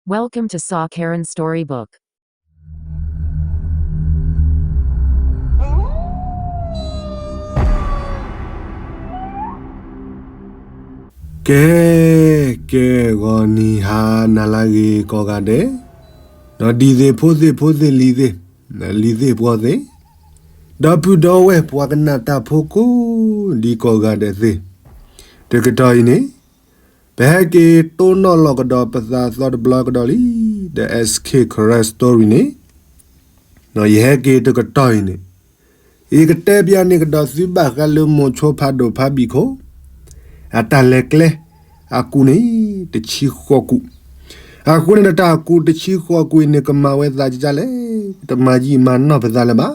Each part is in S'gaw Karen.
Welcome to Sa Karen Storybook. ကဲ ကဲ ဂီၤနံၤဟါနၤလၢအဂ့ၤကိးဂၤဒဲး, ဒီးဒ်သ့ၣ်ဖိသ့ၣ်ဖိသ့ၣ်လံၤသ့ၣ်, လံၤသ့ၣ်ပှီၢ်သ့ၣ်, ဒီပုၢ်ဒီဝဲၢ်ပှၤကနၣ်တၢ်ဖိကိးဒံကိးဂၤဒဲးသ့ၣ်, တကတီၢ်အံၤန့ၣ် ပဟဲက့ၤတိၢ်နီၣ်လီၤကဒီးပသးသီတဘျီကဒီးလံ, ဒီး S K Karen Story န့ၣ်, ဒီးယဟဲက့ၤတကတီၢ်အံၤန့ၣ်, ယကတဲပျးန့ၢ်ကဒီးသုဘၣ်ဃးလၢမိၤဆိဖးဒိၣ်ဖးဘံၣ်ခိၣ် အတၢ်လဲၤကျဲ အကူၣ်န့ၣ် တဆံဃိးကူၣ်, အဃိန့ၣ်ဒီးတၢ်ကူၣ်တဆံဃိးကူၣ်အံၤန့ၣ် ကမၤဝဲသးကကလဲၣ်, တမၤယံာ်မၤနီၢ်ပသးလၢၤဘၣ်.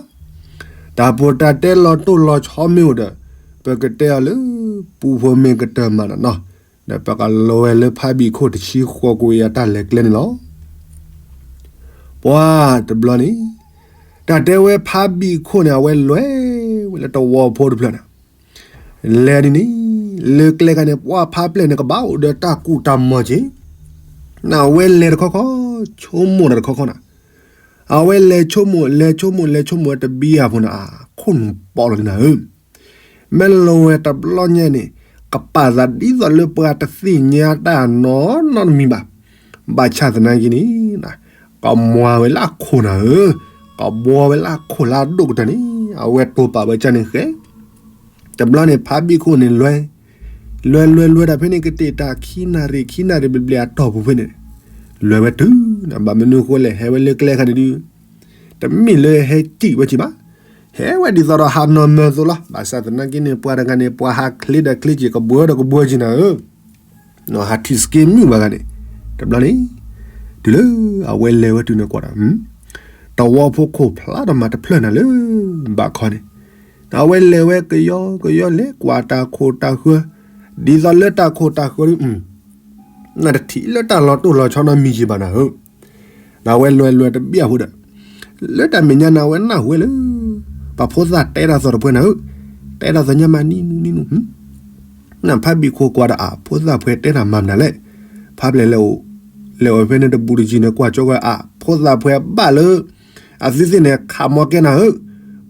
တၢ်ပီးတၢ်တဲလီၤတိၢ်လီၤဆီမ့ၢ်အိၣ်ဒီး ပကတဲအီၤလၢ ပူဖိမ့ၢ်ကတၢၢ်မၤနီၢ်နီၢ်, ဒီးပကလဲၤဝဲလၢဖးဘံၣ်ခိၣ်တဆံဃိးကူၣ်အံၤအတၢ်လဲၤကျဲန့ၣ်လီၤ. ပှၤတဘျီန့ၣ်, တၢ်တဲဝဲဖးဘံၣ်ခိၣ်န့ၣ် အဝဲလဲၤဝဲလၢတဝီဖိတဖျၢၣ်န့ၣ်, လဲၤဒ်န့ၣ်, လၢကျဲခါန့ၣ် ပှၤဖးပျဲၢ်န့ၣ် ကဘၣ်အိၣ်ဒီးတၢ်ကူၣ်တၢ်မီၤက့ၤ, န့ၣ်အဝဲလဲၤတခီခီ, ဆိကမိၣ်ဒီးတခီခီန့ၣ်, အဝဲလဲၤဆိကမိၣ် လဲၤဆိကမိၣ် လဲၤဆိကမိၣ်ဝဲတဘံၣ်အဖိန့ၣ် အခိၣ်နူာ်ပီးလီၤဒ်နၤဧၢ မ့ၢ်လီၤဝဲတဘျီညါန့ၣ်, ကပာ်သးဒ်သိးလၢပှၤတသ့ၣ်ညါတၢ်နီၢ်နီတမံၤဘၣ်. ဘၣ်ဆၣ်သနာ်က့န့ၣ်, ကမွၤဝဲလၢအခိၣ်နၤဧၢ, ကဘှီဝဲလၢအခိၣ်လၢအဒိၣ်ကတၢၢ်န့ၣ်, အဝဲတိာ်ပာ်ဝဲကန့ၣ်ဃဲ, တဘျီန့ၣ် ဖးဘံၣ်ခိၣ်န့ၣ်လဲၤ, လဲၤလဲၤလဲၤဒၣ်ဖဲန့ၣ် ကတဲာ်တၢ်ခံနၣ်ရံၣ် ခံနၣ်ရံၣ်ဘျဲၣ်ဘျဲၣ်အတီၢ်ပူၤဖဲန့ၣ်, လဲၤဝဲတုၤန့ၣ် ဘၣ်မနုၤဃိလဲၣ် ဟဲဝဲလၢကျဲခါန့ၣ်ဒုး တမ့ၢ်လၢဟဲစံၣ်ဝဲက့ၤဘၣ်. ဟဲဝဲဒ်သိးဒီးဟးနီၢ်မၢသိးလီၤ. ဘၣ်ဆၣ်သနာ်က့န့ၣ် ပှၤတဂၤန့ၣ် ပှၤဟးချ့ဒီးချ့က့ၤ ကဘှီဒီးကဘှီက့ၤနၤဧၢ, ဟးထံၣ်စက့မုၣ်ဘၣ်ဂၤန့ၣ်, တဘျီန့ၣ်, တုၤလၢအဝဲလဲၤဝဲတုၤန့ၣ်ကွၢ်ဒီး, တဝီဖိခိၣ်ဖျါဒီးမၤတဖျၢၣ်နၤလၢဘၣ်ခီန့ၣ်, အဝဲလဲၤဝဲကယီကယီလဲၤကွၢ်တၢ်ခိၣ်တၢ်ဃၢ, ဒ်သိးလၢတၢ်ခိၣ်တၢ်ဃၢဒုး နတထံၣ်လၢတၢ်လီၤတိၢ်လီၤဆီနီတမံၤက့ၤဘၣ်နၤဧၢ, ဒီးအဝဲလဲၤလဲၤတဘံၣ်အဖိဒီး, လၢတၢ်မဲာ်ညါန့ၣ် အဝဲနၢ်ဟူဝဲလၢ ပှၤဖိသၣ်တဲတၢ်သီၣ်တပှဲၤနၤဧၢ, တဲတၢ်သီၣ်ညါမးနံၤနံၤနံၤနံၤ, နဖးဘံၣ်ခိၣ်ကွၢ်ဒီးအဖိသၣ်ဖဲတဲတၢ်မၤမနုၤလဲၣ်, ဖးပျဲၢ်လဲၤအိၣ်, လဲၤအိၣ်ဖဲန့ၣ်တဘူးတယံၤန့ၣ် ကွၢ်ကၠိဝဲအဖိသၣ်ဖဲဘၣ်လၢ အသုသ့ၣ်န့ၣ် ခးမီကဲနၤဧၢ,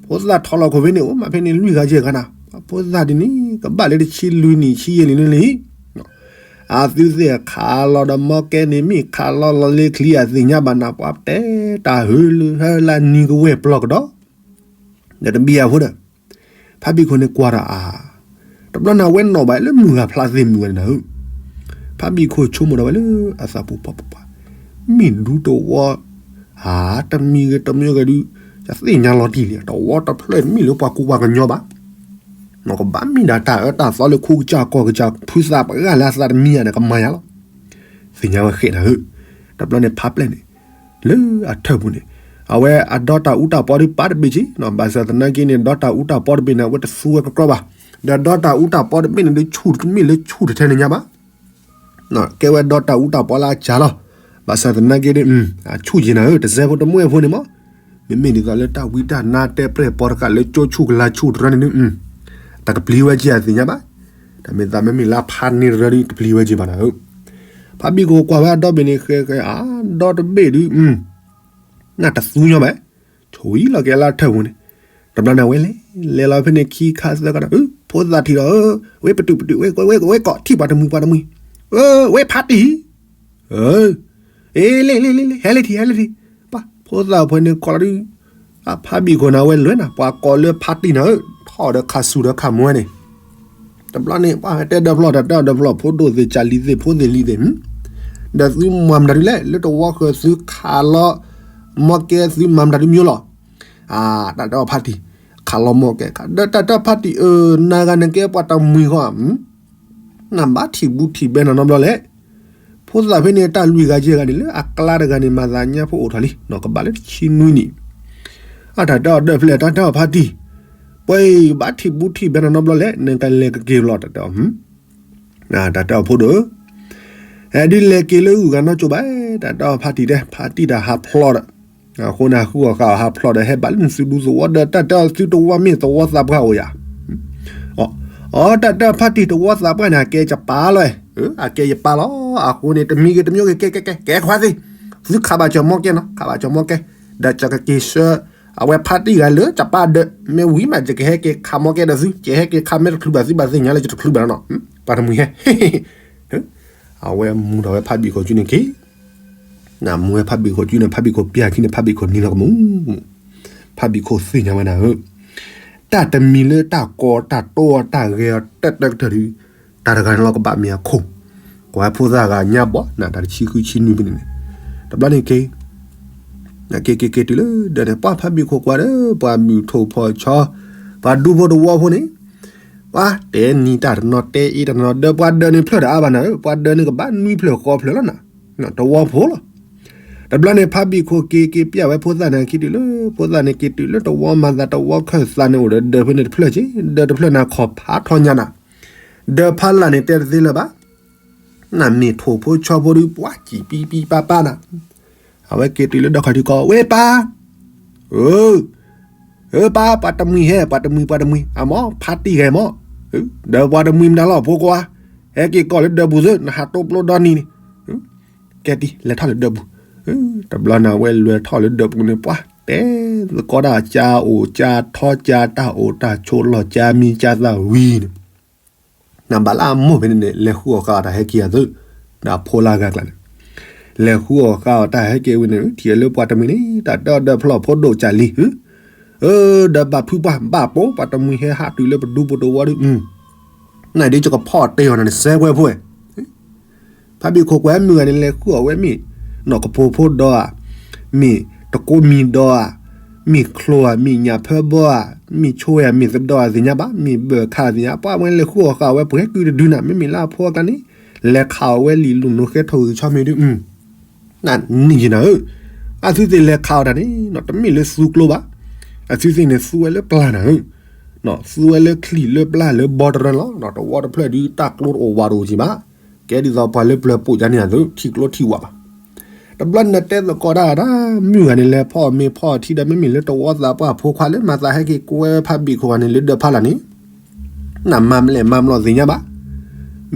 ဖိသၣ်ထီလီၤခိၣ်ဖဲန့ၣ် အိၣ်မးဖဲန့ၣ်လွံၢ်ဂၤယဲၢ်ဂၤနၤ, အဖိသၣ်ဒ်န့ၣ် ကဘၣ်လၢတဆံလွံၢ်နံၣ်ဆံယဲၢ်နံၣ်န့ၣ်လံ အသုသ့ၣ်ခးလီၤဒီးမီကဲန့ၣ် မ့ၢ်ခးလီၤလီၤလၢချံအသ့ၣ်ညါဘၣ်နၤ ပှၤတဲတၢ်ဟၢလၢဟၢလၢနံၤကဝဲၢ်ပျီၢ်ကဒီး, ဒီးတဘံၣ်အဖိဒီး, ဖးဘံၣ်ခိၣ်န့ၣ်ကွၢ်ဒီးအါ, တဘျီန့ၣ်အဝဲနီၣ်ဘၣ်လၢမုၢ်ဂၤဖျါသ့ၣ်မုၢ်ဂၤန့ၣ်နၤဧၢ, ဖးဘံၣ်ခိၣ်ဆိကမိၣ်ဒီးဝဲလၢအသးပူၤပှၤပှၤပှၤ, မ့ၢ်ဒူတဝီ ဧါ, တမံၤဂ့ၤတမံၤဂ့ၤဒုး, ယသ့ၣ်ညါလီၤတံၢ်လံ တဝီတဖျၢၣ်မ့ၢ်လၢပှၤကူပှၤကညီဘၣ် ကဘၣ်မ့ၢ်ဒၣ်တၢ်အၢတၢ်သီလၢခိကစၢ်ကီၢ်ကစၢ်ဖုသးပှၤဂၤလၢအသးတမံၤဧါန့ၣ် ကမၤယါလီၤ. သ့ၣ်ညါဝဲဃဲးနၤဧၢ, တဘျီန့ၣ်ဖးပျဲၢ်န့ၣ်, လၢအထၢၣ်ပူၤန့ၣ်, အဝဲအဒီတၢ်အူတၢ်ပီဒုးပာ်တဘ့ၣ်က့ၤ, ဘၣ်ဆၣ်သနာ်က့န့ၣ် ဒီတၢ်အူတၢ်ပီတဘ့ၣ်န့ၣ် အဝဲတသူဝဲကကြီဘၣ်, ဒီးဒီတၢ်အူတၢ်ပီတဘ့ၣ်န့ၣ်ဒုးဆူၣ်တမ့ၢ်လၢဆူၣ်တထဲန့ၣ်ညါဘၣ် ကဲဝဲဒီတၢ်အူတၢ်ပီလၢအစှၤလီၤ. ဘၣ်ဆၣ်သနာ်က့ဒုး, အဆူၣ်ယံၤနၤဧၢ တစဲးဖိတမှဲၣ်ဖိန့ၣ်မး, မ့မ့ၢ်ဒ်သိးလၢတၢ်ဝံတၢ်နါတဲပြဲၢ်ပီတဃာ်လၢကၠိဆူၣ်ကလာ်ဆူၣ်တရၢန့ၣ်ဒုး, တၢ်ကပျံၤဝဲက့ၤအသ့ၣ်ညါဘၣ်, တၢ်မ့ၢ်သးမ့မ့ၢ်လၢဖးန့ၢ်တရၢဒုး တပျံၤဝဲက့ၤဘၣ်နၤဧၢ. ဖးဘံၣ်ခိၣ်ကွၢ်ဝဲအဒီဘ့ၣ်န့ၣ်ဃဲဃဲအါ, ဒီတဘ့ၣ်ဒုး, နတသူညီဘၣ် ဆိၣ်အံၤလီၤက့ၤလၢထၢၣ်ပူၤန့ၣ်, တဘျီန့ၣ်ဝဲလဲၤ, လဲၤလီၤဖဲန့ၣ်ခံခါသၢခါဒီး, ဖိသၣ်ထံၣ်ဒီး, ဝဲပတုာ်ပတုာ်, ဝဲကိးထံၣ်ပှၤတမှံၤပှၤတမှံၤ, ဝဲဖးတံၢ်, အ့ လ့ၣ်လ့ၣ်လ့ၣ်လ့ၣ် ဟဲလၢထံၣ် ဟဲလၢထံၣ်, ပှၤဖိသၣ်ဖိန့ၣ်ခိးလီၤဒုး, အဖးဘံၣ်ခိၣ်န့ၣ်ဝဲလဲၤနၤ ပှၤကိးလၢဖးတံၢ်နၤဧၢ, ထီၣ်ဒီးခးဆူၣ်ဒီးခးမူဝဲန့ၣ် တဘျီန့ၣ် ပှၤတဲဒီဖျီၣ် တၢ်တဲအီၤဒီဖျီၣ် ဖိဒိၣ်သ့ၣ် ကၢ်လံၤသ့ၣ် ဖိသ့ၣ်လံၤသ့ၣ်, ဒီးသုမၤမတၤဒုးလဲၣ် လၢတဝီဃၢၤသုခးလီၤ မီကဲသုမၤမတၤဒုးမံၤလီၤ. တၢ်တဲအီၤဖးတံၢ် ခးလီၤမီကဲ ဒီးတၢ်တဲအီၤဖးတံၢ်ဧၢ နၤဂၤနကဲပှၤတမှံၤဃီ နဘၣ်ထံၣ်ဘူးထံၣ်ဘဲနၤနီတဘျီလဲၣ်. ဖိသၣ်ဖဲန့ၣ်တၢ်လွံၢ်ဂၤယဲၢ်ဂၤန့ၣ် လၢအကျါတဂၤန့ၣ် မၤသးညါဖိအိၣ်ထီၣ်လံ နီၢ်ကဘၣ်လၢတဆံနွံနံၣ်, အတၢ်တဲအီၤဒီဖျီၣ် တၢ်တဲအီၤဖးတံၢ် ပှၤအံၤဘၣ်ထံၣ်ဘူးထံၣ်ဘဲနၤနီတဘျီလဲၣ် နကလဲၤကက့ၤလီၤတၢ်တဲအီၤ တၢ်တဲအီၤဖိဒိၣ်ဧၢ, ဟဲဒုးလဲၤက့ၤလၢဂုၤဂၤနီၢ်ကၠိဘၣ်, တၢ်တဲအီၤဖးတံၢ်တဲ ဖးတံၢ်တၢ်ဟးဖျီဒီး, အဃိန့ၣ် ဟးဃုအီၣ်ဃာ်အီၣ်ဟးဖျီဒီး ဟဲဘၣ်လၢနသုဒူသဝီဒီး တၢ်တဲအီၤသုတဝီမ့ၢ်သဝီသးပှၢ်အိၣ်ယၤ, အီ တၢ်တဲအီၤဖးတံၢ်တဝီသးပှၢ်န့ၣ် အကဲယပၢ်လီၤ, အကဲယပၢ်လီၤ, အဃိန့ၣ် တမံၤဂ့ၤတမံၤဂ့ၤ ကဲ ကဲ ကဲ ကဲခွါသ့ၣ် သုခးဘၣ်ကၠီၤမီၢ်ကဲနီၤ, ခးဘၣ်ကၠီၤမီၢ်ကဲ, ဒီးကက့ၤဆှၢ အဝဲဖါတံၢ်ဂၤလၢကပၢ်ဒၢး, မ့ၢ်ဝံၤမး ယကဟဲက့ၤခးမီၢ်ကဲဒီးသု, ယဟဲက့ၤခးမ့ၢ်တချုးဘၣ်သုဘၣ်သ့ၣ်ညါလၢယတချုးဘၣ်နီၤ, ပှၤတမှံၤဟဲ အဝဲမူဒီးဝဲဖါဘံၣ်ခိၣ်စုန့ၣ်က့ၤ, မူဝဲဖါဘံၣ်ခိၣ်စုန့ၣ် ဖါဘံၣ်ခိၣ်ပျၢ်ခံန့ၣ် ဖါဘံၣ်ခိၣ်နံၤလီၤကမူၣ်, ဖါဘံၣ်ခိၣ်သ့ၣ်ညါဝဲနၤဧၢ, တၢ်တမံၤလၢတၢ်ကီတၢ်တိအီၤတၢ်ဂဲၤအီၤတၢ်တၢ်ကတၢၢ်ဒုး, တၢ်တဂၤန့ၣ်လီၤကဘၣ်မ့ၢ်အခိၣ်, ကွၢ်ဖိသၣ်ဂၤညါဘီၣ် နတၢ်တဆံဃုဆံနွံဖဲန့ၣ်န့ၣ်, တဘျီန့ၣ်က့ၤ က့ၤက့ၤက့ၤတုၤလၢဒၢးန့ၣ် ပှၤဖါဘံၣ်ခိၣ်ကွၢ်ဒီး ပှၤမုၢ်ထိၣ်ဖီၣ်ဆီ, ပှၤဒူဖိတဝီဖိန့ၣ်, ပှၤတဲနံၤတၢ်တနီၤတဲအ့တၢ်တနီၤ ဒီးပှၤဒၢးန့ၣ်ဖျၢၣ်တအါဘၣ်နၤဧၢ, ပှၤဒၢးန့ၣ်ကဘၣ်နွံဖျၢၣ်ဃိးဖျၢၣ်လီၤနၤ, တဝီဖိလီၤ. တဘျီန့ၣ် ဖါဘံၣ်ခိၣ်က့ၤက့ၤပျၢ်ဝဲဖိသၣ်န့ၣ်ခံတုၤလၢ ဖိသၣ်န့ၣ်က့ၤတုၤလၢတဝီမၤသးတဝီခၢၣ်သးန့ၣ်အိၣ်ဒီးဒၢးဖဲန့ၣ်တဖျၢၣ်က့ၤ, ဒၢးတဖျၢၣ်န့ၣ်ခီၣ်ဖးထီညါနၤ, ဒၢးဖးလၢ်န့ၣ်တဲတသ့လၢၤဘၣ် နမ့ၢ်ထိၣ်ဖိဆီဖိဒုး ပှၤစံးပံပံပာ်ပာ်နၤ, အဝဲက့ၤတုၤလၢဒီခီၣ်ထံးကီး ဝဲပၢ်, ဧၢ, ဧၢပၢ် ပှၤတမှံၤဟဲ ပှၤတမှံၤ ပှၤတမှံၤ အမ့ၢ်ဖါတံၢ်ဂဲၤမ့ၢ်, ဒီးပှၤတမှံၤမနုၤလီၤ ဖိခွါ, ဟဲက့ၤကီၢ်လၢဒၢးပူၤသု နဟးတိပျိဒီနံၤန့ၣ်, ကဲတံၢ် လဲၤထီၣ်လၢဒၢးပူၤ, တဘျီန့ၣ်အဝဲလဲၤထီၣ်လၢဒၢးပူၤန့ၣ် ပှၤတဲသကိးတၢ် ကၢအိၣ်ကၢထီ ကၢတၢ်အိၣ်တၢ်ဆိးလီၢ် ကၢမံကၢသၣ်ဝံၤန့ၣ် နဘၣ်လၢအမိၢ်ဖဲန့ၣ်န့ၣ် လဲၤဃုအီၣ်ဃာ်အီၣ်တၢ်ဟဲက့ၤအသု, ဒီးအဖိလၢအဂၤကျါန့ၣ်, လဲၤဃုအီၣ်ဃာ်အီၣ်တၢ်ဟဲက့ၤဝံၤန့ၣ် ထံၣ်လၢပှၤတမှံၤန့ၣ် တၢ်တဲအီၤဒီးဖျီၣ်ဖိဒိၣ်ကၢ်လံ, ဒီးဘၣ်ဖုပှၢ်ဘၣ်ပိာ် ပှၤတမှံၤဟဲဟးတုၤလၢပဒူပတဝီဒီး, နဒ်ယကဖီၣ်တဲအီၤနၤန့ၣ် စဲးကွဲးဖိဝဲ ဖါဘံၣ်ခိၣ်ကွဲးမုၢ်ဂၤန့ၣ် လဲၤဃုအီၣ်ဝဲမ့ၢ် နီၢ်ကပိာ်ဖိဒီဧါ, မ့ၢ်တကိးမံၤဒီဧါ, မ့ၢ်ချိဧါ, မ့ၢ်ညၣ်ဖၢဘီဧါ, မ့ၢ်ဆိဧါ, မ့ၢ်သဒီဧါ သ့ၣ်ညါဘၣ်, မ့ၢ်ဘၢၣ်ခါသ့ၣ်ညါ, ပှၤဝဲလဲၤဃုအီၣ်ဃာ်ဝဲပှဲၤကုတဒုနၤ, မ့မ့ၢ်လၢအဖိအကျါန့ၣ် လဲၤခးအီၣ်ဝဲလံာ်လူၢ်နိဃဲထီၣ်ဂုၤဆီမ့ၢ်ဒုး, နနံၤယံၤနၤဧၢ, အသုသ့ၣ်လဲၤခးအီၣ်တၢ်န့ၣ် တမ့ၢ်လၢသူကျိဘၣ်, အသုသ့ၣ်န့ၣ်သူဝဲလၢပျၢ်နၤဧၢ သူဝဲလၢချံၣ်လၢပျၢ်လၢဘီတရၢလီၤ, တဝီတဖျၢၣ်ဒုး တၢ်ကျိတအိၣ်ဝးတအိၣ်က့ၤဘၣ်, ကဲဒ်သိးပှၤလၢပျၢၤပိာ်ယါန့ၣ်အသိး ထံၣ်ကျိထံၣ်ဝးဘၣ်. တဘျီန့ၣ်တဲသကိးတၢ်ဒၣ် မုၢ်ဂၤန့ၣ် လဲၤဖီၣ်မ့ၤဖီၣ်ထံဒီး မ့မ့ၢ်လၢတဝီသးပှၢ်ဖိခွါလၢမၤသးဟဲက့ၤကွဲဖါဘံၣ်ခိၣ်ဂၤန့ၣ် လၢဒၢးဖးလၢ်န့ၣ် နမၤမလဲၣ်မၤမလီၤသ့ၣ်ညါဘၣ်,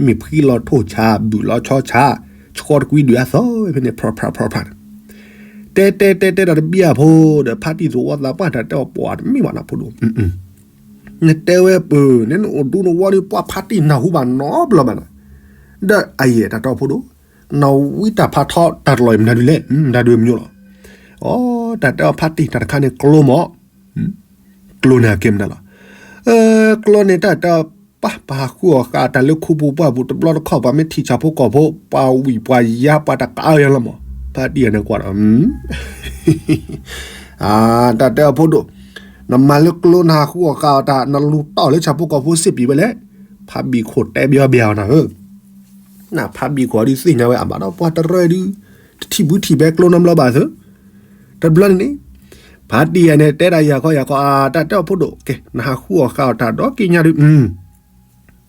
မ့ၢ်ဖှံလီၤထိၣ်ဆါ ဘုၣ်လီၤဆီဆါ, ဆှီတကွံဒုးအသီဖဲန့ၣ် ဖြၢဖြၢဖြၢဖြၢ, တဲတဲတဲတဲဒီးတဘံၣ်အဖိဒီး ဖါတံၢ်သဝီသးပှၢ်တၢ်တဲအီၤပှၤတမ့ၢ်ဘၣ်နဖိဒိၣ်, နတဲဝဲပၢၢ် နအိၣ်ဒူသဝီဒီး ပှၢ်ဖါတံၢ်နၢ်ဟူဘၣ်နီတဘျီဘၣ်နၤ, ဒီးအယဲၢ်တၢ်တဲအီၤဖိဒိၣ်, နဝံတၢ်ဖးထီတၢ်တလီၤအံၤမတၤဒုးလဲၣ်, မတၤဒုးမညိလီၤ, အိ တၢ်တဲအီၤဖါတံၢ်တၢ်တခါန့ၣ်ကျိမး ကျိန့ၣ်အကဲမနုၤလီၤ. ကျိန့ၣ်တၢ်တဲအီၤ ပှၤပှၤဟးဃုအီၣ်ဃာ်တၢ်လၢခူပူၤပှၢ်ပူၤတဘျီတခီၣ် ပှၤမ့ၢ်ထံၣ်ဆၣ်ဖိကီၢ်ဖိ ပှၤဝံၣ်ပှၤယါပှၤတကးအီၤယါလီၤမး, ဖါတံၢ်န့ၣ်ကွၢ်ဒီး တၢ်တဲအီၤဖိဒိၣ်, နမၤလၢကျိနဟးဃုအီၣ်ဃာ်အီၣ်တၢ် နလူၤတီၢ်လၢဆၣ်ဖိကီၢ်ဖိစ့ၣ်ပံၤဝဲလဲၣ်, ဖါဘံၣ်ခိၣ်တဲဘၣ်အီၤဘၣ်အီၤနၤဧၢ နဖါဘံၣ်ခိၣ်ဒုးသ့ၣ်ညါဝဲအဘၣ်ဒီး ပှၤတရၢဒုး တထံၣ်ဘုထံၣ်ဘဲကျိနီတဘျီဘၣ်သု, တဘျီန့ၣ်န့ၣ်, ဖါတံၢ်ယၤန့ၣ် တဲဒၣ်ယၤခီယၤခီ တၢ်တဲအီၤဖိဒိၣ် ကဲ နဟးဃုအီၣ်ဃာ်အီၣ်တၢ်ဒီးက့ညါဒုး,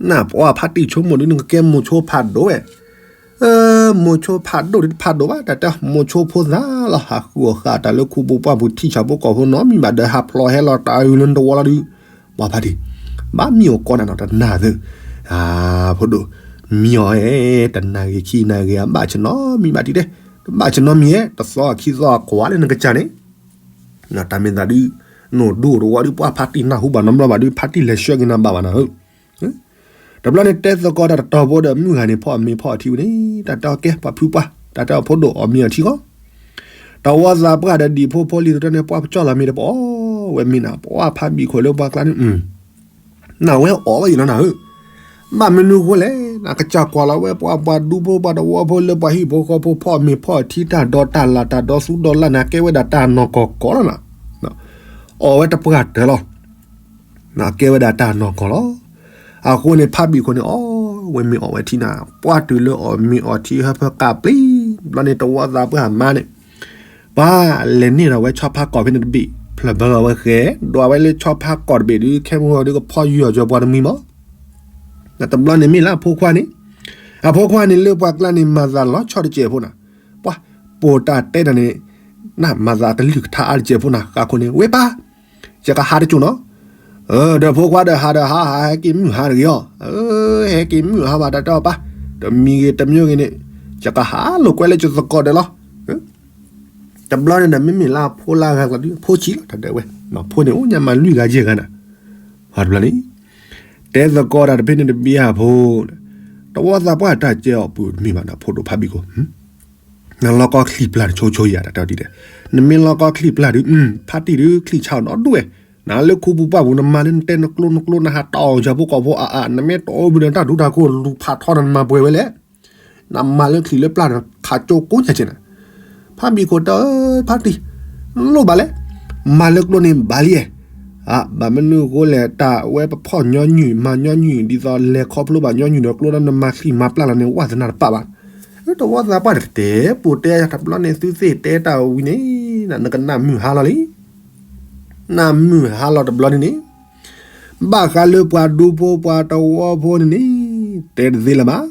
နပှၤဖါတံၢ်ဆိကမိၣ်ဒုး နကကဲမိၤဆိဖးဒိၣ်ဝဲ, မိၤဆိဖးဒိၣ်ဒုးတဖးဒိၣ်ဘၣ် တၢ်တဲ မိၤဆိဖိသၣ်လီၤ ဟးဃုအီၣ်ဃာ်တၢ်လၢခူပူၤပှၢ်ပူၤထံၣ်ဆၣ်ဖိကီၢ်ဖိနီတမံၤဘၣ်ဒီး ဟးဖျိးဟဲလီၤတၢ်အုးလၢနတဝီလီၤဒုး, ပှၤဖါတံၢ်, ဘၣ်မံအိၣ်ကီးနၤနီၤတနၤသု, ဖိဒိၣ်, မံအီၤဧဲ, တနၤဂ့ၤခံနၤဂ့ၤ အဘၣ်ဆနီမံဘၣ်တံၢ်တဲ, တဘၣ်ဆနီမံဧဲ တသီခံသီအကွၢ်လၢနကစၢ်န့ၣ်, တၢ်မ့ၢ်သးဒုး, နအိၣ်ဒူအိၣ်တဝီဒုး ပှၤဖါတံၢ်နၢ်ဟူဘၣ်နီတဘျီဘၣ်ဒုး ဖါတံၢ်လဲၤဆှၢက့ၤနၤဘၣ်ဘၣ်နၤဧၢ တဘျီန့ၣ်တဲသကိးတၢ်တတီၤဖိဒီး မုၢ်ဂၤန့ၣ်ဖီၣ်မ့ၤဖီၣ်ထံဝံၤန့ၣ် တၢ်တဲအီၤကဲ ပှၤဖုပှၢ် တၢ်တဲအီၤဖိဒိၣ်အီၣ်မ့ၤအီထံဃီ, တဝီသးပှၢ်ဒီးဒံၣ်ဖိဖိလံၤတတီၤန့ၣ် ပှၤပကၠီၣ်လီၤမ့ၤတပအီၣ်ဝဲမ့ၤနၤ ပှၤဖါဘံၣ်ခိၣ်လၢပှၤကျါန့ၣ်, နဝဲအီၣ်ဝဲအံၤလီၤနၤဧၢ, ဘၣ်မနုၤဃိလဲၣ် နကစၢ်ကွၢ်လီၤဝဲပှၤပှၤဒူဖိပှၤတဝီဖိလၢပှၤဟံၣ်ဖိဃီဖိဖီၣ်မ့ၤဖီၣ်ထံတၢ်ဒီးတၢ်လၢ်တၢ်ဒီသူဒီးလၢ်နၤကဲဝဲဒၣ်တၢ်နီၢ်ကီၢ်ကီၢ်လီၤနၤ အီၣ်ဝဲတပှၢ်တၢၢ်လီၤ. ကဲဝဲဒၣ်တၢ်နီၢ်ကီၢ်လီၤ. အဃိန့ၣ် ဖါဘံၣ်ခိၣ်န့ၣ် အီၣ်ဝဲမ့ၤအီၣ်ဝဲထံနၤ, ပှၢ်တုၤလၢအီၣ်မ့ၤအီၣ်ထံဟၢဖၢကးပျံၤ, ဘျီန့ၣ် တဝီသးပှၢ်မါန့ၣ် ပှၤလဲၤန့ၢ်ဒီးဝဲဆီဖါကီၢ်ဖဲန့ၣ်တဘ့ၣ်, ဖျၢၣ်ဘၢအီၤဝဲဃဲၤ, ဒွးဝဲလၢဆီဖါကီၢ်တဘ့ၣ်ဒုး ခဲမုၢ်ဂီၤဒုးကဖီယုၢ်အီၤကၠီၤပှၤတမှံၤမး. တဘျီန့ၣ်မ့ၢ်လၢအဖိခွါန့ၣ်, အဖိခွါန့ၣ်လၢပှၤကျါန့ၣ် မၤသးလီၤဆီတစဲးဖိနၤ, ပှၤပိာ်တၢ်တဲတၢ်န့ၣ်, နမၤသးတလုၢ်ကထါအါတစဲးဖိနၤ, ဃးခိၣ်န့ၣ် ဝဲပၢ်, ယကဟးတကၠိၣ်နီၤ, ဒီးဖိခွါဒီးဟးဒီးဟးဟးဟဲက့ၤမုၢ်ဟါတဂ့ၤအီၤ, ဟဲက့ၤမုၢ်ဟါဘၣ်တၢ်တဲအီၤပၢ်, တမံၤဂ့ၤတမံၤဂ့ၤန့ၣ်, ယကဟးလိာ်ကွဲလၢယသကိးဒီးလီၤ. တဘျီန့ၣ်ဒီး မ့မ့ၢ်လၢအဖိလၢအဂၤကျါဒုး ဖိဆံးလီၤ တၢ်ဒၢးဝဲ, ဖိန့ၣ်အိၣ်ညါမၤလွံၢ်ဂၤယဲၢ်ဂၤနၤ, ပှၤတဘျီန့ၣ် တဲသကိးတၢ်တဖဲန့ၣ်တဘ့ၣ်အဖိ, တဝီသးပှၢ်တၢ်ကဲအီၤပူၤတမ့ၢ်ဘၣ်နၤ ဖိဒိၣ်ဖးဘံၣ်ခိၣ် နလီၢ်ကီချံၣ်ပျၢ်တဆိဆိယၤတၢ်တဲအီၤဒ်လဲၣ်, နမ့ၢ်လီၢ်ကီချံၣ်ပျၢ်ဒုး ဖါတံၢ်ဒုးချံၣ်ဆါအီၤနီတဒူၣ်ဝဲ, နလၢခူပူၤပှၢ်ပူၤ နမၤလၢနတဲနကျိနကျိ နဟးတီၢ်အီၤဆၢဖိကီၢ်ဖိအါအါ နမ့ၢ်တီၢ်အိၣ်ဘုဒီးတၢ်ထူးတၢ်ကိၢ်လူၤဖးထီနၤ နမၤပှဲၤဝဲလဲၣ်, နမၤလၢချံၣ်လၢပျၢ်ဒီးခးကၠိကိးညါက့နၤ, ဖါဘံၣ်ခိၣ်တဲ ဖါတံၢ် လိၣ်ဘၣ်လဲၣ်, မၤလၢကျိန့ၣ်ဘၣ်လံ, ဘၣ်မနုၤအဃိလဲၣ် တၢ်ဝဲပဖီၣ်ညီနုၢ် မၤညီနုၢ် ဒ်သိးလဲၤခီဖျိဘၣ်ညီနုၢ်ဒီးကျိဒီး နမၤချံၣ်မၤပျၢ်လီၤန့ၣ် ဝၢ်သနာတပာ်ဘၣ်, တဝီသးပှၢ်တတဲ ပူၤတဲတဘျီန့ၣ် သုသ့ၣ်တဲတၢ်ဝံၤန့ၣ် နကနၣ်မုၢ်ဟါလီၤလံ, နၢ်မုၢ်ဟါလီၤတဘျီန့ၣ်န့ၣ်, ဘၣ်ဃးလၢပှၤဒူဖိပှၤတဝီဖိန့ၣ်န့ၣ်, တဲတသ့လၢၤဘၣ်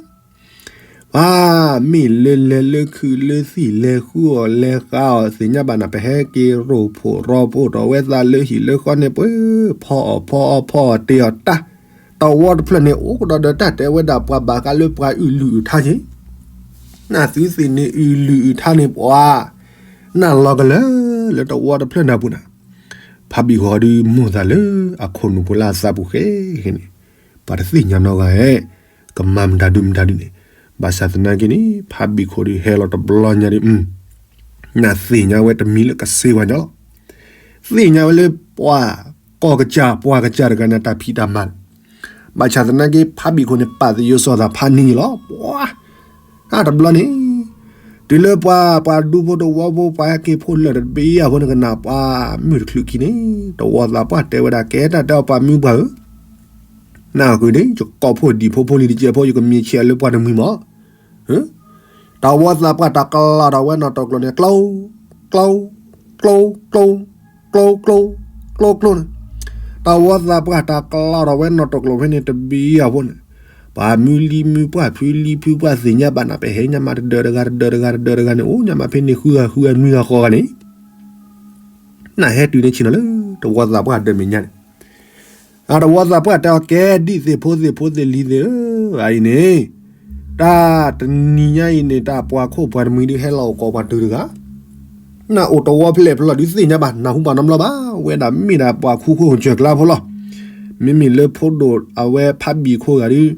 ပှၤမ့ၢ်လၢလဲၤလၢခုးလၢသံၣ် လဲၤဃုအီၣ်လဲၤဃါအီၣ် သ့ၣ်ညါဘၣ်နၤ ပဟဲက့ၤရိၢ်ဖှိၣ်ရီဖှိၣ်ထီၣ်ဝဲသးလၢဟံၣ်လၢဃီန့ၣ်ပှဲၤ, ဖီအီၣ်ဖီအီဖီအီၣ်တ့ၢ်အီၣ်တၢ်, တဝီတဖျၢၣ်န့ၣ် အိၣ်ကဒီးဒီးတၢ်တဲဝဲဒၣ်ပှၤဘၣ်ဃးလၢပှၤအုၣ်လုၢ်အုၣ်ထါက့ၤ, နသုသ့ၣ်န့ၣ်အုၣ်လုၢ်အုၣ်ထါန့ၣ်ပှၤ, နၢ်လီၤကလၢာ်လၢတဝီတဖျၢၣ်နၢ်ပူၤနၤ, ဖါဘံၣ်ခိၣ်ဒုးမိၢ်သးလၢအခိၣ်နူာ်ဖိလၢအသးပူၤဃဲဃဲန့ၣ်, ပှၤတသ့ၣ်ညါနီတဂၤဧဲ, ကမၤမတၤဒုမတၤဒုန့ၣ်, ဘၣ်ဆၣ်သနာ်က့န့ၣ် ဖါဘံၣ်ခိၣ်ဒုးဟဲလီၤတဘျီညါဒုး နၢ်သ့ၣ်ညါဝဲတမံၤလၢကစ့ဝါညီလီၤ. သ့ၣ်ညါဝဲလၢပှၤကီၢ်ကစၢ် ပှၤကစၢ်တဂၤန့ၣ် တၢ်ဖံးတၢ်မၤန့ၣ်, ဘၣ်ဆၣ်သနာ်က့ ဖါဘံၣ်ခိၣ်န့ၣ် ပာ်သယိၤစီၤသးဖးန့ၢ်လီၤ. ပှၤ တဘျီန့ၣ် တုၤလၢပှၤ ပှၤဒူဖိတဝီဖိ ပှၤဟဲက့ၤဖိလၢာ်တဘ့ၣ်အဖိန့ၣ် ကနၣ်ပှၤမုၢ်တချုးခံန့ၣ် တဝီသးပှၢ်တဲဝဲဒၣ် ကဲတၢ်တဲအီၤပှၤမုၢ်ပှၢ်ဧၢ နၢ်ဃုာ်န့ၣ် ယကိးဖိဒံးဖိဖိလံၤတကဲးဖိ ယကမ့ၢ်ဆဲးလၢပှၤတမှံၤမး, တဝီသးပှၢ်တၢ်ကလီၤထီၣ်ဝဲနီၣ်တကျိၤန့ၣ် ကျိ ကျိ ကျိ ကျိ ကျိ ကျိ ကျိ ကျိ ကျိန့ၣ်, တဝီသးပှၢ်တၢ်ကလီၤထီၣ်ဝဲနီၣ်တကျိၤဖဲန့ၣ်တဘ့ၣ်အဖိန့ၣ်, ပှၤမုၢ်လံၤမုၢ်ပှၢ်ဖုလံၤဖုပှၢ်သ့ၣ်ညါဘၣ်နၤ ပဟဲညါမးတဒၢးတဂၤတဒၢးတဂၤတဒၢးတဂၤန့ၣ် အိၣ်ညါမးဖဲန့ၣ်ဃုဂၤဃုဂၤနွံဂၤဃိးဂၤန့ၣ် နၢ်ဟဲတုၤန့ၣ်ဆ့ၣ်နီၤလၢ တဝီသးပှၢ်ဒၢးမဲာ်ညါန့ၣ်, အတဝီသးပှၢ်တဲအီၤ ကဲဒ်သ့ၣ်ဖိသ့ၣ်ဖိသ့ၣ်လံၤသ့ၣ်ဧၢ, အအံၤန့ၣ် တၢ်တနံၤညါအံၤန့ၣ် တၢ်ပှၤခိၣ်ပှၤတမှံၤဒုးဟဲလီၤအိၣ်ကိးပှၤတုၤတဂၤ, နၢ်အိၣ်တဝီဖျဲၣ်ဖျီၣ်ဒုးသ့ၣ်ညါဘၣ် နၢ်ဟူပှၤနီတဘျီဘၣ်, ဝဲဒၣ်မ့ၢ်ဒၣ်ပှၤခူခိၣ်စၢၤကျါဖိလီၤ. မ့မ့ၢ်လၢဖိဒိၣ်အဝဲဖးဘံၣ်ခိၣ်ဂၤဒုး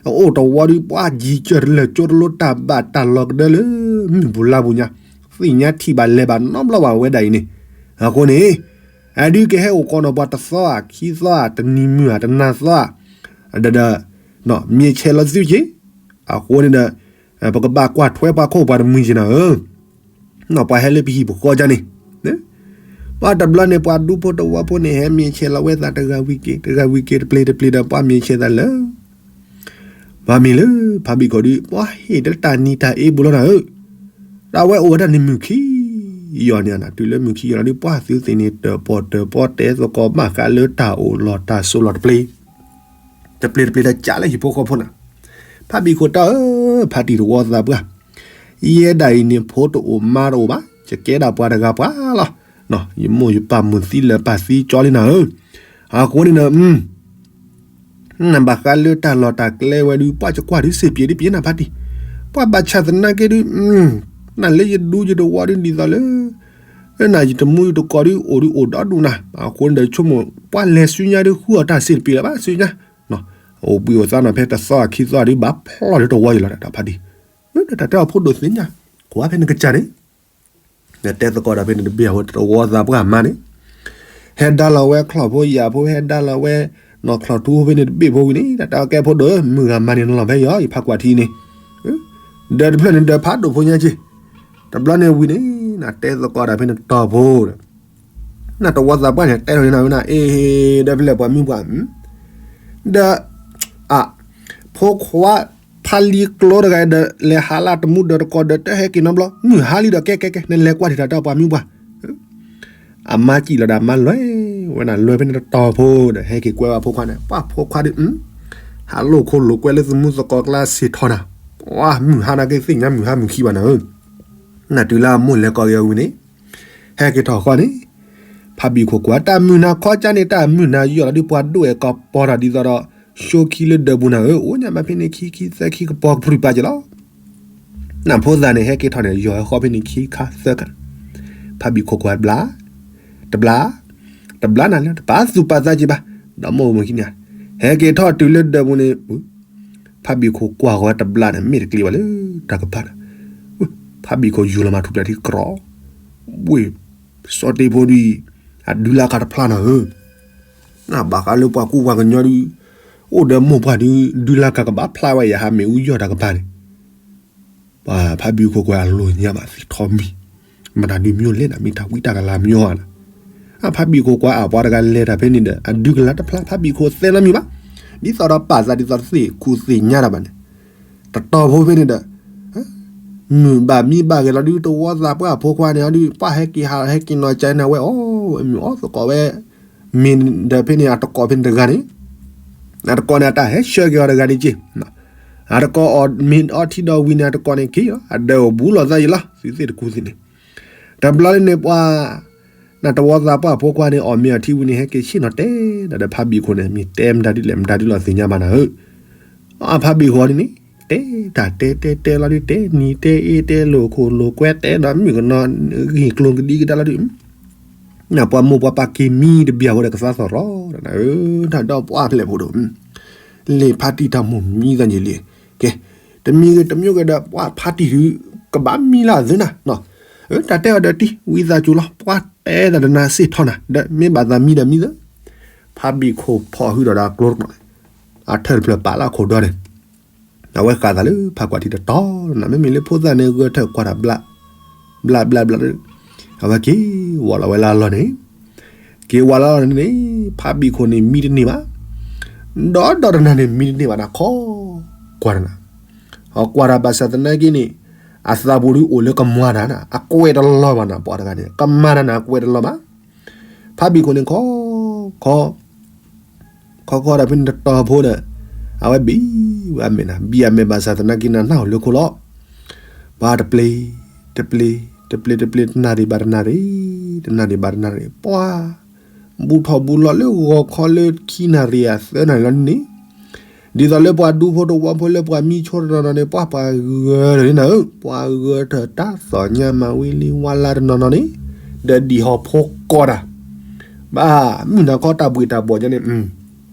အအိၣ်တဝီဒုး ပှၤယံၤစၢၤတလၢာ်ကၠိတလိတၢ်ဘၣ်တၢ်လီၤကဒၢလၢ မုၢ်ပူၤလါပူၤညါ, သ့ၣ်ညါထံၣ်ဘၣ်လဲၤဘၣ်နီတဘျီဘၣ်ဝဲဒၣ်အံၤန့ၣ်, အဃိန့ၣ် အဒုးကဟဲအိၣ်ကိးနီၢ်ပှၤတသီဧါ ခံသီဧါ တနံၤမုၢ်ဧါ တနၤသီဧါ, ဒီး မ့ၢ်ဆဲးလီၤသုက့ၤ, အဃိန့ၣ်ဒီး ပကဘၣ်ကွၢ်ထွဲပှၤခိၣ်ပှၤတမှံၤက့ၤနၤဧၢ နီၢ်ပှၤဟဲလၢပဟံၣ်ပဃီကန့ၣ်, ပှၤတဘျီန့ၣ် ပှၤဒူဖိတဝီဖိန့ၣ် ဟဲမ့ၢ်ဆဲးလီၤဝဲသးတဂၤဝံၤက့ၤ တဂၤဝံၤက့ၤ တပျ့ၤတပျ့ၤဒီး ပှၤမ့ၢ်ဆဲးသးလၢ ပှၤမ့ၢ်လၢဖးဘံၣ်ခိၣ်ဒုး ပှၤဟ့ၣ်လၢတၢ်နံၤတၢ်အ့ဘူးလီၤနၤဧၢ, တၢ်ဝဲအိၣ်ဝဲဒၣ်န့ၣ်မုၢ်ခံယီၤန့ၣ်နၤ တုၤလၢမုၢ်ခံယီၤလီၤဒုး ပှၤသုသ့ၣ်န့ၣ် တၢၣ်ပီၣ်တၢၣ်ပီတဲသကိး ဘၣ်ဃးလၢတၢ်အိၣ်လီၤတၢ်ဆိးလီၤတပျ့ၤ တပျ့ၤတပျ့ၤဒီးကးလၢဟံၣ်ဖိဃီဖိနၤ, ဖးဘံၣ်ခိၣ်တဲအီၤ ဖးတံၢ်တဝီသးပှၢ်, ယဲဒၣ်အံၤန့ၣ် ဖိတအိၣ်မါတအိၣ်ဘၣ်, ယကဲဒၣ်ပှၤတဂၤပှၤလီၤ, ယမိၢ်ယပၢ်မိၢ်သံလၢာ်ပၢ်သံကၠီလံနၤဧၢ, အဃိန့ၣ်ဒီး နဘၣ်ဃးလၢတၢ်လီၢ်တၢ်ကျဲဝဲဒုး ပှၤကကွၢ်ဒုးစ့ၢ်ပျ့ၤဒ်ပျ့ၤနၤဖးတံၢ်, ပှၤဘၣ်ဆၣ်သနာ်က့ဒုး နၤလၢယဒူယတဝီဒုးဒ်သိးလၢ နၤယတမူယတကိးဒုးအိၣ်ဒုးအိၣ်ဒီဒူၣ်နၤ, အဃိန့ၣ်ဒီးဆိကမိၣ် ပှၤလဲၤဆူညါဒုးဃုအီၣ်တၢ်စ့ၢ်တပျ့ၤလၢၤဘၣ်ဆူညါ, အိၣ်ဘှံးအိၣ်သါနီၤဖဲတသီခံသီဒုးဘၣ်ဖျီၣ်လၢတဝီယံၤလီၤတၢ်ဖးတံၢ်, တၢ်တဲအီၤဖိဒိၣ်သ့ၣ်ညါ, ကွၢ်ဖဲနကစၢ်န့ၣ် ဒီးတဲသကိးဒီးဖဲန့ၣ်တဘ့ၣ်အဖိ တဝီသးပှၢ်မါန့ၣ်, ဟဲဒါလီၤဝဲချီၣ်ဖိယာ်ဖိ ဟဲဒါလီၤဝဲ နီၢ်ချီၣ်ထူဖိဖဲန့ၣ်တဘ့ၣ်ဖိဝံၤန့ၣ် တၢ်တဲအီၤကဲဖိဒိၣ်ဧၢ မုၢ်ဂၤမါန့ၣ်နလီၤဖဲယီၤ ယဖးကွၢ်ထံန့ၣ်, ဒီးတဖျၢၣ်န့ၣ်ဒီးဖးဒိၣ်ဖိညါက့ၤ, တဘျီန့ၣ်ဝံၤန့ၣ် နတဲသကိးဒီးဖဲန့ၣ်တီၢ်ဖိဒီး နတဝီသးပှၢ်န့ၣ် တဲထီၣ်န့ၣ်နၤဝဲနၤ အ့ ဒီးဖဲလဲၣ်ပှၤမုၢ်ပှၢ် ဒီး အ ဖိခွါ ဖးလံၤကျိတဂၤဒီး လဲၤဟးလၢတမူဒီးတကိးဒီး တဟဲက့ၤနီတဘျီ မုၢ်ဟါလံဒီး ကဲကဲကဲ နလဲၤကွၢ်ထံၣ်တၢ်တဲပှၤမုၢ်ပှၢ်, အမါစံၣ်လီၤဒီးအမါလဲၤဝဲနၤ လဲၤဖဲန့ၣ်တတီၢ်ဖိဒီး ဟဲက့ၤကွဲဝဲဖိခွါန့ၣ် ပှၤဖိခွါဒီး ဟးလိာ်ခိၣ်လိာ်ကွဲလၢသမူသကိးကျါစ့ၢ်ထီၣ်နၤ, ပှၤမုၢ်ဟါနၤက့ၤသ့ၣ်ညါမုၢ်ဟါမုၢ်ခံဘၣ်နၤဧၢ, နတုၤလၢအမိၢ်လဲၤကိးက့ၤအဝံၤန့ၣ် ဟဲက့ၤထီၣ်ဃီန့ၣ် ဖးဘံၣ်ခိၣ်ကွၢ် တၢ်မုၢ်နၤခီကၢ်န့ၣ် တၢ်မုၢ်နၤယီၢ်လီၤဒုးပှၤဒိၣ်အဲၣ်ကပီၤထီၣ်ဒ်သိးဒီး ဆိခံလၢဒၢးပူၤနၤဧၢ, အိၣ်ညါမးဖဲန့ၣ်ခံခံသၢခံကပီၤကပြုၢ်ပာ်က့ၤလီၤ. နဖိသၣ်န့ၣ် ဟဲက့ၤထီၣ်န့ၣ် ယီၢ်ဟဲဃီဖဲန့ၣ်ခံခါသၢခါ, ဖးဘံၣ်ခိၣ်ကွၢ်တဘျါ, တဘျါ, တဘျါနၤလၢတပာ်သူၣ်ပာ်သးက့ၤဘၣ်, ဒီးမိၢ်မိၢ်ခံန့ၣ်, ဟဲက့ၤထီၣ်တုၤလၢဒၢးပူၤန့ၣ်, ဖးဘံၣ်ခိၣ်ကွၢ်ဃီၤတဘျါန့ၣ် မ့ၢ်တကျ့ၤဘၣ်လၢတၢ်ကပၤန့ၣ်, ဖးဘံၣ်ခိၣ်ယူၤလီၤမၤထူၣ်ဖျဲးထံကရီ, ဝ့ၢ်, စီၤတ့ဖိဒုအံၤ, အဒုလၢကါတဖျါနီၤဧၢ, နဘၣ်ဃးလၢပှၤကူပှၤကညီဒု, အိၣ်ဒီးမိၢ်ပှၢ်ဒု, ဒုလၢကါကဘၣ်ဖျါဝဲယဟးမ့ၣ်အူယီၢ်တၢ်ကပၤန့ၣ် ဖးဘံၣ်ခိၣ်ကွၢ်အလိၤညါဘၣ်သ့ၣ်ထီၣ်မံၤ, မတၤဒုမံၤလဲၣ်န့ၣ် မ့ၢ်တၢ်ဝံတၢ်ကလၤမံၤဧါန့ၣ်, အဖးဘံၣ်ခိၣ်ကွၢ်အပှၤတဂၤလဲၤတၢ်ဖဲန့ၣ်ဒီး အဒုကလၤတဖျါ ဖးဘံၣ်ခိၣ်သဲနီတမံၤဘၣ်, ဒ်သိးဒီးပာ်သးဒ်သိးတသ့ၣ်ခူသ့ၣ်ညါတၢ်ဘၣ်န့ၣ်, တတီၤဖိဖဲန့ၣ်ဒီး မုၢ်ဘၣ်မံဘၣ်ဂဲၤလီၤဒု တဝီသးပှၢ်အဖိခွါန့ၣ်အီၤဒု ပှၢ်ဟဲက့ၤဟးဟဲက့ၤနီၤကၠဲနၤဝဲအီၤ ဝဲမုၢ်အီၣ်သကိးဝဲ မ့ၢ်ဒီးဖဲန့ၣ် အတကိးဖဲန့ၣ်တဂၤန့ၣ်, အတကိးန့ၣ် အတၢ်ဟဲဆှၢက့ၤအီၤတဂၤန့ၣ်က့, အတကိးအီၣ်မ့ၤအီထံဒီးဝံၤန့ၣ် အတကိးန့ၣ်က့ၤလီၤ အဒၢးအိၣ်ဘူးလိာ်သးယံၤလီၤ သုသ့ၣ်တကူသ့ၣ်န့ၣ်, တဘျီလၢန့ၣ်ပှၤ နတဝီသးပှၢ်ဖိခွါန့ၣ် အီၣ်မ့ၤအီထံဝံၤန့ၣ် ဟဲက့ၤဆ့ၣ်နီၤတဲ ဒီးဖးဘံၣ်ခိၣ်န့ၣ် မ့ၢ်တဲမတၤဒ်လဲၣ်မတၤဒ်လဲၣ်သ့ၣ်ညါဘၣ်နၤဧၢ, အဖးဘံၣ်ခိၣ်န့ၣ်န့ၣ် တဲတၢ်တဲတဲတဲလီၤဒု တဲနံၤတဲအ့တဲလိာ်ခိၣ်လိာ်ကွဲတဲဒီးမုၣ်ကနီၤ ဂ့ၢ်ကျိၤကဒံကဒါလီၤဒု နပှၤမိၢ်ပှၤပၢ်က့ၤမံတဘျီဖိဒီးကသးသီၣ်ရီ, တၢ်ဒီးပှၢ်ဖျဲၣ်ဖိဒီး, လ့ၣ်ဖါတံၢ်တၢ်မိၢ်မံသးယံၤလံ, ကဲ, တမံၤဂ့ၤတမံၤဂ့ၤဒီးပှၢ်ဖါတံၢ်ဒုး, ကဘၣ်မံလၢအသ့နၤ, တၢ်တဲအီၤဒီးတံၢ်ဝံသးစူၤလီၤ ပှၢ်တဲတၢ်ဒီးနၤစ့ၢ်ထီၣ်နၤ ဒီးမ့ၢ်ဘၣ်သးမံဒီးမံသၢ, ဖါဘံၣ်ခိၣ်ဖီၣ်ဟုဒီးဒီးကျိတကိးန့ၣ်, အထၢၣ်တဖျၢၣ်ပာ်လၢအခိၣ်ဒီန့ၣ် အဝဲဃးသးလၢဖးကွၢ်ထံတတီၤလီၤနၤ မ့မ့ၢ်လၢဖိသၣ်န့ၣ်ဂၢၢ်ထၢၣ်ကွၢ်တၢ်ဘျး, ဘျးဘျးဘျးလၢ, အဝဲက့ၤဝီၤလီၤဝဲလၢအလီၢ်န့ၣ်, က့ၤဝီၤလီၤန့ၣ် ဖးဘံၣ်ခိၣ်န့ၣ်မံတန့ၢ်ဘၣ်, ဒီးဒီးတနၤန့ၣ်မံတန့ၢ်ဘၣ်နၤခီ, ကွၢ်တနၤ, အကွၢ်တၢ်ဘၣ်ဆၣ်သနာ်က့န့ၣ်, အသးပူၤဒုအိၣ်လၢကမၤတၢ်နၤ အကွဲးတလီၤဘၣ်နၤ ပှၤတဂၤန့ၣ် ကမၤတၢ်နၤအကွဲးတလီၤဘၣ်, ဖးဘံၣ်ခိၣ်န့ၣ်ခီ, ခီ ခီခီဒီးဖဲန့ၣ်တတီၤဖိဒီး, အဝဲဘံၣ်ဝဲအမဲာ်နၤ ဘံၣ်အမဲာ်ဘၣ်ဆၣ်သနာ်က့နၤနၢ်ဟူလၢခိလီၤ, ပှၤတပျ့ၤ, တပျ့ၤ, တပျ့ၤတပျ့ၤတနၣ်ရံၣ်ဘၣ်တနၣ်ရံၣ်, တနၣ်ရံၣ်ဘၣ်တနၣ်ရံၣ် ပှၤ, ဘူၣ်ထီၣ်ဘူၣ်လီၤလၢဂီၤခီလၢခံနၣ်ရံၣ်အသၢနၣ်ရံၣ်လီၤန့ၣ်, ဒ်သိးလၢပှၤဒူဖိတဝီဖိလၢပှၤမံဆိတနီၤနီၤန့ၣ် ပှၤပှၤဂၢၢ်တန့ၣ်နၤဧၢ, ပှၤဂၢၢ်ထၢၣ်တၢ်သီၣ်ညါမၤဝံလံဝါလါတနီၤနီၤန့ၣ်, ဒီးဒံၣ်ဟီၣ်ဖိကိးတၢ်, ဘၣ်မုၢ်နၤခီတၢ်ဘှ့ၣ်တၢ်ဘှီၣ်ညါန့ၣ်,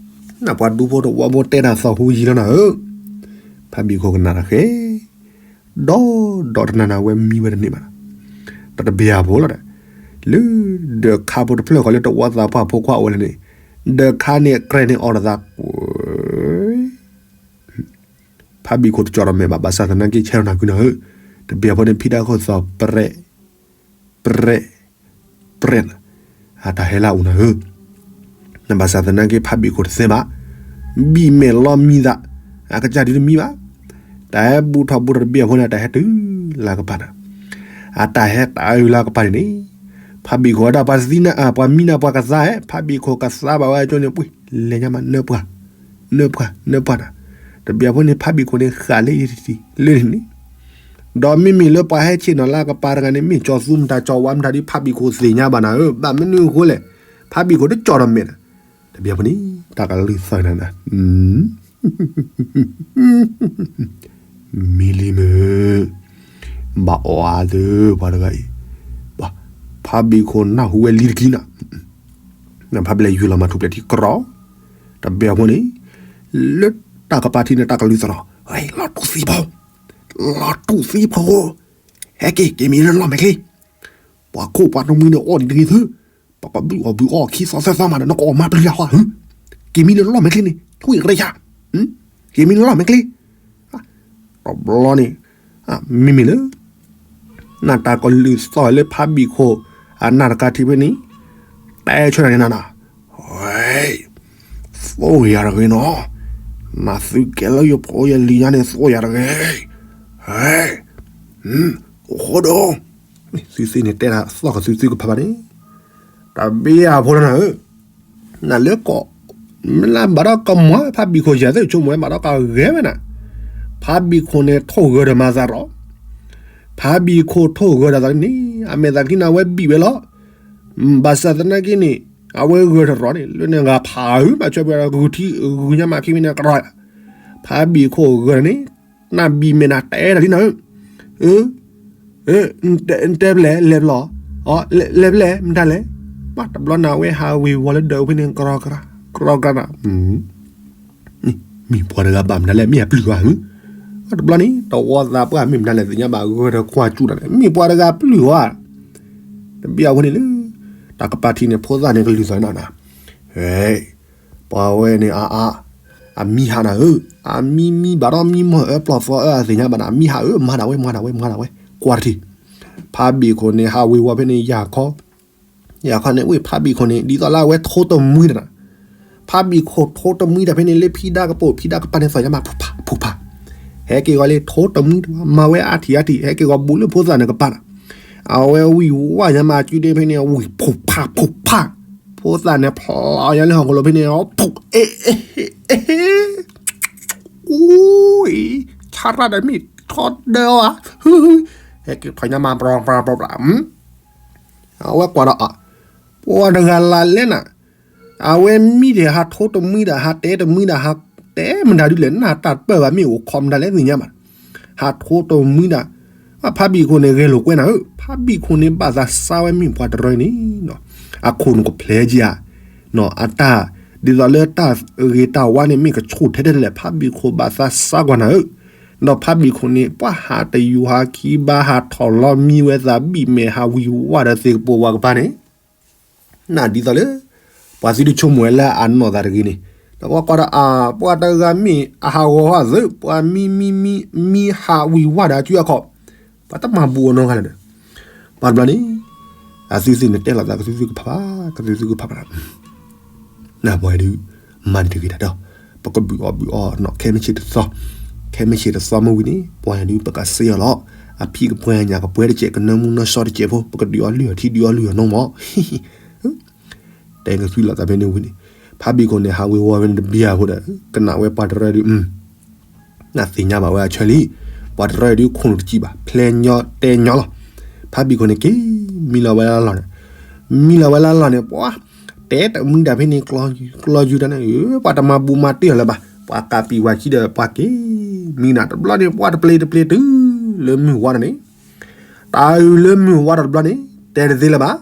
နပှၤဒူဖိတဝီဖိတဲတၢ်သီၣ်ဟူယံၤလီၤနၤဧၢ, ဖးဘံၣ်ခိၣ်ကနၣ်တၢ်ဃဲ ဒီးဒီးတနၤနၤဝဲမံဝဲတန့ၢ်ဘၣ်, တၢ်တဘျီဖိလီၤဒီး, လၢဒၢးခါဖိတဖျၢၣ်ဃီလၢတဝီသးပှၢ်ဖိခွါအိၣ်ဝဲလဲၣ်န့ၣ်, ဒၢးခါန့ၣ်ကြဲးန့ၢ်အီၤတသးကွဲ ဖးဘံၣ်ခိၣ်တကၠီၣ်ဒီးမဲာ်ဘၣ် ဘၣ်ဆၣ်သနာ်က့ဆဲးထီၣ်နၤကွံာ်နၤဧၢ, တဘျီဖိန့ၣ်ဖံးတၢ်ခိၣ်သီၣ် ပြဲး, ပြဲး, ပြဲး, အတၢ်ဟဲလၢအအိၣ်နၤဧၢ, နဘၣ်ဆၣ်သနာ်က့ဖးဘံၣ်ခိၣ်တသ့ဘၣ်, ဘံၣ်မဲာ်လီၤမံသး, အကစၢ်ဒုးတမံဘၣ်, တၢ်ဟဲဘူၣ်ထီၣ်ဘူၣ်ထီၣ်တဘျီဖိန့ၣ် အတၢ်ဟဲတုၤလၢကပၤနၤ, အတၢ်ဟဲတၢ်အုၣ်လၢကပၤန့ၣ်န့ၣ်, ဖးဘံၣ်ခိၣ်ဝဲဒၣ်ပှၤသံနၤ ပှၤမံနၤပှၤကသါဧဲ ဖးဘံၣ်ခိၣ်ကသါဘၣ်ဝဲအကၠိန့ၣ် ပှ့ၤလဲၤညါမး နၢပှၢ်, နၢပှၢ် နၢပှၢ်နၤ, တဘျီဖိန့ၣ် ဖးဘံၣ်ခိၣ်န့ၣ်ဃၣ်လၢယတံၤလၢန့ၣ်န့ၣ်, ဒီးမ့မ့ၢ်လၢပှၤဟဲဆ့ၣ်နီၤလၢကပၤတဂၤန့ၣ် မ့ၢ်ကၠီၤသူမတၤကၠီၤဝါမတၤဒ် ဖးဘံၣ်ခိၣ်သ့ၣ်ညါဘၣ်နၤဧၢ, ဘၣ်မနုၤအဃိလဲၣ်, ဖးဘံၣ်ခိၣ်တကၠီၣ်ဒီးမဲာ်နၤ, တဘျီဖိန့ၣ် တၢ်ကလုၢ်သၢနၤနၤ မံလံမုၢ်, ဘၣ်အီၣ်အါသုပှၤတဂၤအံၤ, ဖးဘံၣ်ခိၣ်နၢ်ဟူဝဲလံတကံနၤ, နဖးဘျဲၣ်ယူၢ်လီၤမၤထူၣ်ဖျဲးထံကရီ, တဘျီဖိန့ၣ်, လၢတၢ်ကပၤထံန့ၣ်တၢ်ကလုၢ်သၢဒီး, လီၤတူၢ်သံဖိ, လီၤတူၢ်သံဖိ, ဟဲက့ၤ က့ၤမံလၢလီၢ်မဲာ်ချ့, ပှၤခိၣ်ပှၤတမှံၤန့ၣ်အီၣ်ဒံးတဂ့ၤသု, ပကဘုၣ်အီၣ်ဘုၣ်အီၣ်ခံသီသၢသီမးဒီး နကအီၣ်မၤပျံၤတၢ်ဟီ, က့ၤမံလၢလီၢ်မဲာ်ချ့န့ၣ် ထွံၣ်ရ့ယါ, က့ၤမံလၢလီၢ်မဲာ်ချ့, တဘျီန့ၣ်, မ့မ့ၢ်လၢ, နတၢ်ကလုၢ်သီၣ်လၢဖးဘံၣ်ခိၣ်, အနၢ်တကးထံဖဲန့ၣ်, တဲဆၢတၢ်န့ၣ်နၤနၤ, ဝဲ, သိၣ်ယၤတဂ့ၤနီၤ, နသုကဲလၢယဖိယလံၤညါန့ၣ် သိၣ်ယၤတဂ့ၤ, ဟဲ, အိၣ်ဃိဒီး သုသ့ၣ်န့ၣ် တဲဒၣ်သီၣ်ကသုသုကဖးဘၣ်န့ၣ်, တဘ့ၣ်အဖိလီၤနၤဧၢ, နလၢကီၢ်, မ့ၢ်လၢဘၣ်ဒီးကမၤ ဖးဘံၣ်ခိၣ်ယၤသ့ၣ်ဆိကမိၣ်ဝဲဘၣ်ဒီးကဂဲၤဝဲနၤ, ဖးဘံၣ်ခိၣ်န့ၣ်ထိၣ်ဂၢၢ်ဒီးမၤသးရီၣ်, ဖးဘံၣ်ခိၣ်ထိၣ်ဂၢၢ်ဒီးသးန့ၣ် အမဲာ်သးကံနၤဝဲဘံၣ်ဝဲလီၤ, ဘၣ်ဆၣ်သနာ်က့န့ၣ်, အဝဲဂၢၢ်ထီၣ်ရီၣ်န့ၣ် လၢန့ၣ်ဂၤဖးဧၢ မၤဆၢပှဲၤဂုာ်ထံဂုာ်ညါမၤခံမ့ၢ်န့ၣ်ကရီ, ဖးဘံၣ်ခိၣ်ဂၢၢ်န့ၣ်, နၢ်ဘံၣ်မဲာ်နၤတဲတၢ်လံနၤဧၢ, တဲပလဲၤလဲၤပလီၢ်, အီ လဲၤဖဲလဲၣ် မတၤလဲၣ်. ဘၣ်တဘျီန့ၣ် အဝဲဟးဝ့ၤဝီၤလၢဒၢးဖဲန့ၣ် ကြီကြီ ကြီကြီနၤ. မ့ၢ်ပှၤတဂၤဘၣ်မတၤလဲၣ် မ့ၢ်အပျုၢ်ဧါ. တဘျီန့ၣ် တဝီသးပှၢ်မ့ၢ်မတၤလဲၣ် သ့ၣ်ညါဘၣ် ဂၢၢ်ဒီးကွၢ်ကၠူနၤန့ၣ် မ့ၢ်ပှၤတဂၤပျုၢ်ဧါ. တဘျီအဝဲန့ၣ်လၢ တၢ်ကပၤထံးန့ၣ် ဖိသၣ်န့ၣ်ကလုၢ်သးနၤနၤ, ပှၤဝဲန့ၣ်အါအါ, အမံဟးနၤဧၢ, အမံမံဘၣ်ဒီးမံမီၢ်အၢပျီၢ်သီအၢ အသ့ၣ်ညါဘၣ်နၤ အမံဟးဧၢ မၤဒၣ်ဝဲ မၤဒၣ်ဝဲ မၤဒၣ်ဝဲ, ကွၢ်တထံၣ်. ဖါဘံၣ်ခိၣ်န့ၣ် ဟးဝ့ၤဝီၤဖဲန့ၣ် ယၤခီ, ယၤခီန့ၣ် ဝ့ၢ်ဖါဘံၣ်ခိၣ်န့ၣ် ဒ်သိးလၢအဝဲထိတမှံတၢ်နၤ, ဖါဘံၣ်ခိၣ်ထိတမှံတၢ်ဖဲန့ၣ် လၢဖံဒါကပိာ် ဖံဒါကပၤန့ၣ် သီၣ်ညါမး ဖူဖး ဖူဖး, ဟဲက့ၤဂီၤလၢထိတမှံတၢ် မၤဝဲအါထံၣ်အါထံၣ် ဟဲက့ၤဂီၤဘူးလၢဖိသၣ်န့ၣ်ကပၤနၤ, အဝဲဝံၣ်ဝါညါမး အစုဒ့ဖဲန့ၣ် ဝံၣ်ဖူဖး ဖူဖး, ဖိသၣ်န့ၣ်ဖျီညါလၢဟီၣ်ခိၣ်လိၤဖဲန့ၣ် ဖူ အ့ အ့ အ့ အ့ အ့ အူ အံၤ ဆါရၣ်ဒီးမ့ၢ်ထီဒၢအီၤဧါ, ဟဲက့ၤထီၣ်ညါမး ပြပြပြပြ, အဝဲကွၢ်ဒီး ပှၤတဂၤလၢလဲၣ်နၤ, အဝဲမံဒီး ဟးထိတမှံဒၣ် ဟးတဲတမှံဒၣ် ဟးတဲမတၤဒုလဲၣ် နၢ်တၢ်တပၢၢ်ဘၣ် မ့ၢ်အိၣ်ခိးမတၤလဲၣ်သ့ၣ်ညါဘၣ်, ဟးထိတမှံဒၣ်, ဖါဘံၣ်ခိၣ်န့ၣ် ဂဲၤလိာ်ကွဲနၤဧၢ, ဖါဘံၣ်ခိၣ်န့ၣ် ဘၣ်သးစါဝဲမ့ၢ်ပှၤတရၢန့ၣ် အခိၣ်နူာ်ကဖျဲးက့ၤဧါ, အတၢ် ဒ်သိးလၢတၢ်ဂ့ၤတၢ်ဝါန့ၣ် မ့ၢ်ကဆူၣ်ထဲထဲလဲၣ် ဖါဘံၣ်ခိၣ်ဘၣ်သးစါကွၢ်နၤဧၢ, ဒီးဖါဘံၣ်ခိၣ်န့ၣ် ပှၤဟးတယူၤဟးခံဘါ ဟးထီၣ်လီၤမံဝဲသးဘံၣ်မဲာ် ဟးဝံၤဝါဒီးသ့ၣ်ကပိာ်ဝၤကပၤန့ၣ် နဒ်သိးလၢ ပှၤသုတဆိကမိၣ်ဝဲလၢအနီၢ်သးတဂ့ၤန့ၣ်, ဒီးကွၢ်ဒီးအါ ပှၤတဂၤမ့ၢ်အဟးဂီၤဟီၣ်သု ပှၤမံမံမံ မံဟးဝံၤဝါဒီးအစုအခီၣ်, ပှၤတမၤဘူးအီၤနီတဂၤလၢၤဒီး, ပှၤတဘျီန့ၣ် အသုသ့ၣ်န့ၣ်တဲလိာ်သး ကသုသုကဖးဘၣ် ကသုသုကဖးဘၣ် နပှၤဒုး မၤန့ၣ်တဂ့ၤတၢ်ဒီး ပကဘုးအီၣ်ဘုးအီနီၤ ခဲမုၢ်ဆ့ၣ်တသီ, ခဲမုၢ်ဆ့ၣ်တသီမ့ၢ်ဝံၤန့ၣ် ပှၤဒုးပကစ့အီၤလီၤ. အဖံးကပှဲၤညၣ်ကပှဲၤတကဲး ကနၢမူနီၢ်စီတကဲးဖိ ပကဒုးအီၣ်လုၢ်အီၣ်ထံ ဒုးအီၣ်လုၢ်အီၣ်နီၢ်မး တဲကသွံလိာ်သးဖဲန့ၣ်ဝံၤန့ၣ် ဖါဘံၣ်ခိၣ်န့ၣ် ဟးဝ့ၤဝီၤဖဲန့ၣ်တဘျီအဃိဒီး ကနၣ်ဝဲပှၤတရၢဒုး နသ့ၣ်ညါဘၣ်ဝဲအဆၢလံ, ပှၤတရၢဒုးခိၣ်နူာ်တစံးဘၣ် ဖျဲၣ်ညီတဲညီလီၤ. ဖါဘံၣ်ခိၣ်န့ၣ်က့ၤ မံလီၤဝဲလၢလီၢ်န့ၣ်, မံလီၤဝဲလၢလီၢ်န့ၣ် ပှၤ တဲတမံဒၣ်ဖဲန့ၣ် ကျီယူၤတၢ်န့ၣ် ပှၤတမၤဘူးမၤတ့ၢ်အီၤလၢၤဘၣ်, ပှၤကးပံၤဝၤခံဒီး ပှၤက့ၤ မံနၤတဘျီန့ၣ် ပှၤတပျ့ၤတပျ့ၤတုၤလၢမုၢ်ဝါဒီးန့ၣ်, တၢ်အုၣ်လၢမုၢ်ဝါဒီးတဘျီန့ၣ် တဲတသ့လၢၤဘၣ်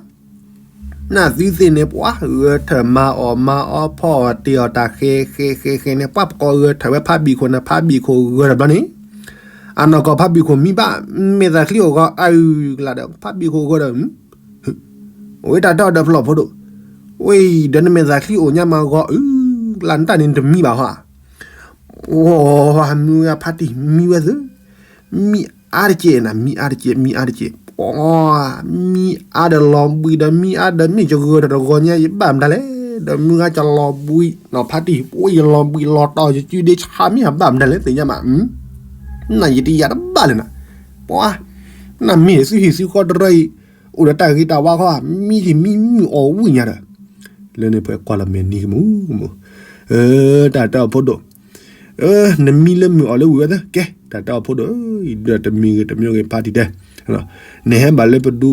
နသုသ့ၣ်န့ၣ် ပှၤဂဲၤထၢၣ်မၤအီၣ်မၤအီဖီအီၣ်တ့ၢ်အီၣ်တၢ်ဃဲဃဲဃဲဃဲန့ၣ် ပှၤပကိးဂဲၤထၢၣ်ဝဲဖါဘံၣ်ခိၣ်န့ၣ် ဖါဘံၣ်ခိၣ်ဂဲၤတဘျီန့ၣ်, အနီၢ်ကီၢ်ဖါဘံၣ်ခိၣ်မံဘၣ်, မဲာ်သၣ်ချံအိၣ်ဂီၤအုၣ်ကလးဒီး ဖါဘံၣ်ခိၣ်ဂဲၤဒီး ဝဲတၢ်တၢ်အီၣ်ဒီးဖျီၣ်ဖိဒိၣ်, ဝဲအံၤဒီးနမဲာ်သၣ်ချံအိၣ်ညါမးဂီၤအုၣ်ကလး နတၢ်န့ၣ်တမံဘၣ်ဟီဧါ, ပှၤမုၢ်ဂၤဖါတံၢ်မံဝဲသု မံအါတက့ၢ်နၤ မံအါတက့ၢ် မံအါတက့ၢ်, ပှၤ မံအါဒီးလီၤဘှံးဒီး မံအါဒီးမ့ၢ်ယဂဲၤဒီးတဂီၤညါ ယဘၣ်မတၤလဲၣ်, ဒီးမုၢ်ဂၤယလီၤဘှံးနီၤ ဖါတံၢ် ပှၤယလီၤဘှံးလီၤတီၤ ယစုဒ့ဆါမ့ၢ်အဘၣ်မတၤလဲၣ် သ့ၣ်ညါမး, နယတယာ်တဘၣ်လဲၣ်နၤ, ပှၤ နမ့ၢ်သုဟံၣ်သုဃီတရၢအံၤ အိၣ်ဒီးတၢ်ဂ့ၤတၢ်ဝါခီ မံထံၣ်မံမုၢ်အီၣ်ဝံၣ်ညါဒီး လၢန့ၣ်ပှၤကွၢ်လီၤမဲာ်နံၤကမူးကမူး, တၢ်တၢ်အိၣ်ဖှိၣ်ဒိၣ်, နမံလၢမုၢ်အီၣ်လၢဝံၤဝဲသ့ ကဲ တၢ်တၢ်အိၣ်ဖှိၣ်ဒိၣ်, ဒီးတမံၤဂ့ၤတမံၤဂ့ၤဖါတံၢ်တဲ, နဟဲဘၣ်လၢပတ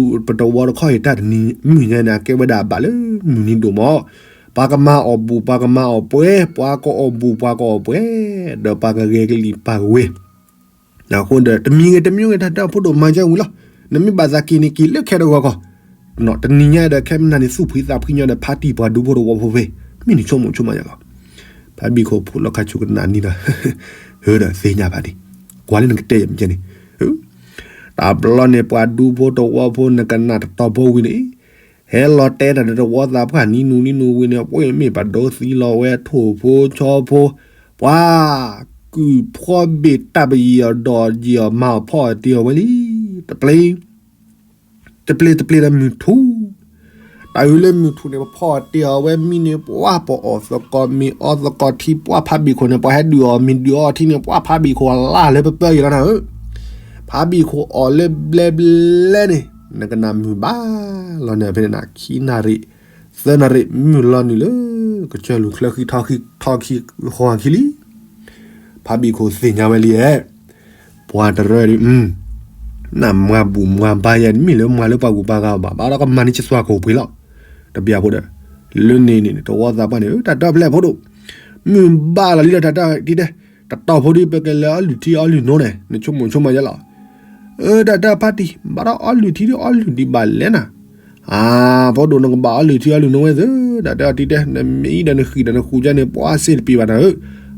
ဝီတခီအံၤ တၢ်တနံၤမုၢ်ညါန့ၣ် အကဲဝဲဒၣ်အဘၣ်လၢမုၢ်နံၤဒိၣ်မး, ပှၤကမၤအီၣ်ဘူး ပှၤကမၤအီၣ်ပှဲၤ ပှၤကအီၣ်ဘူး ပှၤကအီၣ်ပှဲၤ, ဒီးပှၤကဂဲၤကလံၣ်ပာ်ကဝ့ၤ အဃိဒီး တမံၤဂ့ၤတမံၤဂ့ၤ တၢ်တၢ်အိၣ်ဖှိၣ်ဒိၣ်မၤကဲဝံၤလီၤ, နမ့ၢ်ဘၣ်သးက့ၤန့ၣ် က့ၤလၢခဲတဂီၤကီၢ်, တနံၤညါဒီး ခဲမနၤန့ၣ် သူၣ်ဖှံသးဖှံညီဒီး ဖါတံၢ်ပှၤဒူဖိတဝီဖိဖဲ မ့ၢ်နဆိကမိၣ်ဆိကမးယၤလီၤ. ဖါဘံၣ်ခိၣ်ဖိလီၤခါဆူကနၣ်နံၤဒီး ဟၢဒီးသ့ၣ်ညါဖါတံၢ်, ကွၢ်လၢနကတဲယၤမ့ၢ်ကဲန့ၣ်, တဘျီန့ၣ် ပှၤဒူဖိတဝီဖိ နကနၣ်တတီၤဖိဝံၤန့ၣ် ဟဲလီၤတဲတၢ်ဒီးတဝီသးပှၢ်နံၤနူၤနံၤနူၤဝံၤန့ၣ် ပှၤမ့ၢ်ပှၤဒိသံလီၤဝဲထိၣ်ဖိဆီဖိ, ပှၤကုၢ်ဖီဘ့ၣ်တၢ်ပယံၤအီၤဒီးယံၤအီၤမၤအီၣ်ဖီအီၣ်တ့ၢ်အီၤဝဲလံ, တပျ့ၤ, တပျ့ၤတပျ့ၤဒီးမုၢ်ထူ, တၢ်အုၣ်လၢမုၢ်ထူန့ၣ် ပဖီအီၣ်တ့ၢ်အီၤဝဲမံန့ၣ် ပှၤပအီၣ်သကိးမ့ၤအီသကိးထံ ပှၤဖါဘံၣ်ခိၣ်န့ၣ် ပှၤဟဲဒုးအီၣ်မ့ၤဒုးအီထံန့ၣ် ပှၤဖါဘံၣ်ခိၣ်အလၢ်လၢပပၢယံၤလီၤနၤဧၢ ဖါဘံၣ်ခိၣ်အီၣ်လၢဘျဲဘျဲန့ၣ် နကနၣ်မုၢ်ဘၣ်လီၤန့ၣ်ဖဲန့ၣ်နၤ ခံနၣ်ရံၣ် သၢနၣ်ရံၣ် မုၢ်လီၤနုာ်လၢ ကစၢၢ်လူၤချၢဃံထီခံ ထီခံဃီၤခံလံ. ဖါဘံၣ်ခိၣ်သ့ၣ်ညါဝဲလံဧါ, ပှၤတရၢဒုး နမၤဘူၣ်မၤဘါယဲ မ့ၢ်လၢမၤလၢပှၤဂုၤပှၤဂၤဘၣ် ဘၣ်ဒီးကမၤန့ၢ်ကသွၣ်ခိၣ်ပှ့ၤလီၤ. တဘျီဖိဒီး လၢန့ၣ်န့ၣ် တဝီသးပှၢ်န့ၣ် တၢ်တၢ်ဖျဲၣ်ဖိဒိၣ် မုၢ်ဘၣ်လီၤလံဒီးတၢ်တၢ်တံၢ်တဲ တတီၤဖိဒုး ပကလဲၤအီလုၢ်ထံအီလုၢ်နိန့ၣ် နဆိကမိၣ်ဆိကမးယဲလီၤ. အၢ တၢ်တၢ်ဖါတံၢ် ဘၣ်ဒီးအီလုၢ်ထံဒုးအီလုၢ်ဒံးဘၣ်လဲၣ်နၤ. အဖိဒိၣ်နကဘၣ်အီလုၢ်ထံအီလုၢ်နိဝဲသ့ၣ် တၢ်တဲအီၤတံၢ်တဲ နမ့ၢ်အံၤဒီးနဃံၣ်ဒီးနဃူၤကါန့ၣ် ပှၤစ့တပံၤဘၣ်နၤဧၢ,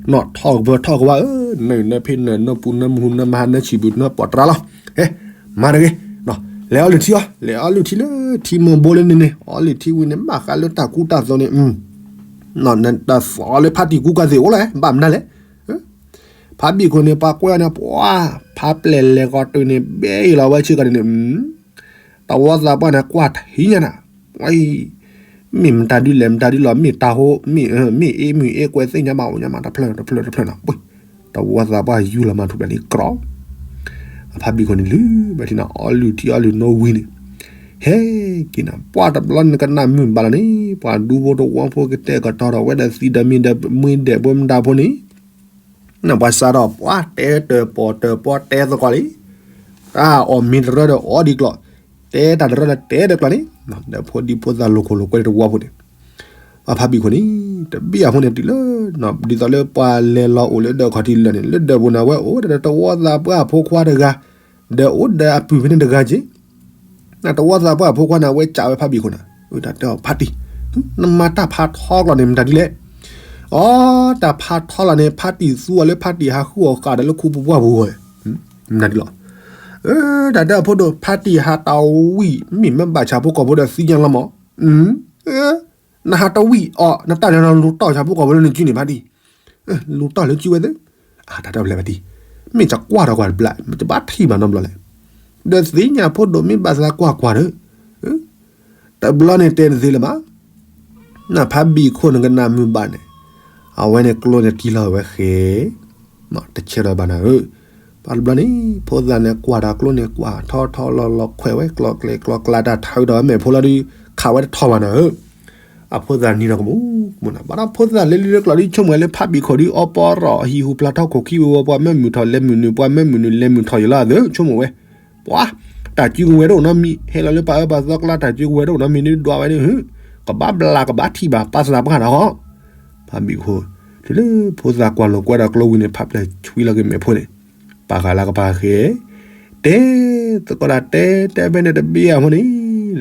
နီၢ်ထီၣ်ကပၢၤထီၣ်ကဝါဧၢ, နနၢဖံနၢနၢပူၤနၢမုၢ်ဟူ နၢမဟါနၢဆံၣ်ပူၤ နၢပီၣ်တြါလီၤ, ဟဲ မၤတဂ့ၤ, လဲၤအီလုၢ်ထံအီၤ လဲၤအီလုၢ်ထံလၢထံမိၢ်ဘိလၢန့ၣ်န့ၣ် အီလုၢ်ထံဝံၤန့ၣ် ဘၣ်ဃးလၢတၢ်ကူတၢ်သိးန့ၣ် နတသီလၢဖါတံၢ်ကူကၤသ့ၣ်အိၣ်လဲၣ် ဘၣ်မနုၤလဲၣ်, ဖါဘံၣ်ခိၣ်န့ၣ် ပှၤကွဲးအီၤန့ၣ် ပှၤ ဖါပျဲၢ်လဲၤကီးတုၤန့ၣ် ဘဲအံၤလီၤဝဲဆ့ကီးန့ၣ်န့ၣ် တဝီသးပှၢ်န့ၣ် ကွၢ်ထံညါနၤ, ဝဲအံၤ မ့ၢ်မတၤဒုလဲၣ် မတၤဒုလီၤ မ့ၢ်တၢ်ဟိ မ့ၢ် မ့ၢ်အ့ၣ်မုၢ်အ့ၣ်ကွဲးသ့ၣ်ညါမး အိၣ်ညါမး တဖျၢၣ်တဖျၢၣ်တဖျၢၣ်နီၤ, တဝီသးပှၢ်ယူၢ်လီၤမးထူၣ်ဖျဲးလံကြီ, အဖါဘံၣ်ခိၣ်န့ၣ် လုၢ်ဘၣ်ထံနီၤ အီလုၢ်ထံအီလုၢ်နိဝံၤန့ၣ် ဟဲက့ၤနၤ ပှၤတဘျီန့ၣ် ကနၣ်မုာ်ဘၣ်လီၤန့ၣ် ပှၤဒူဖိတဝီဖိကတဲာ်ကတီၤဒီးဝဲဒီးသံဒီးမံၤဒီးမုၢ်ဒဲးဘၢမတၤဖိန့ၣ် နပှၤစးထီၣ်ပှၤတဲတၢၢ်ပီၢ်တၢၢ်ပီၢ်တဲသကိးလံ, တၢ်အီၣ်မ့ၤတရၢဒီးအီဒံးကျိး, တဲတၢ်တရၢဒီးတဲတၢၢ်ကျိးန့ၣ်, ဒီးဖိဒံဖိသၣ်လိာ်ခိၣ်လိာ်ကွဲတဝီဖိန့ၣ်, အဖါဘံၣ်ခိၣ်န့ၣ် တဘံၣ်အဖိန့ၣ်တုၤလၢ ဒ်သိးလၢပှၤလဲၤလီၤအိၣ်လၢဒၢးခီၣ်ထံးလၢာ်န့ၣ် လၢဒၢးပူၤန့ၣ်ဝဲအိၣ်ဒီးတဝီသးပှၢ်အဖိခွါတဂၤ, ဒီးအိၣ်ဒီးအပုၢ်ဖဲန့ၣ်တဂၤက့ၤ နတဝီသးပှၢ်အဖိခွါန့ၣ် အဝဲကးဝဲဖါဘံၣ်ခိၣ်န့ၣ်, တၢ်တဲအီၤဖါတံၢ်, နမၤတၢ်ဖးထီကျိးန့ၣ် မတၤဒ်လဲၣ်, အိ တၢ်ဖးထီလီၤန့ၣ် ဖါတံၢ်သူအီၤလၢဖါတံၢ်ဟးဃုအီၣ်ဃာ်ဒီးလၢခူပူၤပှၢ်ပူၤဝဲ, မတၤဒ်လီၤ, တၢ်တဲအီၤဖိဒိၣ် ဖါတံၢ်ဟးတၢ်ဝံၣ် မ့ၢ်မ့ၢ်ဘၣ်ဆၣ်ဖိကီၢ်ဖိဒီးသ့ၣ်ညါလီၤမး, နဟးတဝံၣ်အီၤ နတၢ်န့ၣ်လူၤတီၢ်ဆၣ်ဖိကီၢ်ဖိလၢနစုန့ၣ်ဖါတံၢ် လူၤတီၢ်လၢစုဝဲသ့ၣ်, တၢ်တဲအီၤဖါတံၢ်, မ့ၢ်ကကွၢ်ထီၣ်ကွၢ်တဘျီ မ့ၢ်တဘၣ်ထံၣ်ဘၣ်နီတဘျီလဲၣ်, ဒီးသ့ၣ်ညါဖိဒိၣ်မ့ၢ်ဘၣ်သးကွၢ်ကွၢ်ဒီး, တဘျီန့ၣ်တဲတသ့လၢၤဘၣ်, နဖါဘံၣ်ခိၣ်နကနၣ်မုာ်ဘၣ်န့ၣ်, အဝဲန့ၣ်ကျိန့ၣ်တံၢ်လီၤဝဲဃဲ တဆဲးဒီးဘၣ်နၤဧၢ, ပှၤတဘျီန့ၣ် ဖိသၣ်န့ၣ်ကွၢ်တၢ်ကျိန့ၣ် ကွၢ်ထီထီလီၤလီၤခွဲးဝဲ ကျီၣ်ကျဲကျီၣ်ကျါတၢ်ထးဒီးမဲာ်ဖိလီၤဒုး ခးဝဲတထီၣ်ဘၣ်နၤဧၢ, အဖိသၣ်နံၤဒီးကမူးကမူးနၤ ဘၣ်ဒီးဖိသၣ်လၢလံလၢကျိးဒုး ဆိကမိၣ်ဝဲလၢဖါဘံၣ်ခိၣ်ဒုး အီပီရီၣ် ဟံၣ်ဟူးဖျါထီၣ်ခိၣ်ခံဝဲဝဲ ပှၤမၢမုာ်ထီၣ်လဲၤမုာ်နုာ် ပှၤမၢမုာ်နုာ်လဲၤမုာ်ထီၣ်ယလီၤအသး ဆိကမိၣ်ဝဲ, ပှၤ တၢ်စုကဝဲၤတအိၣ်နီတမံၤ ဟဲလီၤလၢပှၤအၢပှၤသီကျါ တၢ်စုကဝဲၤတအိၣ်နီတမံၤ ဒုးဒွးဝဲဒုး ကဘၣ်ဘျးကဘၣ်ထံၣ်ဘၣ် ပှၤသးပှၢ်တၢ်ဃီ ဖါဘံၣ်ခိၣ်, တုၤလၢဖိသၣ်ကွၢ်လိာ်ကွဲဒီးကျိဝံၤန့ၣ် ဖးပျဲၢ်ဆွံလီၤက့ၤမဲာ်ဖိန့ၣ်, ပာ်ဃာ်လၢကပၤဃဲ, တဲ, သကိးတၢ်တဲတဲဖဲန့ၣ်တဘ့ၣ်အဖိန့ၣ်,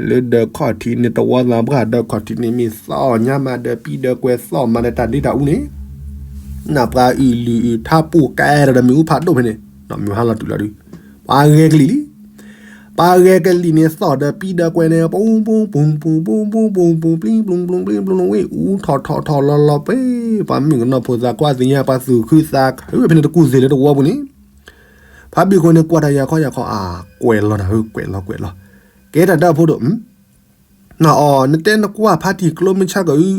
လၢဒၢးခီၣ်ထံးန့ၣ် တဝီသးပှၢ်ဒၢးခီၣ်ထံးန့ၣ် မ့ၢ်သီၣ်ညါမး ဒီးပံဒီးကွဲးသီၣ်မၤဒီးတၢ်ဒ့တၢ်အူန့ၣ်, နပှၤအုၣ်လုၢ်အုၣ်ထါပူၤကဲဒီးမ့ၣ်အူဖးဒိၣ်ဖဲန့ၣ်, မ့ၣ်ဟါလီၤတုၤလီၤဒုး, ပှၤဂဲၤကလံၣ်လံ ပှၤဂဲၤကလံၣ်န့ၣ်သီၣ်ဒီးပံဒီးကွဲးန့ၣ် ပူၤပူၤပူၤပူၤပူၤပူၤပူၤပူၤ ပျံၤပျုၤပျုၤပျံၤပျုၤပျုၤဝ့ၢ် အူထီၣ်ထီၣ်ထီၣ်လီၤလီၤပှဲၤ ပှၤမုၣ်ကနီၤဖိသၣ်ခွါသ့ၣ်ညါ ပှၤသူၣ်ခုသးခုဖဲန့ၣ်တကူၣ်သ့ၣ်လၢတဝီပူၤန့ၣ်, ဖါဘံၣ်ခိၣ်န့ၣ် ကွၢ်တၢ်ယၤခီယၤခီ အကွဲးလီၤနၤဧၢ ကွဲးလီၤကွဲးလီၤ, ကဲတၢ်ဒၢးဖိဒိၣ် နအီၤ နတဲနကွၢ်ဖါတံၢ်ကျိမုၢ်ဆါကအု,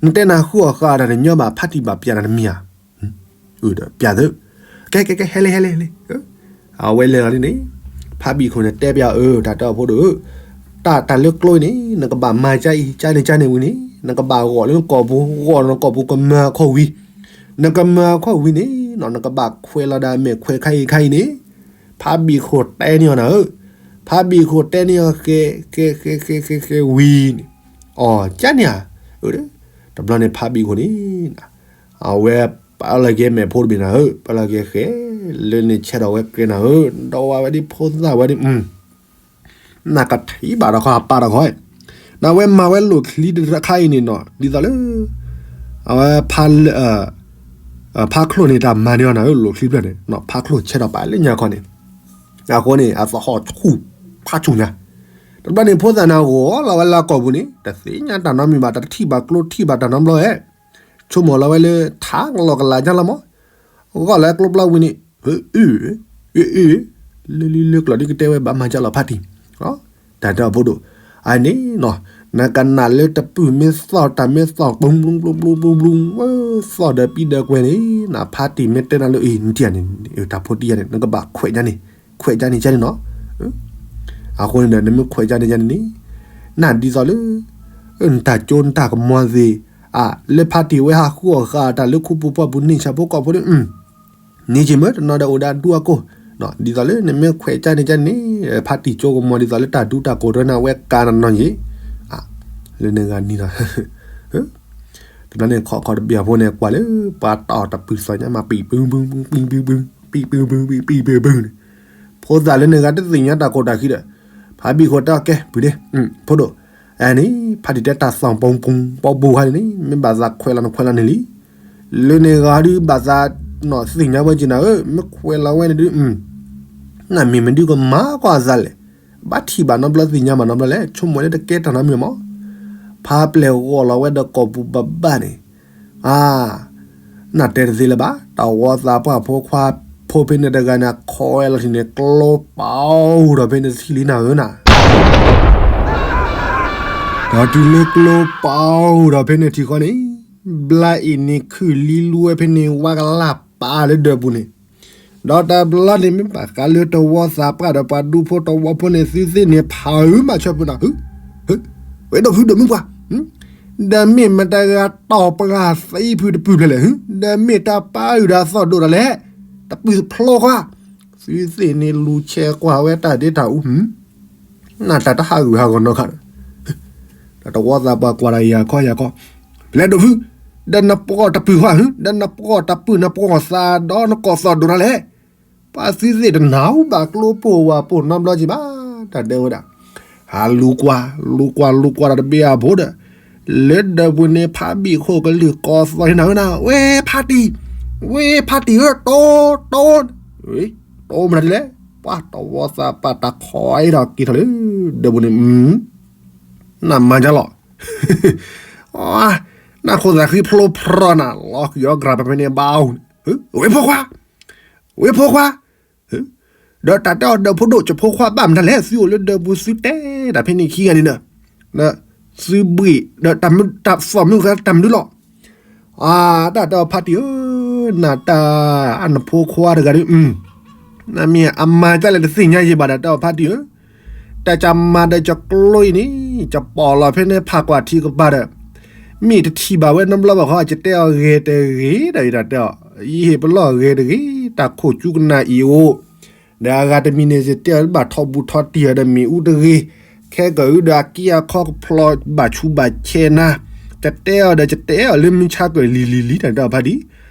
နတဲနဃုအီၣ်ဃာ်တၢ်တညီဘၣ် ဖါတံၢ်ဘၣ်ပျဲနၤတမံၤဧါ, ဒီးပျဲသၢ, ကဲကဲကဲ ဟဲလံဟဲလံဟဲလံ, အဝဲလဲၤလီၤဒ်န့ၣ်, ဖါဘံၣ်ခိၣ်န့ၣ်တဲပျဲအီၤ တၢ်တဲအီၤဖိဒိၣ်ဧၢ, တၢ်တၢ်လၢကျိအံၤန့ၣ် နကဘၣ်မၤကါအံၤ ကါန့ၣ်ကါန့ၣ်ဝံၤန့ၣ် နကဘၣ်ဂီၢ်လၢနကိာ်ပူၤ ဂီၢ်လၢနကိာ်ပူၤကမၢအခီၣ်ဝံၤ, နကမၢအခီၣ်ဝံၤန့ၣ် နကဘၣ်ခွဲးလီၤဒၣ်မဲာ်ခွဲးခါအံၤခါအံၤန့ၣ်, ဖါဘံၣ်ခိၣ်တဲန့ၢ်အီၤနၤဧၢ, ဖါဘံၣ်ခိၣ်တဲန့ၢ်အီၤဃဲ ဃဲဃဲဃဲဃဲဃဲဝံၤန့ၣ်, အီၤကါန့ၣ်ဧါ, တဘျီန့ၣ်ဖါဘံၣ်ခိၣ်န့ၣ် အဝဲပာ်လီၤက့ၤမဲာ်ဖိတဘ့ၣ်နၤဧၢ, ပာ်လီၤက့ၤဃဲ လၢန့ၣ်ဆဲးထီၣ်ဝဲကဲနၤဧၢ, ဒီးဝဲဒ်ဖိသၣ်ဝဲဒ် နကထံၣ်ဘၣ်တခီ အပၢ်တခီ, နဝဲမၤဝဲလိာ်ချံတခါအံၤန့ၣ်နီၤ ဒ်သိးလၢ အဝဲ ဖါချိၣ်န့ၣ် တၢ်မၤန့ၢ်အီၤနၤဧၢ လိာ်ချံဖျၢၣ်န့ၣ် ဖါချိၣ်ဆဲးထီၣ်ပာ်လၢညါခီန့ၣ်, အဃိန့ၣ် အသဟီၣ်ဆူၣ်ဖးဆူၣ်ညါ, တဘျီန့ၣ်ဖိသၣ်န့ၣ်ဂီၤလီၤဝဲလၢအကိာ်ပူၤန့ၣ် တသ့ၣ်ညါတၢ်နီတမံၤဘၣ် တထံၣ်ဘၣ်ကျိထံၣ်ဘၣ်တၢ်နီတဘျီဧဲ ဆိကမိၣ်လီၤဝဲလၢထးကလီကလးညါလီၤမး, ဂီၢ်လၢကျိဘျီဝံၤန့ၣ်, အ့ အ့ လၢလံလၢကျိာ်ဒ်ကတဲဝဲဘၣ်မၤကၢ်လီၤဖါတံၢ်, တၢ်တဲအီၤဖိဒိၣ်, အန့ၣ်နီၤ, နကနၣ်လၢတပုၢ်မ့ၢ်သီၣ်တၢ်မ့ၢ်သီၣ် ပူၤပူၤပူၤပူၤပူၤပူၤ, သီၣ်ဒီးပံဒီးကွဲၤန့ၣ် နဖါတံၢ်မ့ၢ်တဲနၤလၢအံၤ နတံၢ်န့ၣ် တၢ်ဖိတံၢ်ယၤန့ၣ် နကဘၣ်ခွဲးကၢ်န့ၣ်, ခွဲးကၢ်န့ၣ်ကၢ်န့ၣ်နီၤ, အဃိန့ၣ်ဒီး နမ့ၢ်ခွဲးကၢ်န့ၣ်ကၢ်န့ၣ်န့ၣ်, နဒ်သိးလၢ နတၢ်ကၠိနတၢ်ကမီၤသ့ၣ်, အ လၢဖါတံၢ်ဝဲဟးဃုအီၣ်ဃာ်တၢ်လၢခူပူၤပှၢ်ပူၤန့ၣ် ဆၣ်ဖိကီၢ်ဖိန့ၣ်, န့ၣ်က့ၤမ့ၢ်တနီၤဒီးအိၣ်ဒီးအဒူအကိၢ်, ဒ်သိးလၢနမ့ၢ်ခွဲးကၢ်န့ၣ်ကၢ်န့ၣ်, ဖါတံၢ်ကၠိကမီၤဒ်သိးလၢတၢ်ဒူတၢ်ကိၢ်တဝဲန့ၣ် အဝဲကၢ်နနီၤယ့ၣ်, လၢနဂၤနံၤဒီး တဘျီန့ၣ်ခီခီတဘ့ၣ်အဖိန့ၣ် ကွၢ်လၢပှၤတီၢ်တပုၢ်သီၣ်ညါမး ပံၣ်ပုၢ်ပုၢ်ပုၢ် ပံၣ်ပုၢ်ပုၢ်ပုၢ် ပံၣ်ပုၢ်ပုၢ် ပံၣ်ပုၢ်ပုၢ်န့ၣ်, ဖိသၣ်လၢနဂၤတသ့ၣ်ညါတၢ်ကိၢ်တၢ်ဂီၤဒီး, ဖ ဖါဘံၣ်ခိၣ်တဲအီၤ ကဲ ပုၢ်ဒ့, ဖိဒိၣ်, အဲန့ၣ် ဖါတံၢ်တဲတၢ်သီၣ်ပူၤပူၤ ပီပူၤခါန့ၣ်န့ၣ် မ့ၢ်ဘၣ်သးခွဲးလီၤနခွဲးလီၤန့ၣ်လံ. လၢန့ၣ်ဂၤဒုးဘၣ်သး နီၢ်သ့ၣ်ညါဝဲက့ၤနၤဧၢ, မ့ၢ်ခွဲးလီၤဝဲန့ၣ်ဒုး နမ့ၢ်မနုၤကမၤကွၢ်အသးလဲၣ်. ဘၣ်ထံၣ်ဘၣ်နီတဘျီသ့ၣ်ညါဘၣ်နီတဘျီလဲၣ်, ဆိကမိၣ်လၢတကဲတၢ်နီတမံၤမး. ဖါပျဲၢ်ဂီၢ်လီၤဝဲဒီးကိာ်ပူၤဘၣ်ဘၣ်န့ၣ်, အါ နတဲတသ့လၢၤဘၣ်, တဝီသးပှၢ်ဖိခွါဖိဖဲန့ၣ်တဂၤန့ၣ် ခီဝဲလီၤထံၣ်န့ၣ်ကျိပာ်အိၣ်ဒီးဖဲန့ၣ်တထံၣ်လံနၤဧၢနၤ. ဒီးတုၤလၢကျိပာ်အိၣ်ဒီးဖဲန့ၣ်ထံၣ်ဃီန့ၣ်, ဘျါအံၤန့ၣ်ခုၣ်လံလူဝဲဖဲန့ၣ် ဝါကလၢ်ပာ်လၢဒၢးပူၤန့ၣ်, ဒီးတဘျီန့ၣ်မ့ၢ်ဘၣ်ဃးလၢတဝီသးပှၢ်ဒီးပှၤဒူဖိတဝီဖိန့ၣ် သုသ့ၣ်န့ၣ်ဖးအုးမၤဆၢပူၤနၤဧၢ, ဝဲဒီးဖုဒိၣ်မုၢ်ပှၢ် ဒီးမ့ၢ်မတၤတဂၤတီၢ်ပှၤသံဖုတပုၢ်ဖျဲးလဲၣ်, ဒီးမ့ၢ်တၢ်ပာ်အုးဒီးအသီၣ်ဒိၣ်ဒီးလဲၣ်, တပုၢ်တဖျိခွါ, သုသ့ၣ်န့ၣ်လူၤဆဲးကွၢ်ဝဲတၢ်ဒ့တၢ်အူ, နတၢ်တဟးဂူာ်ဟးဂီၤနီတခါဒီး, ဒီးတဝီသးပှၢ်ကွၢ်ဒီးယၤခီယၤခီ, ဖဲလဲၣ်ဒိၣ်ဖု, ဒီးနပှီၢ်တပုၢ်ခွါဧၢ, ဒီးနပှီၢ်တပုၢ်နပှီၢ်သးဒီးနကိးသီၣ်ဒိၣ်တၢ်လဲၣ်. ပှၤသုသ့ၣ်တနၢ်ဟူဘၣ်ကျိဖိဝၤဖိနီတဘျီက့ၤဘၣ်, တၢ်ဒဲဝဲဒၣ်, ဟးလူၤကွၢ် လူၤကွၢ်လူၤကွၢ်ဒီးတဘ့ၣ်အဖိဒီး, လၢဒၢးပူၤန့ၣ်ဖါဘံၣ်ခိၣ်ကလုၢ်ကိးသီၣ်န့ၣ်နၤဧၢနၤ, ဝဲဖါတံၢ်, ဝဲဖါတံၢ်ဧၢ တိတိ, တိမနုၤလဲၣ်, ပှၤတဝီသးပှၢ်တၢ်ခီအံၤဒီးက့ၤထီၣ်လၢဒၢးပူၤန့ၣ်, နမၤဒ်လီၤ နၢ်ခိၣ်သးဃံဖျိဖရီနၤ လီၤဃံၤအီၣ်ကြၤပဖဲန့ၣ်ဘၣ်အိၣ်န့ၣ်, ဝဲဖိခွါ, ဝဲဖိခွါ, ဒီးတၢ်တဲအီၤဒီးဖိဒိၣ် ယဖိခွါဘၣ်မတၤလဲၣ် သုအိၣ်လၢဒၢးပူၤသုတဲတၢ်ဖဲန့ၣ်ခံဂၤန့ၣ်ဒီး, သုဘှ့ၣ်ဒီးတၢ်မုၢ် တၢ်သီၣ်မုၢ်ဃဲတၢ်မနုၤလီၤ. အတၢ်တဲအီၤဖါတံၢ်ဧၢ, နတၢ်အနဖိခွါတဂၤဒီး နမ့ၢ်အမၤတၢ်လဲၣ်တသ့ၣ်ညါယံၤဘၣ်ဒီး တဲအီၤဖါတံၢ်ဧၢ, တၢ်ကမၤဒီးယကျိအံၤန့ၣ် ယပိာ်လီၤဖဲန့ၣ်ဖးကွၢ်ထံကပၤဒီး, မ့ၢ်တထံၣ်ဘၣ်ဝဲနီတဘျီဘၣ်ဃီ ယတဲအီၤဂဲၤတဂ့ၤဒီးယတၢ်တဲအီၤ, ယဟ့ၣ်ပလီၢ်ဂဲၤတဂ့ၤ တၢ်ခိၣ်ကၠူကနၣ်အံၤအိၣ်, ဒီးအဂၤတမံၤန့ၣ် ယတဲအီၤဘၣ်ထီၣ်ဘူးထီၣ်တံၢ်အီၤဒီးမ့ၣ်အူတဂ့ၤ, ခဲကၢအုဒီးအက့အခီကဖျီဘၣ်ဆူးဘၣ်ဆဲးနၤ, ယတဲအီၤဒီးယတဲအီၤလၢမုၢ်ဆါကၢၢ်လံၤလံၤလံၤ တၢ်တဲအီၤဖါတံၢ်,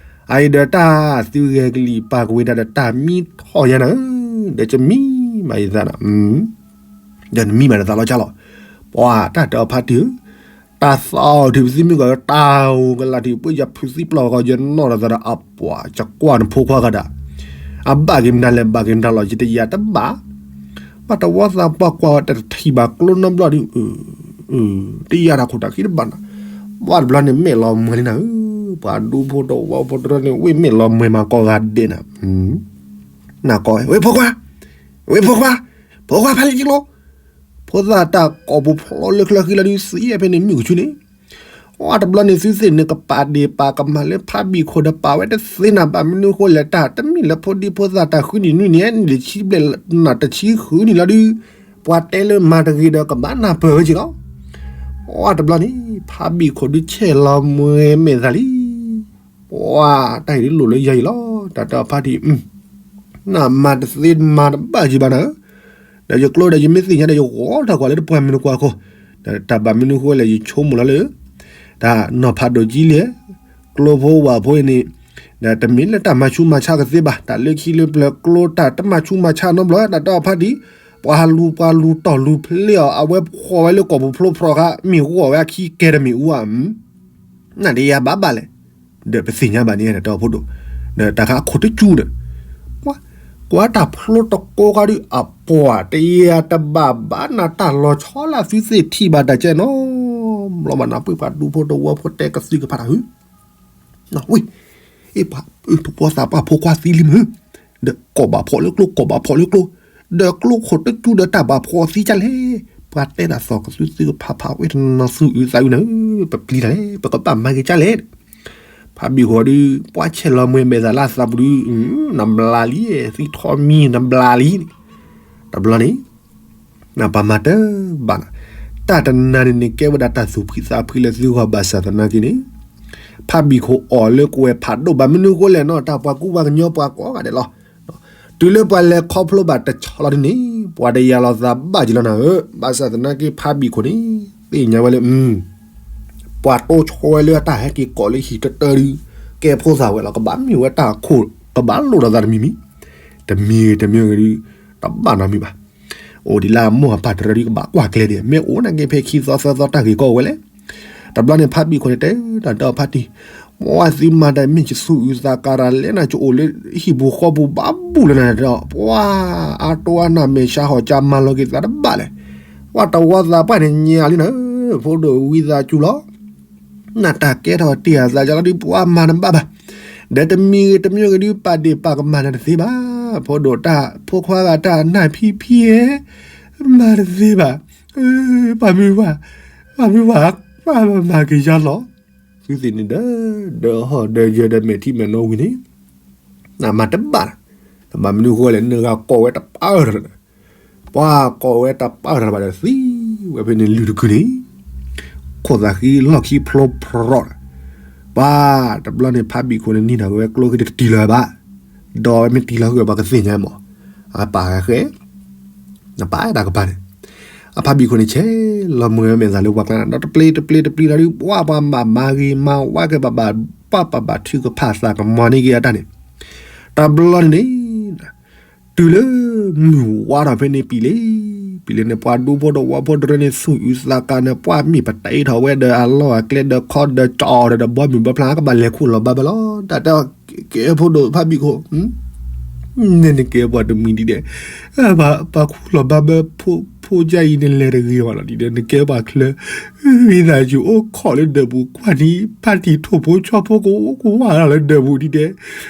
အအံၤဒီးတၢ်သုဂဲၤကလံၤပာ်ကဝ့ၤတၢ်ဒီးတၢ်မံထီၣ်ယၤနၤဧၢ, ဒီးယမံမးယသးနၤ, ဒီးနမံမးနသးလီၤကၢ်လီၤ, ပှၤတၢ်တဲအီၤဖါတံၢ်ဧၢ, တၢ်သီၣ်ထံပသံမုၢ်ကီၢ် တၢ်အိၣ်ကလးထံပှ့ၤယဖုသံပျီၢ်ဂီၤ ယနီၢ်ဒီးသးဒီးအပှၤ ယကွၢ်နဖိခွါဂၤဒၣ်, အဘၣ်က့ၤမတၤလဲၣ် ဘၣ်က့ၤမတၤလီၤ ယတယာ်တဘၣ်, ဘၣ်တဝီသးပှၢ်ကွၢ်ဝဲတထံၣ်ဘၣ်ကျိနီတဘျီဒီး, တယာ်တၢ်ခိၣ်တၢ်ခံတဘၣ်နၤ, ဘၣ်တဘျီန့ၣ်မဲာ်လီၤမှဲၤလံနၤဧၢ, ပှၤဒူဖိတဝီဖိတရၢန့ၣ် ဝ့ၢ်မဲာ်လီၤမှဲၤမၤကီၢ်ဂၤဒဲးနၤ, နၢ်ကီၢ် ဝဲဖိခွါ, ဝဲဖိခွါ, ဖိခွါဖါလံၤကလိ, ဖိသၣ်တၢ်ကိာ်ပူၤဖျိလၢချၢဃံလီၤဒုးသံဖဲန့ၣ်မုၢ်ကဆူန့ၣ်, အတဘျီန့ၣ်သုသ့ၣ်န့ၣ်ကပာ်ဒ့ၣ်ပာ်ကမၣ်လၢဖါဘံၣ်ခိၣ်ဒီးပာ်ဝဲတသ့နၤ ဘၣ်မနုၤဃိလဲၣ်တၢ်တမ့ၢ်လၢဖိဒံဖိသၣ်တၢ်ဃုနံၣ်နွံနံၣ် နံၣ်တဆံဘျဲၣ်နံၣ်တဆံဃုနံၣ်လီၤဒုး, ပှၤတဲလၢမၤတဂ့ၤဒီးကဘၣ်နၢ်ပၢၢ်ဝဲက့ၤလီၤ, အတဘျီန့ၣ် ဖါဘံၣ်ခိၣ်ဒုးဆဲးလီၤမှဲၤမဲာ်သးလံ ပှၤတၢ်အံၤဒ်လိၣ်လၢယၤအံၤလီၤ တၢ်တဲအီၤဖါတံၢ်, နမၤတသ့မၤတဘၣ်ယံၤဘၣ်နၤဧၢ, ဒီးယကျိဒီးယမ့ၢ်သ့ၣ်ညါဒီးယဂီၤထီၣ်ကွၢ်လၢတပှၢ်မုၢ်နကွၢ်ခိၣ်, ဒီးတၢ်ဘၣ်မနုၤဃိလဲၣ်ယဆိကမိၣ်လီၤလၢ, တၢ်နီၤဖးဒိၣ်ကံလဲၣ်, ကျိဖိဝၤဖိအံၤန့ၣ်, ဒီးတမ့ၢ်လၢတၢ်မၤဆူးမၤဆါကသ့ဘၣ် တၢ်လၢခံလၢပျၢၤကျိတၢ်တမၤဆူးမၤဆါနီတဘျီ တၢ်တဲအီၤဖါတံၢ်, ပှၤလူၤပှၤလူၤတီၢ်လူၤဖျ့အီၤ အဝဲဖှီၣ်ဝဲလၢကိာ်ပူၤဖျိဖျိခါ မ့ၢ်ဂီၢ်ဝဲအခံကဲတမ့ၢ်အူဧါ နဒ်ယၤဘၣ်ဘၣ်လဲၣ်, ဒီးပသ့ၣ်ညါဘၣ်န့ၣ် တၢ်တဲအီၤဖိဒိၣ်, ဒီးတၢ်ခါအခိၣ်တကၠူဒီး, ကွၢ်တၢ်ဖျိတကိးခါဒုး အပှၤတယၤတဘၣ်ဘၣ်နၤတၢ်လီၤဆီလၢသုသ့ၣ်ထံၣ်ဘၣ်တၢ်ကဲနီၤ, ဘျီဘၣ်နၤပှ့ၤပှၤဒူဖိတဝီဖိတဲကသုကဖးတၢ်ဧၢ ဝံၤ, အ့ၣ်ပှၤ တဝီသးပှၢ်ဖိခွါသံလံမုၢ်, ဒီးကိာ်ဘၣ်ဖှီၣ်လၢကျိ ကိာ်ဘၣ်ဖှီၣ်လၢကျိ, ဒီးကျိခိၣ်တကၠူဒီးတၢ်ဘၣ်ဖှီၣ်သံကၢ်လဲၣ်, ပှၤတဲဒၣ်သီၣ်ကသုသုကဖးဖးဝဲတနီၤသူအုးသးအုးနၤဧၢ, ပပျံၤတၢ်လဲၣ် ပကဘၣ်မၤက့ၤကၢ်လဲၣ်, ဖါဘံၣ်ဃီဒုး ပှၤဆဲးလီၤမှဲၤမဲာ်သးလၢအသးပူၤဒုး, နဘျါလံ, သံထီၣ်မံနဘျါလံ, တဘျီန့ၣ် နပှၤမၤတဘၣ်နၤ, တၢ်တနၤန့ၣ်န့ၣ် ကဲဝဲဒၣ်တၢ်သူၣ်ဖှံသးဖှံလၢသုဂီၢ်ဘၣ်ဆၣ်သနာ်က့န့ၣ်, ဖါဘံၣ်ခိၣ်အီၣ်လၢကဝဲၢ်ဖးဒိၣ်ဘၣ်မနုၤဃိလဲၣ်နီၤ တၢ်ပှၤကူပှၤကညီပှၤကိးဂၤဒဲးလီၤ, တုၤလၢပှၤလဲၤခီဖျိဘၣ်တဆီလီၤဒ်န့ၣ် ပှၤတယၤလီၤသးဘၣ်က့ၤလီၤနၤဧၢ, ဘၣ်ဆၣ်သနာ်က့ဖါဘံၣ်ခိၣ်န့ၣ် သ့ၣ်ညါဝဲလၢ ပှၤတိဆိဝဲလၢအတၢ်ဟဲက့ၤကိးလၢဟံၣ်တတၢဒုး, ကဲဖိသၣ်ဝဲလီၤ ကဘၣ်မ့ၢ်ဝဲတၢ်အခိၣ် ကဘၣ်လိၣ်ဒီးသးတမံၤမံၤ, တမံၤဂ့ၤတမံၤဂ့ၤဒုး, တဘၣ်နီတမံၤဘၣ်. အိၣ်ဒံးလၢအမိၢ်အပၢ်တရၢဒုးကဘၣ်ကွၢ်ကျဲဒံး မ့ၢ်အိၣ်နာ်က့ဖဲခံသီသၢသီတၢ်ဂ့ၢ်ကီအိၣ်ဝဲလဲၣ်. တဘျီန့ၣ်ဖးဘံၣ်ခိၣ်န့ၣ်တဲတၢ်ဒီးဖါတံၢ်, ပှၤသုမၤတၢ်မ့ၢ်ယသူၣ်အုးသးကၤတၢ်လဲၣ်နၤ ကအိၣ်လၢဟံၣ်ပူၤဃီပူၤဘၣ်ဘူၣ်လၢနၤဒီး ပှၤအတိအနၢ်မဲာ်ဆှးဟီၣ်ကၠါမၤလီၤက့ၤသးတဘၣ်လဲၣ်. ပှၤတဝီသးပှၢ်န့ၣ်ညါလံနၤ, ဖိဒိၣ်ဝံသးစူၤလီၤ နတၢ်ကဲထီၣ်တ့ၢ်အသးကလီၤဒုး ပှၤမၤတဘၣ်ဘၣ်. ဒီးတမံၤဂ့ၤတမံၤဂ့ၤဒုး ပာ်ဒ့ၣ်ပာ်ကမၣ်နၤတသ့ဘၣ်. ဖိဒိၣ်တၢ်ဖိခွါဂၤတၢ်နၢ်ဖံဖံဧဲ, မၤတသ့ဘၣ်. ပှၤမုၢ်ဝၤ, ပှၤမုၢ်ဝၤ, ပှၤမၤက့ၤယါလီၤ. သုသ့ၣ်န့ၣ်ဒီး, ဒီးဟီၣ်ဒီးယၢၤဒီးမဲာ်ထံမဲာ်နိဝံၤန့ၣ်, နမၤတဘၣ်, နဘၣ်မနုၤဃိလဲၣ် နဂၤကိးဝဲတပာ်အၢၣ် ပှၤကိးဝဲတပာ်ရၤဘၣ်ဒီးသံဝဲဖဲန့ၣ်လုၢ်တကုန့ၣ်, ခိၣ်သးဃံလီၢ်ခံဖျိဖရီၣ်, ပှၤတဘျီန့ၣ်ဖးဘံၣ်ခိၣ်န့ၣ်နံၤနၤကဝဲကျိချံတတံၢ်လီၤဘၣ်, ဒီးဝဲမ့ၢ်တံၢ်လီၤဃုာ်ဘၣ်ကသ့ၣ်ညါမး, အပာ်ဃဲ, နပာ်တၢ်ကပၤန့ၣ်, အဖးဘံၣ်ခိၣ်န့ၣ်ဆဲးလီၤမုၢ်ဝဲမဲာ်သးလၢပှၤကျါန့ၣ် ဒီးတပျ့တပျ့တပျ့လီၤဒုး ပှၤပှၤမၤမၤဂ့ၤမၤဝါက့ၤဘၣ်ဘၣ်, ပှၤပာ်ဘၣ်ထုကဖၣ်သးကမီၤန့ၢ်က့ၤအတၢ်န့ၣ်, တဘျီန့ၣ်န့ၣ် တုၤလၢမုၢ်ဝါထီၣ်ဖဲန့ၣ်ပံၤလ့, ပံၤလ့န့ၣ် ပှၤဒူဖိတဝီဖိတရၢန့ၣ် သူၣ်အုးသးကၤန့ၣ် ပှၤမ့ၢ်ပတၢ်အ့ၣ်ထီၣ်ဝဲဒီးအလီၢ်အကျဲဒီးခီဒီးကၠီဒီး ဒီးဘီမုၢ်ဘီဖျါ ကဘၣ်လဲၤခူၣ်လီၤဘၣ်ဘၣ်လီၤ. တၢ်တဲကဲဖိဒိၣ်ဖးဘံၣ်ခိၣ်, န့ၣ်နကဲပှၤတမံၤဒ်ဒဲး, ပှၤခူၣ်လီၤဘၣ်ဘၣ်ဖိ, ဖိကၢ်အံၤန့ၣ်လဲၤတဂ့ၤဘၣ်လီၤဒ်ဒဲး နကဲပှၤချၢ, ဝံသးစူၤအိၣ်ခိးလၢဒၢးပူၤ ကွၢ်ထံဖးတံၢ်ထိၣ်ဖိဆီဖိကအိၣ်ကဝၢ်လီၤလၢဒၢးပူၤဒ်ဒဲး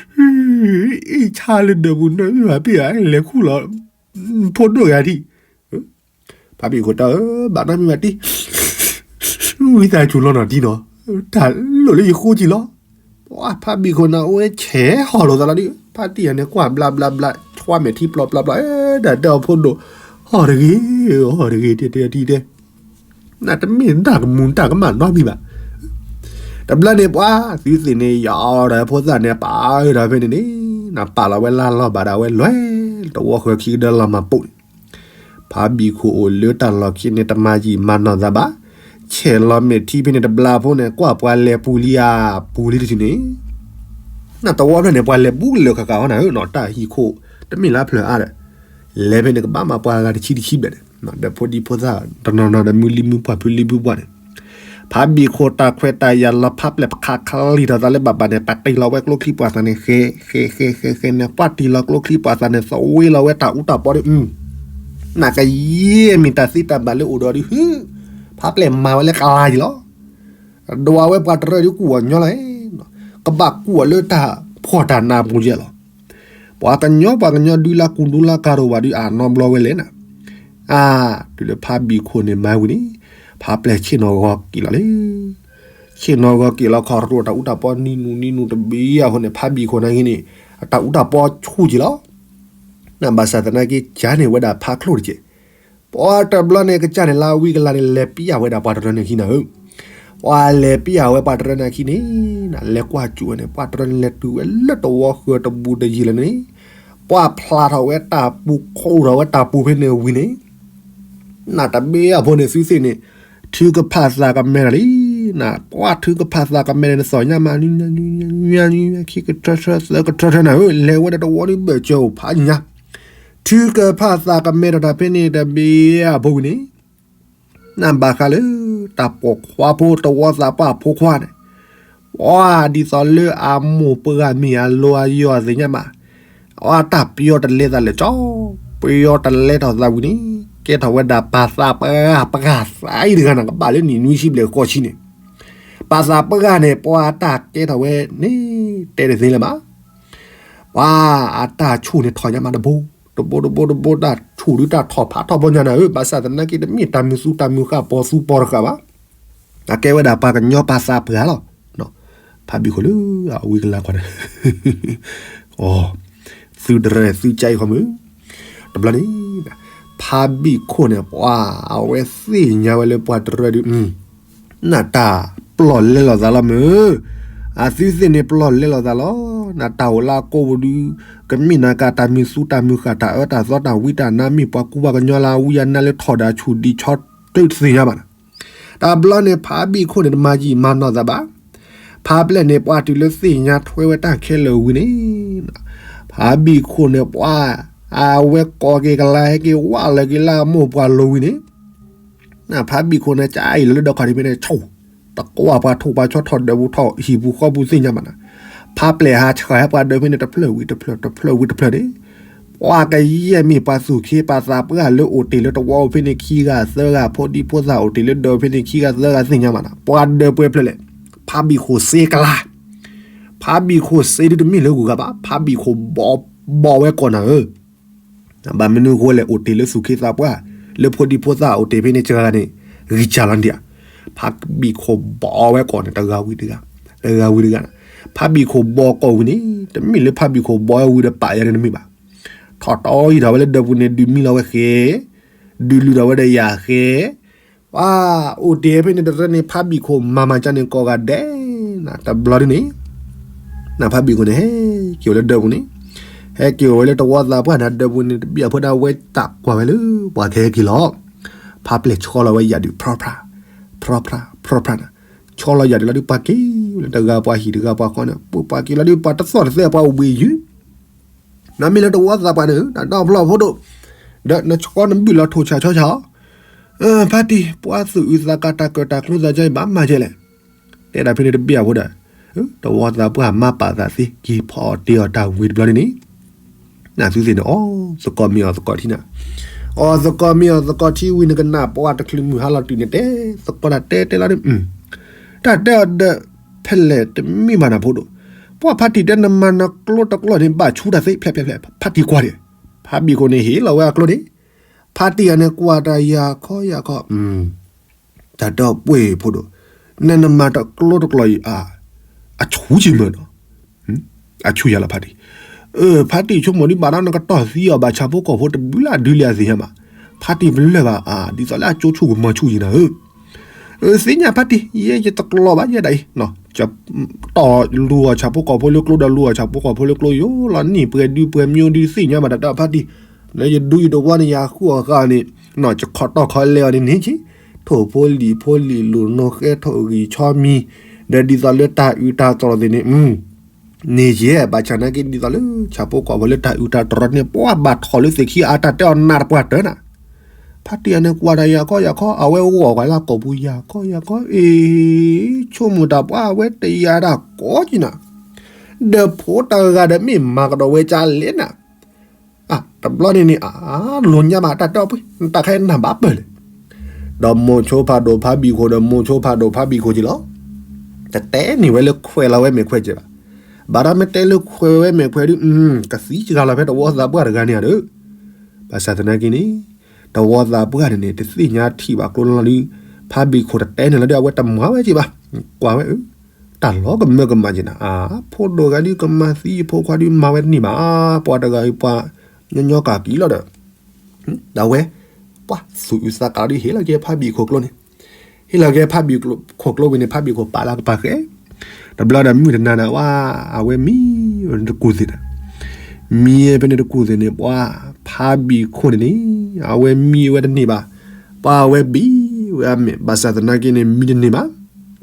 အ့ၣ်ဆါလၢဒၢးပူၤ နမ့ၢ်ဘၣ်ပ့ၢ်ဧါ လဲၤခူၣ်လီၤ, ဖိဒိၣ်ဂၤဒံး, ဖးဘံၣ်ခိၣ်တၢ်ဧၢ, ဘၣ်နီတမံၤဘၣ်တံၢ်, ဝံသးစူၤလီၤနီၤတံၢ်နီၤ, တၢ်လိၣ်လၢယဃိကံလီၤ. ပှၤဖးဘံၣ်ခိၣ်န့ၣ် အိၣ်ဝဲဆဲးဟီၣ်လိာ်သးလီၤဒုး, ဖးတံၢ်ယၤန့ၣ် ကွၢ်ဘျါဘျါဘျါ, ဆွါမဲာ်ထံပျီပျီပျီ, တၢ်တဲအီၤဖိဒိၣ်, ဟီၣ်တဂ့ၤ, ဟီၣ်တဂ့ၤ တဲတဲတံၢ်တဲ နတမ့ၢ်တၢ်ကမူၤတၢ်ကမၣ်နီတမံၤဘၣ်. တဘျီန့ၣ်ပှၤသုသ့ၣ်န့ၣ် ယအီၤဒီးဖိသၣ်န့ၣ် ပာ်အၢဒီးဖဲန့ၣ်န့ၣ်, နပာ်လီၤဝဲလၢလီၢ်ဘၣ်ဒၣ်ဝဲလွဲၢ်, တဝီဃၢၤခံကဒၢလီၤမၤပိာ်န့ၣ်, ဖးဘံၣ်ခိၣ်အိၣ်လၢတၢ်လီၢ်ခံန့ၣ် တမၤယံာ်မၤနီၢ်သးဘၣ်, ဆဲးလီၤမဲာ်ထံဖဲန့ၣ်တဘျီဖိန့ၣ် ကွၢ်ပှၤလဲၤပူၤလံဧါ, ပူၤလံတထံၣ်န့ၣ် နတဝီဖျၢၣ်န့ၣ် ပှၤလဲၤဘူးလၢာ်ဃၣ်ဃၣ်အီၤနၤဧၢနီၤ, တၢ်ဟံၣ်ခိၣ်တမ့ၢ်လၢဖျၢၣ်အါဒီး, လဲၤဖဲန့ၣ် ကဘၣ်မၤပှၤဂၤတဆံတဆံဘျဲၣ်န့ၣ်, ဒီးဖိဒံဖိသၣ်တနီၤနီၤဒီးမုၢ်လံမုၢ်ပှၢ်ဖုလံဖုပှၢ်န့ၣ်, ဖးဘံၣ်ခိၣ်တၢ်ခွဲးတၢ်ယာ်လီၤဖးပျဲၢ်ပခးခလံၣ်ထီၣ်သးလၢဘၣ်ဘၣ်န့ၣ် ပာ်တ့ၢ်လီၤဝဲကျိချံပှၤသးန့ၣ် ဃဲ ဃဲ ဃဲ ဃဲ ဃဲန့ၣ် ပှၤတ့ၢ်လီၤကျိချံပှၤသးန့ၣ် သဝ့လီၤဝဲတၢ်အူတၢ်ပီဒီး နကယဲၢ်မ့ၢ်တၢ်သ့တၢ်ဘၣ်လၢအိၣ်ဒီးဒုး ဖးပျဲၢ်မၤဝဲလၢကလါယံၤလီၤ. ဒွးဝဲပှၤတရၢဒုးကူၣ်အီၤညီလီၤ, ကဘၣ်ကူၣ်အီၤလၢတၢ်ဖှီၣ်တၢ်နးပူၤယဲၢ်လီၤ. ပှၤကညီပှၤကညီဒုးလၢကူဒူလၢကၤရိၤဘၣ်ဒုးအနီဘျီဝဲလဲၣ်နၤ, အါ, တုၤလၢဖးဘံၣ်ခိၣ်န့ၣ်မၤဝံၤန့ၣ်, ဖးပျဲၢ်ဆ့ၣ်နီၤဂီၤက့ၤလီၤလံ ဆ့ၣ်နီၤဂီၤက့ၤလီၤခီၣ်ရိၣ်တၢ်အူတၢ်ပီနံၤနူၤနံၤနူၤတဘ့ၣ်အဃိန့ၣ် ဖးဘံၣ်ခိၣ်နာ်က့န့ၣ်, တၢ်အူတၢ်ပီဆူၣ်က့ၤလီၤ. နဘၣ်ဆၣ်သနာ်က့ ကၢ်န့ၢ်ဝဲဒၣ်ဖးချိၣ်တက့ၢ်. ပှၤတဘျီန့ၣ် ကစၢ်န့ၣ်လၢဝံကလၤန့ၣ် လဲၤပျၢ်ဝဲဒၣ်ပှၤတရၢန့ၣ်ခံနၤဧၢ, ပှၤလဲၤပျၢ်ဝဲပှၤတရၢန့ၣ်ခံန့ၣ်, လဲၤကွၢ်စူၣ်ဝဲန့ၣ် ပှၤတရၢန့ၣ်လဲၤတုၤဝဲလၢတဝီဃၢၤတဘူးတယံၤလၢန့ၣ်, ပှၤဖျါထီၣ်ဝဲတၢ်ပူၤ ခိးထီၣ်ဝဲတၢ်ပူၤဖဲန့ၣ်ဝံၤန့ၣ်, နတဘ့ၣ်အဖိန့ၣ်သုသ့ၣ်န့ၣ်, ထုကဖၣ်သးကမဲထီၣ်လံ, နပှၤထုကဖၣ်သးကမဲန့ၣ် နသီၣ်ညါမး, ခံကထၢထၢသၢကထၢထၢနၤဧၢ, လဲၤဝဲဒီးတဝီဒုးဘၢၣ်စၢၤအိၣ်ဖးညါ, ထုကဖၣ်သးကမဲထီၣ်တၢ်ဖဲန့ၣ်တဘ့ၣ်အဖိဝံၤန့ၣ် နဘၣ်ဃးလၢ တၢ်ပိာ်ခွါဖိတဝီသးပှၢ်ဖိခွါန့ၣ်, ပှၤဒ်သိးလၢအမိၢ်ပှၢ်မ့ၢ်အလိၤအယီၢ်သ့ၣ်ညါမး, အတၢ်ပယီၤတလဲသးလၢာ်ကၠီ, ပယီၤတလဲထီၣ်သးဝံၤန့ၣ်, ကဲထီၣ်ဝဲဒၣ်ပၢ်သးပှၢ်, ပှၢ်သးအံၤတဂၤန့ၣ် ကဘၣ်လၢနံၣ်နွံဆံဘျဲၣ်ဃိးဆံန့ၣ်, ပၢ်သးပှၢ်န့ၣ် ပှၤတၢ်ကဲထီၣ်ဝဲန့ၣ် တဲတသ့လၢၤဘၣ်. ပှၤအတၢ်ဆူၣ်န့ၣ်ထီၣ်ညါမးတဘိ, တဘိတဘိတဘိတၢ်ဆူၣ်ဒုးတၢ်ထီၣ်ဖးထီၣ်ဘီညါနၤဧၢ, ဘၣ်ဆၣ်သနာ်က့တမ့ၢ်တၢ်မုာ်သူတၢ်မုာ်ဃာ်ပိာ်သူပိာ်တဃာ်ဘၣ်, အကဲဝဲဒၣ်ပှၤကညီပၢ်သးပှၢ်လီၤ. ဖးဘံၣ်ခိၣ်လၢအဝံကလၤကွၢ်န့ၣ်, အ, သုတရၢသုကအံၤဃီမုၢ်, တဘျီန့ၣ်, ဖးဘံၣ်ခိၣ်န့ၣ် ပှၤအဝဲသ့ၣ်ညါဝဲလၢပှၤတရၢဒုး နတၢ်ပလီၢ်လဲလိာ်သးလီၤမုၢ်, အသုသ့ၣ်န့ၣ်ပလီၢ်လဲလိာ်သးလီၤ, နတၢ်အိၣ်လၢအကိးပူၤဒုး, ကမ့ၢ်နၤကးတၢ်မုာ်သူတၢ်မုာ်ဃာ်တၢ်အၢတၢ်သီတၢ်ဝံတၢ်နါမ့ၢ်ပှၤကူပှၤကညီလၢအဝံအနါလၢထီၣ်ဒၣ်ဆူၣ်ဒံးဆီတသ့ၣ်ညါဘၣ်နၤ, တဘျီန့ၣ်ဖးဘံၣ်ခိၣ်န့ၣ်တမၤယံာ်မၤနီၢ်သးဘၣ်, ဖးပျဲၢ်န့ၣ်ပှၤတုၤလၢသ့ၣ်ညါထွဲဝဲတၢ်ခဲလၢာ်ဝံၤန့ၣ်, ဖးဘံၣ်ခိၣ်န့ၣ်ပှၤ အဝဲကိးက့ၤကလါ ဟဲက့ၤဝဲလၢက့ၤလၢမိၢ်ပှၢ်လိၤဝံၤန့ၣ် ဖးဘံၣ်ခိၣ်န့ၣ် ကအံၤလီၤလၢဒၢးခီၣ်ထံးဖဲန့ၣ် ဆိၣ်, တကွၢ်ပှၤထိၣ်ပှၤဆီထီၣ်ဒၢးပူၤထီၣ် ဟံၣ်ပူၤဃီပူၤသ့ၣ်ညါမးနီၤ, ဖးပျဲၢ်ဟးဆှၢဟဲပှၤဒၢးဖဲန့ၣ် တဖျၢၣ်ဝံၤတဖျၢၣ် တဖျၢၣ်ဝံၤတဖျၢၣ်န့ၣ်, ပှၤကယဲၢ်မ့ၢ်ပှၤသူၣ်ခ့ပှၤသးပှၢ်လၢအိၣ်တ့ၢ်လၢတဝီအိၣ်ဖဲန့ၣ် ခံဂၤသၢဂၤ ဖိဒံဖိသၣ်အိၣ်တ့ၢ်လၢဒၢးဖဲန့ၣ် ခံဂၤသၢဂၤသ့ၣ်ညါမးနီၤ, ပှၤဒၢးပှဲၤဖျၢၣ်လဲၣ်, ဖးဘံၣ်ခိၣ်စ့ကလါ, ဖးဘံၣ်ခိၣ်စ့ဒုတမ့ၢ်လၢဂုၤဂၤဘၣ်, ဖးဘံၣ်ခိၣ်ဘီ ဘီဝဲကိးနၤဧၢ ဘၣ်မနုၤအဃိလဲၣ် အိၣ်တ့ၢ်လၢသူၣ်ခ့သးပှၢ်, လၢဖိဒံဖိသၣ်အိၣ်တ့ၢ်ဖဲန့ၣ် စှၤဂၤန့ၣ်, ဂံၢ်စၢ်လီၤဒံးဧါ, ဖးဘံၣ်ခိၣ်ဘီဝဲကိးန့ၣ် တဂၤဝံၤတဂၤ, တဂၤဝံၤတဂၤ, ဖးဘံၣ်ခိၣ်ဘီကိးဝံၤန့ၣ် တမ့ၢ်လၢဖးဘံၣ်ခိၣ်ဘီဝံၤဒီးပာ်ယၤန့ၣ်တမ့ၢ်ဘၣ်, ထီၣ်တီယံၤထီၣ်ဝဲလၢဒၢးပူၤန့ၣ် ဒုးမံလီၤဝဲဃဲ, ဒုးလုၢ်ထီၣ်ဝဲဒီးယၤဃဲ ပှၤအိၣ်တ့ၢ်ဖဲန့ၣ်တရၢန့ၣ် ဖးဘံၣ်ခိၣ်မၤမၤကၢန့ၣ် ကိးဂၤဒဲး, တဘျီဒ်န့ၣ်, နဖးဘံၣ်ခိၣ်န့ၣ် ဟဲက့ၤဝဲလၢဒၢးပူၤန့ၣ်, ဟဲက့ၤဝဲလၢတဝီသးပှၢ်န့ၣ် ဒၢးပူၤန့ၣ် တဘံၣ်အဖိဒၣ်ဝဲတၢ်ကွၢ်ဝဲလၢ ပှၤကဟဲက့ၤလီၤ, ဖးပျဲၢ်ဆီလီၤဝဲယၤဒုး ဖြီဖြါ, ဖြီဖြါ, ဖြီဖြါနၤ, ဆီလီၤယၤဒုးလီၤဒုး ပှၤက့ၤလၢတဂၤပှၤဟံၣ် တဂၤပှၤဃီန့ၣ် ပှၤက့ၤလီၤဒုး ပှၤတသီၣ်တသဲပှၤအိၣ်ဘှံးယုၢ် နမ့ၢ်လၢတဝီသးပှၢ်န့ၣ် တၢ်ဒီဖျီၣ်ဖိဒိၣ်, ဒီးနဆှီနဘုၣ်လီၤထိၣ်ဆးဆီဆးအီၤ, ဖါတံၢ် ပှၤသူၣ်အုးသးကါတၢ်ကၢၣ်တၢ်ကျူသးကါအံၤ ဘၣ်မၤကဲလဲၣ်, တဲဒၣ်ဖဲန့ၣ်တဘ့ၣ်အဖိဒီး, တဝီသးပှၢ်မၤပာ်သးသ့ က့ၤဖီအီၣ်တ့ၢ်အီၣ်တၢ်ဝံၤတဘျီန့ၣ်န့ၣ်, နသုသ့ၣ်န့ၣ် အီၣ်သကိးမ့ၤအီၣ်သကိးထံနၤ, အီၣ်သကိးမ့ၤအီၣ်သကိးထံဝံၤ နကနၣ်ပှၤတချုးမုၢ်ဟါလီၤတုၤန့ၣ် တဲသကိးတၢ်တဲတဲလီၤဒုး တၢ်တဲအီၤဒီး ဖဲလဲၣ်တမ့ၢ်ဘၣ်နၤဖိဒိၣ်, ပှၤဖါတံၢ်တဲနမၤနကျိတကျိန့ၣ် ဘၣ်ဆူတၢ်သ့ ဖျဲၣ်ဖျဲၣ်ဖျဲၣ် ဖါတံၢ်ကွၢ်ဒံး, ဖါဘံၣ်ခိၣ်န့ၣ်ဟ့ၣ်လီၤဝဲအကျိန့ၣ်, ဖါတံၢ်အန့ၣ်ကွၢ်တၢ်ယၤခီယၤခီ, တၢ်တဲအီၤပှ့ၤဖိဒိၣ်, နနမၤတကျိတကျိအံၤ အဆူၣ်က့ၤမၢနီၤ အဆူၣ်ယၤလီၤဖါတံၢ်, ဖါတံၢ်ဆိကမိၣ်ဒုး ဘၣ်ဒီးနကတီၢ်သံအီၤဘၣ်ဆၣ်ဖိကီၢ်ဖိတဘုလၢအဒုးလံအသ့ၣ်ညါမး, ဖါတံၢ်ပလၢၢ်ဘၣ်အါ ဒ်သိးလၢအကၠိဆူၣ်ကမီၤဆူၣ်ယံၤနၤဧၢ, သ့ၣ်ညါဖါတံၢ် ယဲယတကျိဘၣ်ယဲဒၣ်အံၤ, တီၢ်လူၤအီၣ်ဆၣ်ဖိကီၢ်ဖိလၢကျိဒီးလူၤအီၣ်ဆၣ်ဖိကီၢ်ဖိလၢကျိယိလီၤနံၣ်ပှဲၤဒုပှဲၤမံၤဒုသ့ၣ်ညါမးတၢ်တဲအီၤဖါတံၢ်, လၢယဒူယတဝီန့ၣ် ယဟးဃုအီၣ်ဃာ်န့ၣ်, ယခီၣ်တီၢ်ခီလဲအီၤန့ၣ်န့ၣ်က့, ထိၣ်ဖိလံၣ်ဖိလံၣ်လိာ်နီၢ်ဃဲထိၣ်ဂံၢ်ဆီမံၤ, ဒီးဒ်သိးလၢတၢ်အုးတၢ်တြီၢ်သ့ၣ်န့ၣ် န့ၣ်ယဲ ဘၣ်ဆၣ်နာ်က့ဒ်သိးလၢ ဆၣ်ဖိကီၢ်ဖိလၢတၢ်အုးတၢ်တြီၢ်န့ၣ် ပှၤဘၣ်ထီၣ်လၢသ့ၣ်ခံအါတၢ်တဲအီၤနးတပှၢ်တၢၢ်နၤ, ဖါတံၢ်အန့ၣ်ကွၢ်တၢ်ယၤခီယၤခီ အဝဲဂီၢ်ကွၢ်လၢကိာ်ပူၤယၤခီယၤခီ အ့ ဆိကမိၣ်တၢ်ပှၤအဝဲတယာ်တၢ်ကိးက့နၤ, ဒီးဖိတဂၤဒီးမ့ၢ်မၤကဒီးဝဲကလဲၣ်နၤ တဘျီန့ၣ်န့ၣ် အလိာ်ညါဘၣ်တၢ်တဲအီၤပှ့ၤ နတၢ်ခဲနၢ်ဘၣ်ပၢၢ်လဲၣ်, ဒီးမိၤဆိဖးဒိၣ်ဖးဘံၣ်ခိၣ်ဒီးမိၤဆိဖးဒိၣ်ဖးဘံၣ်ခိၣ်က့လီၤ, တတဲန့ၢ်ဝဲလၢခွဲးလီၤဝဲမဲာ်ခွဲးကဲဘၣ်, ဘၣ်ဒီးမ့ၢ်တဲလၢခွဲးဝဲမဲာ်ခွဲးဒုး ကသံစှၤလီၤဖဲတဝီသးပှၢ်တဂၤန့ၣ်ဧါဒီး, ဘၣ်ဆၣ်သနာ်က့န့ၣ် တဝီသးပှၢ်န့ၣ်န့ၣ် တသ့ၣ်ညါထံၣ်ဘၣ်ကျိလီၤလီၤဒုး, ဖးဘံၣ်ခိၣ်တတဲန့ၢ်လီၤဒုး အဝဲတမၤဝဲက့ဘၣ်, ကွၢ်ဝဲအၢ တၢ်လီၤကမၢကမၣ်က့နၤ, အါ ဖိဒိၣ်ဂၤဒုးကမၤသံယဖိခွါဒုးမၤဝဲတန့ၢ်ဘၣ်, ပှၤတဂၤအံၤပှၤညီညီကၢ်ကံလီၤဒီး ဒီးဝဲ ပှၤသူၣ်အုးသးကါဒုးဟ့ၣ်လီၤက့ၤ ဖးဘံၣ်ခိၣ်ကျိန့ၣ်, ဟ့ၣ်လီၤက့ၤဖးဘံၣ်ခိၣ်ကျိဝံၤန့ၣ် ဖးဘံၣ်ခိၣ်ပာ်လၢကပၤဃဲ, တဘျီဒီးမုၢ်တနၤန့ၣ် ဝဲ အဝဲမံဝဲတကူၢ်သ့ၣ်ဒီး, မံဖဲန့ၣ်တကူၢ်သ့ၣ်န့ၣ် ပှၤ ဖးဘံၣ်ခိၣ်န့ၣ်န့ၣ် အဝဲမံဝဲတန့ၢ်ဘၣ်, ပှၤအဝဲဘံၣ်ဝဲအမဲာ် ဘၣ်ဆၣ်သနာ်က့န့ၣ် မံတန့ၢ်ဘၣ်,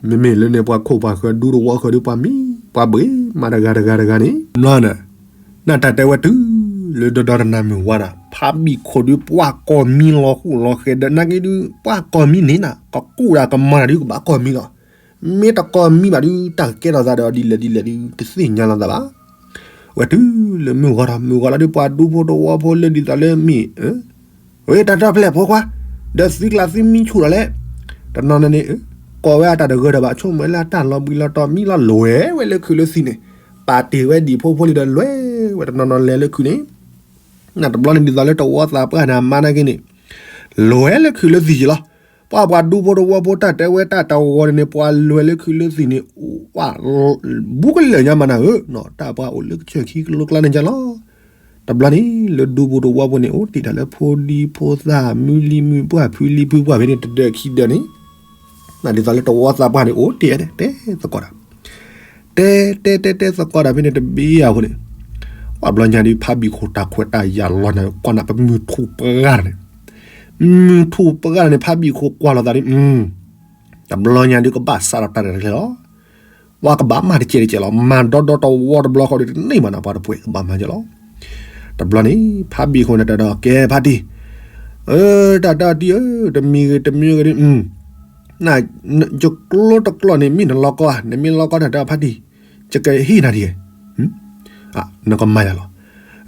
မ့မ့ၢ်လၢန့ၣ် ပှၤခိၣ်ပှၤဃၢၤဒူတဝီဃၢၤဒုး ပှၤမံ ပှၤဘှ့ၣ်မးတဂၤတဂၤတဂၤန့ၣ် ဘျီန့ၣ် နတၢ်တဲဝဲတုၤလၢဒီဒီတနၤမုၢ်ဝါဒီး ဖးဘံၣ်ခိၣ်ဒုး ပှၤကီၢ်မံလီၤဃူလီၤဃဲၤဒီး နာ်က့ဒုး ပှၤကီၢ်မံန့ၣ်နၤ ကကူၣ်တၢ်ကမၤတၢ်ဒုး ကဘၣ်ကီၢ်မံလီၤ. မ့ၢ်တကီၢ်မံဘၣ်ဒုး တၢ်ကကဲထီၣ်သးဒီးဒ်လဲၣ်ဒ်လဲၣ်ဒုး တသ့ၣ်ညါလီၤသးဘၣ်. ဝဲတုၤလၢမုၢ်ဂီၤဒီး မုၢ်ဂီၤလီၤဒုး ပှၤဒူဖိတဝီဖိလၢဒ်သိးလၢမ့ၢ် ဝဲတၢ်တီၢ်ဖျဲၣ်ဖိခွါ ဒီးသုကျါသုမံဆူၣ်ဒီးလဲၣ်. တနီၤနီၤန့ၣ် ကိးဝဲအတၢ်တဂၢၢ်ဒီးဘၣ် ဆိကမိၣ်ဝဲလၢအတၢ်လီၤဘှံးလီၤတီၤ မံလီၤလဲၤဝဲလၢခုးလၢသံၣ်န့ၣ် ပာ်တ့ၢ်ဝဲဒံၣ်ဖိဖိလံၤဒီးလဲၤဝဲ တနီၤနီၤလဲၤလၢခုးန့ၣ် နတဘျီန့ၣ်ဒ်သိးလၢတဝီသးပှၢ်န့ၣ် အမါနာ်က့န့ၣ် လဲၤဝဲလၢခုးလၢသံၣ်က့ၤလီၤ. ပှၤပှၤဒူဖိတဝီဖိတၢ်တဲဝဲတၢ်တဝီန့ၣ်န့ၣ် ပှၤလဲၤဝဲလၢခုးလၢသံၣ်န့ၣ် ပှၤ ဘူးကလၢာ်ညါမးနၤဧၢ, တၢ်ပှၤအိၣ်လၢကစၢၢ်ခံကလိကျါန့ၣ်ကလီၤ. တဘျီန့ၣ် လၢဒူပူၤတဝီပူၤန့ၣ် အိၣ်တ့ၢ်တၢ်လၢဖိဒံဖိသၣ် မုၢ်လံၢ်မုၢ်ပှၢ် ဖုလံၢ်ဖုပှၢ်ဖဲန့ၣ် တဒၢးခံဒၢးန့ၣ် နဒ်သိးလၢတဝီသးပှၢ်န့ၣ် အိၣ်တ့ၢ်တဲသကိးတၢ် တဲတဲတဲတဲသကိးတၢ်ဖဲန့ၣ်တဘ့ၣ်အဃိန့ၣ် ပှၤဘျီညါဒုး ဖးဘံၣ်ခိၣ်တၢ်ခွဲးတၢ်ယာ်လီၤနၤ ကွၢ်နၤပမုၢ်ထူၣ်ပှၢ်န့ၣ် မုၢ်ထူၣ်ပှၢ်န့ၣ် ဖးဘံၣ်ခိၣ်ကွၢ်လီၤသးဒုး တဘျီညါဒုးကဘၣ်စးထီၣ်တၢ်ရဲၣ်တၢ်ကျဲၤလီၤ. ပှၤကဘၣ်မၤတကဲးတကဲးလီၤ. မၤဒီဒီတဝီတဘျီဃီဒုးတန့ၢ်ဘၣ်နၤ ပှၤတပှဲၤကဘၣ်မၤကဲလီၤ. တဘျီန့ၣ် ဖးဘံၣ်ခိၣ်န့ၣ်တၢ်တဲအီၤ ကဲဖါတံၢ်, အၢ တၢ်တဲအီၤတံၢ်ဧၢ, တမံၤဂ့ၤတမံၤဂ့ၤဒီး ယကျိတကျိန့ၣ် မ့ၢ်နလီၤကီဧါ, နမ့ၢ်လီၤကီ တၢ်တဲအီၤဖါတံၢ်, ယကဟ့ၣ်နၤဒ်လဲၣ်, နကမၤယၤလီၤ.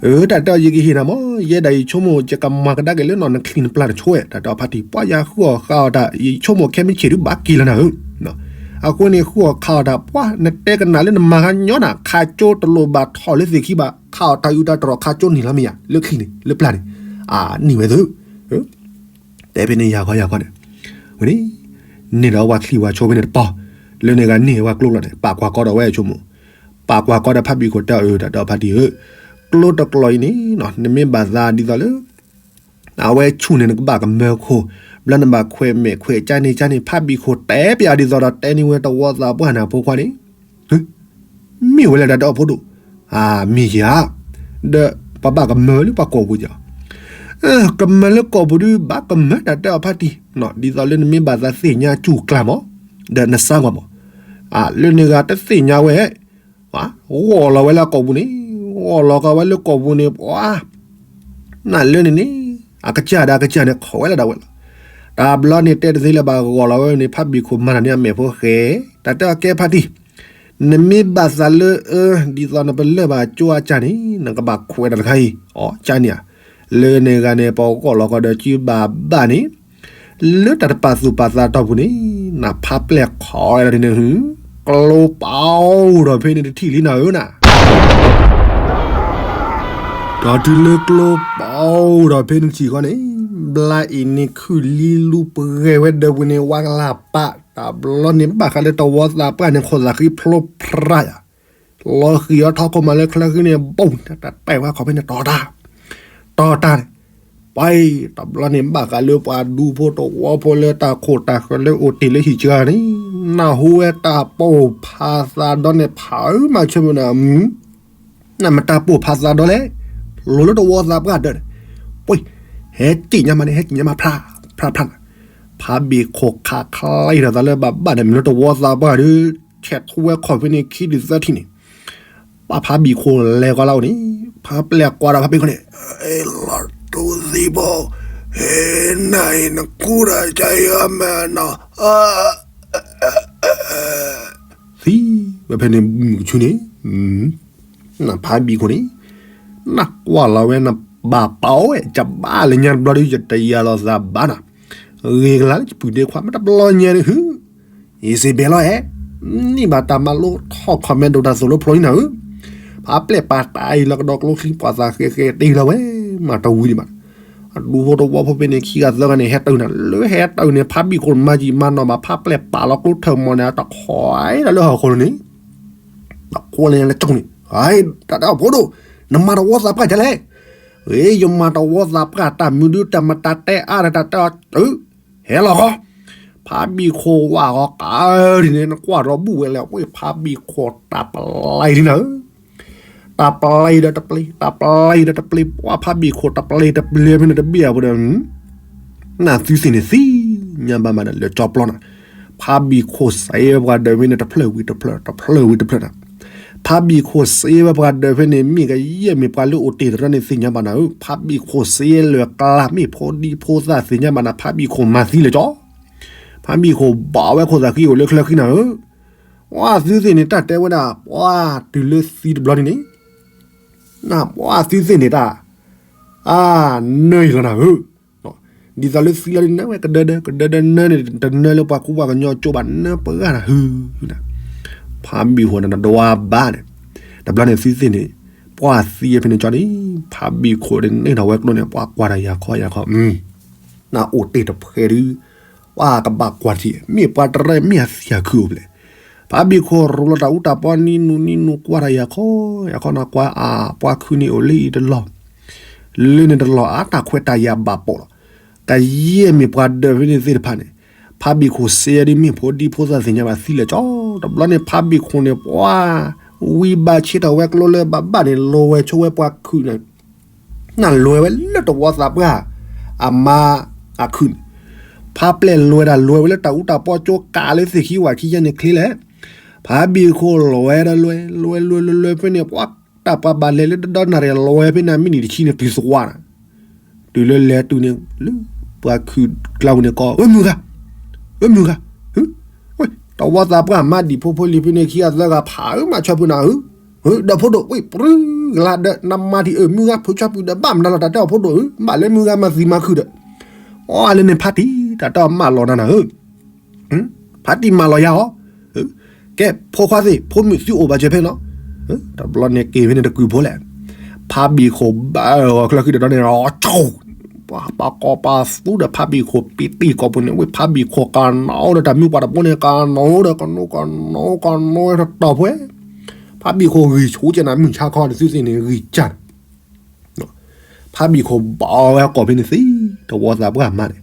အၢ တၢ်တဲအီၤ ယကဟ့ၣ်နၤမး, ယဲဒၣ်ယဆိကမိၣ် ယကမၤကဒါက့ၤလၢနီၢ်နချံနပျၢ်တဆိဝဲ, တၢ်တဲအီၤဖါတံၢ်, ပှၤယၤဃုအီၣ်ဃုအီတၢ် ယဆိကမိၣ်ခဲမုၢ်ဆ့ၣ်ဒုးဘၣ်က့ၤလီၤနၤဧၢ. အဃိန့ၣ် ဃုအီၣ်ခးအီၣ်တၢ် ပှၤနတဲကနၣ်လၢနမၤဟါညီနၤ ခးကၠိတလိၣ်ဘၣ်ထီၣ်လၢသ့ၣ်ခံဘၣ်, ခးအီၣ်တၢ်အုးတၢ်တြီၣ်ခးကၠိန့ၣ်လီၤမ့ၢ်ယၤ, လၢချံန့ၣ် လၢပျၢ်န့ၣ်, အနံၣ်ဝဲသု, တဲဖဲန့ၣ်ယၤခီယၤခီန့ၣ်, ဝဲန့ၣ်, န့ၢ်ဒီးပှၤချံဝၤဆိဖဲန့ၣ်တပီၤ, လၢန့ၣ်ဂၤန့ၢ်ဝဲကျိလီၤန့ၣ် ပာ်ကွၢ်ကီဒီးဝဲဆိကမိၣ်, ပာ်ကွၢ်ကီဒီးဖးဘံၣ်ခိၣ်တဲအီၤ အၢ တၢ်တဲအီၤဖါတံၢ်ဧၢ, ကျိတကျိအံၤန့ၣ် နမ့ၢ်ဘၣ်သးဒ်သိးလၢ အဝဲဆူၣ်န့ၣ် နကဘၣ်ကမၢခိၣ်, ဘျီနဘၣ်ခွဲးမဲာ်ခွဲးကၠါန့ၣ်ကၠါန့ၣ် ဖးဘံၣ်ခိၣ်တဲပျးဒ်သိးဒီးတဲန့ၢ်ဝဲတဝီသးပှၢ်န့ၣ်အဖိခွါန့ၣ်, မ့ၢ်ဝဲလဲၣ်တၢ်တဲအီၤဖိဒိၣ်, မ့ၢ်ယၤ, ဒီးပှၤဘၣ်ကမၢလၢပှၤကိာ်ပူၤယၤ, ကမၢလၢကိာ်ပူၤဒုးဘၣ်ကမၢတၢ်တဲအီၤဖါတံၢ်, ဒ်သိးလၢနမ့ၢ်ဘၣ်သးသ့ၣ်ညါစူၢ်ကျါမး, ဒီးနစါကွၢ်မး, လၢန့ၣ်ဂၤတသ့ၣ်ညါဝဲ ဂီၢ်လီၤဝဲလၢကိာ်ပူၤန့ၣ်, ဂီၢ်လီၤကဝဲလၢကိာ်ပူၤန့ၣ် ပှၤ, နလၢန့ၣ်န့ၣ်, အကစၢ်ဒၣ်ကစၢ်န့ၣ် ခိးဝဲလၢဒၣ်ဝဲလီၤ. တဘျီန့ၣ်တဲတသ့လၢၤဘၣ်ဂီၢ်လီၤဝဲန့ၣ် ဖးဘံၣ်ခိၣ်မၤတၢ်န့ၣ်အမဲာ်ဖိဃဲ, တၢ်တဲအီၤကဲဖါတံၢ်, နမ့ၢ်ဘၣ်သးလၢအၢ ဒ်သိးနပလၢၢ်ဘၣ်ကၠိအကၢ်န့ၣ် နကဘၣ်ခွဲးတၢ်တခါအံၤ, အီ ကၢ်န့ၣ်ဧါ, လၢန့ၣ်ဂၤန့ၣ် ပဂီၢ်လီၤကဒီးစုဘၣ်ဘၣ်န့ၣ် လၢတၢ်တပာ်သူၣ်ပာ်သးတီၢ်ပူၤန့ၣ်, နဖးပျဲၢ်ခိးဝဲဒၣ်န့ၣ် ကျိပအိၣ်ဒီးဖဲန့ၣ်တထံၣ်လံနၤဧၢနၤ, ဒီးတုၤလၢကျိပအိၣ်ဒီးဖဲန့ၣ်တထံၣ်ဃီန့ၣ်, ဘျါအံၤန့ၣ်ခုၣ်လံလူပှဲၤဝဲဒီးပူၤန့ၣ် ဝါကလၢ်ပာ် တဘျီန့ၣ်ဘၣ်ဃးလၢတဝီသးပှၢ်န့ၣ် ခိၣ်သးဃံဖျိဖျါယၤ လီၤဃံၤအီၤထီၣ်ခိၣ်မးလၢချၢဃံန့ၣ် ဘိၣ် တၢ်တဲဝဲခီဖဲန့ၣ် တီၢ်တၢ်, တီၢ်တၢ်န့ၣ်, ပှၤတဘျီန့ၣ်ဘၣ်ဃးလၢပှၤဒူဖိတဝီဖိလၢတၢ်ခိၣ်တၢ်ဃၢၤလၢအိၣ်တ့ၢ်လၢဟံၣ်ကၢန့ၣ်, နၢ်ဟူဝဲတၢ်ပိာ်ဖးသးဒီးန့ၣ် ဖးအုမၤဆၢမုၢ်နၤ နမတၢ်ပိာ်ဖးသးဒီးလဲၣ်, လိၤလၢတဝီသးပှၢ်ဒၢးန့ၣ်, ပှၤ, ဟဲစံၣ်ညါမးန့ၣ် ဟဲစံၣ်ညါမးဖျါ, ဖျါဖျါနၤ, ဖးဘံၣ်ခိၣ်ခးချံထီၣ်သးလၢဘၣ်ဘၣ်န့ၣ် မ့ၢ်လၢတဝီသးပှၢ်ဒီး, ဆဲးထူဝဲခီၣ်ဖဲန့ၣ်ခံဒုးသၢထံၣ်န့ၣ်, ပှၤဖးဘံၣ်ခိၣ်လဲၤကီးလၢအအိၣ်န့ၣ်, ဖးပျဲၢ်ကွၢ်ဒီးဖးဘံၣ်ခိၣ်န့ၣ်, လီၤတူၢ်သံဘိ, နၤအံၤနကူတၢ်ကါအံၤအမဲာ်နီၤ သံ, ဝဲဖဲန့ၣ်မုၢ်ကဆူန့ၣ်, နဖးဘံၣ်ခိၣ်န့ၣ်, နကွၢ်လီၤဝဲနဘၣ်ပာ်ဝဲ ယဘၣ်လၢညါတဘျီဒီး ယတယၤလီၤသးဘၣ်နၤ, ဂ့ၤကလၤလၢယပုၢ်ဒ့ခွါ မ့ၢ်တဘျီညါန့ၣ်ဟု, အ့စ့ဘဲလီၤဧဲ, န့ၢ်ဘၣ်တၢ်မၤလိထီၣ်ခီၣ်မဲဒိၣ်တၢ်သိၣ်လိဖျိအံၤနၤဧၢ, ဖးပျဲၢ်ပာ်တၢ်အံၤလီၤကဒီးကျိချံပှၤသးဃဲဃဲတ့ၢ်လီၤဝဲ, မၤတဝံၤဒံးဘၣ် အဒူဖိတဝီဖိဖဲန့ၣ် ခံဂၤသၢဂၤန့ၣ် ဟဲတၢ်နၤ လၢဟဲတၢ်န့ၣ် ဖးဘံၣ်ခိၣ်မၤယံာ်မၤနီၢ်ဘၣ် ဖးပျဲၢ်ပာ်လီၤကျိထၢၣ်မီၢ်န့ၣ် တခီလၢဟီၣ်ခိၣ်န့ၣ်, တခီလၢညါလၢကၠိန့ၣ်, တၢ်တဲအီၤဖိဒိၣ်, နမၤတဝီသးပှၢ်ဒ်လဲၣ်, အ့ ယမၤတဝီသးပှၢ်တၢ်မုာ်ဒုးတၢ်မတၤတဲအါဒီးတၢ်တဲအီၤတုၤ, ဟဲလီၤဃီ, ဖးဘံၣ်ခိၣ်ဝၢ်ဃီကါဒ်န့ၣ် နကွၢ်ဒီးဘူၣ်ဝဲလဲၣ် ဝဲဖးဘံၣ်ခိၣ်တၢ်ပျဲၢ်လံနၤဧၢ တၢ်ပျဲၢ်ဒီးတပျဲၢ် တၢ်ပျဲၢ်ဒီးတပျဲၢ် ပှၤဖးဘံၣ်ခိၣ်တပျဲၢ်တပျဲၢ်ဖဲန့ၣ်တဘ့ၣ်အပူၤဒီး, နသုသ့ၣ်န့ၣ်သ့ၣ်ညါဘၣ်မးဒီးလၢကၠီပျီနၤ, ဖးဘံၣ်ခိၣ်စ့ဝဲပှၤဒၢးဖဲန့ၣ် တဖျၢၣ်ဝံၤတဖျၢၣ် တဖျၢၣ်ဝံၤတဖျၢၣ်နၤ, ဖးဘံၣ်ခိၣ်စ့ဝဲပှၤဒၢးဖဲန့ၣ် မ့ၢ်ကယဲၢ်မ့ၢ်ပှၤလၢအိၣ်တ့ၢ်တရၢန့ၣ်သ့ၣ်ညါဘၣ်နၤဧၢ ဖးဘံၣ်ခိၣ်စ့လၢကျါ မ့ၢ်ဖိဒံဖိသၣ်သ့ၣ်ညါဘၣ်နၤ ဖးဘံၣ်ခိၣ်မၤသံလၢကၠီ ဖးဘံၣ်ခိၣ်ဘၣ်ဝဲခိၣ်သးဃံအိၣ်လၢချၢဃံနၤဧၢ, ပှၤသုသ့ၣ်န့ၣ် တၢ်တဲဝဲဒၣ် ပှၤတုၤလၢသံတဘျီန့ၣ်န့ၣ်, ပှၤသုသ့ၣ်န့ၣ်တၢ်, အါ, နၢအံၤလီၤနၤဧၢ, ဒ်သိးလၢသံလီၤဒ်နၢဝဲကဒၢဒၢ ကဒၢဒၢနၢန့ၣ် တနၢလၢပှၤကူပှၤကညီကၠိဘၣ် နၢပှၤဂၤနၤဟု, ဖးဘံၣ်ခိၣ်န့ၣ် နဒွးဘၣ်န့ၣ်, တဘျီန့ၣ်သုသ့ၣ်န့ၣ်, ပှၤသံဖဲန့ၣ်ကၠီန့ၣ်, ဖးဘံၣ်ခိၣ်န့ၣ် န့ၢ်ထီၣ်ဝဲကျိန့ၣ် ပှၤကွၢ်တၢ်ယၤခီယၤခီ နအိၣ်တ့ၢ်တဖျဲးဒုး, ပှၤကဘၣ်ကွၢ်ထံၣ် မ့ၢ်ပှၤတရၢမ့ၢ်အသံအခုအိၣ်ဖျဲၣ်, ဖးဘံၣ်ခိၣ်ရိၤလီၤတၢ်အူတၢ်ပီနံနူနံနူကွၢ်တၢ်ယၤခီ, ယၤခီနကွၢ်အါ ပှၤခုန့ၣ်အိၣ်လၢအံၤတလီၢ်, လၢန့ၣ်တလီၢ်အါတၢ်ခွဲးတၢ်ယာ်ဘၣ်ပိာ်လီၤ, ကယဲၢ်မ့ၢ်ပှၤဒၢးဖဲန့ၣ်သ့ၣ်တဖၣ်န့ၣ်, ဖးဘံၣ်ခိၣ်စ့ဒ်မ့ၢ်ဖိဒံဖိသၣ်သ့ၣ်ညါဘၣ်သံလၢာ်ကၠီ, တဘျီန့ၣ် ဖးဘံၣ်ခိၣ်န့ၣ် ပှၤ, ဝံဘၣ်ဆ့ထီၣ်ဝဲကျိလၢဘၣ်ဘၣ်န့ၣ် လိၤဝဲဆိဝဲပှၤခုန့ၣ် နလွဲဝဲလၢတဝီသးပှၢ်, အမါ, အခုၣ်န့ၣ်, ဖးပျဲၢ်လွဲဒၣ်လွဲဝဲလၢတၢ်အူတၢ်ပီကၠိကးလၢသ့ၣ်ခံဝၣ်ခံယဲၢ်န့ၣ်ချ့လဲၣ်, ဖးဘံၣ်ခိၣ်လွဲဒၣ်လွဲ, လွဲလွဲလွဲလွဲဖဲန့ၣ် ပှၤ, တၢ်ပှၤဘၣ်လဲၤလၢတဒီနၣ်ရံၣ်လွဲဖဲန့ၣ် မံးနံးတဆံန့ၣ် တုၤသဝီနၤ, တုၤလၢလဲၤတုၤန့ၣ် လၢပှၤခုၣ်ကျါပူၤန့ၣ် ကိး ဝဲမုၢ်ဂၤ, ဝဲမုၢ်ဂၤ, တဝီသးပှၢ်မါဒံၣ်ဖိဖိလံၤဖဲန့ၣ် ခံဂၤသၢဂၤဖးဧၢ မၤဆီဖုနၤဧၢ, ဒီးဖိဒိၣ် ဝဲပြူၤကလါဒီး နမၤထံၣ်အၢ မုၢ်ဂၤ ဖိဆီဖုဒီး ဘၣ်မနုၤလီၤ တၢ်တဲအီၤဖိဒိၣ်ဧၢ, ဘၣ်လၢမုၢ်ဂၤမၤသံမၤခုၣ်ဒီး, အီလၢန့ၣ်ဖါတံၢ် တၢ်တဲအီၤမၢလီၤနၤနၤဧၢ ဖါတံၢ်မၤလီၤယၤအီၤ, ကဲ ဖိခွါသ့ၣ် ဖိမုၣ်သုအိၣ်ဘၣ်စၢၤဖဲလီၤ, တဘျီန့ၣ်က့ၤဖဲန့ၣ်တကုာ်ဖိလဲၣ်, ဖါဘံၣ်ခိၣ်ဘၣ်အီၤချၢဃံတဒီန့ၣ် ပှၤကိးပှၤသူဒီးဖါဘံၣ်ခိၣ်ပံတံၢ်ကိာ်ပူၤန့ၣ် ဝဲဖါဘံၣ်ခိၣ်ကနိဒီးတၢ်မုၢ်ပှၢ်တဘိန့ၣ် ကနိဒီးကနိကနိတတီၤဖဲ ဖါဘံၣ်ခိၣ်ဂံၢ်ဆူၣ်ကဲနၤ မုၢ်ဆါခီတစုသ့ၣ်န့ၣ် ဂံၢ်ကၢ်န့ၣ် ဖါဘံၣ်ခိၣ်ဘၣ်အီၤဝဲကိးဖဲန့ၣ်သ့, တဝီသးပှၢ်မါန့ၣ်,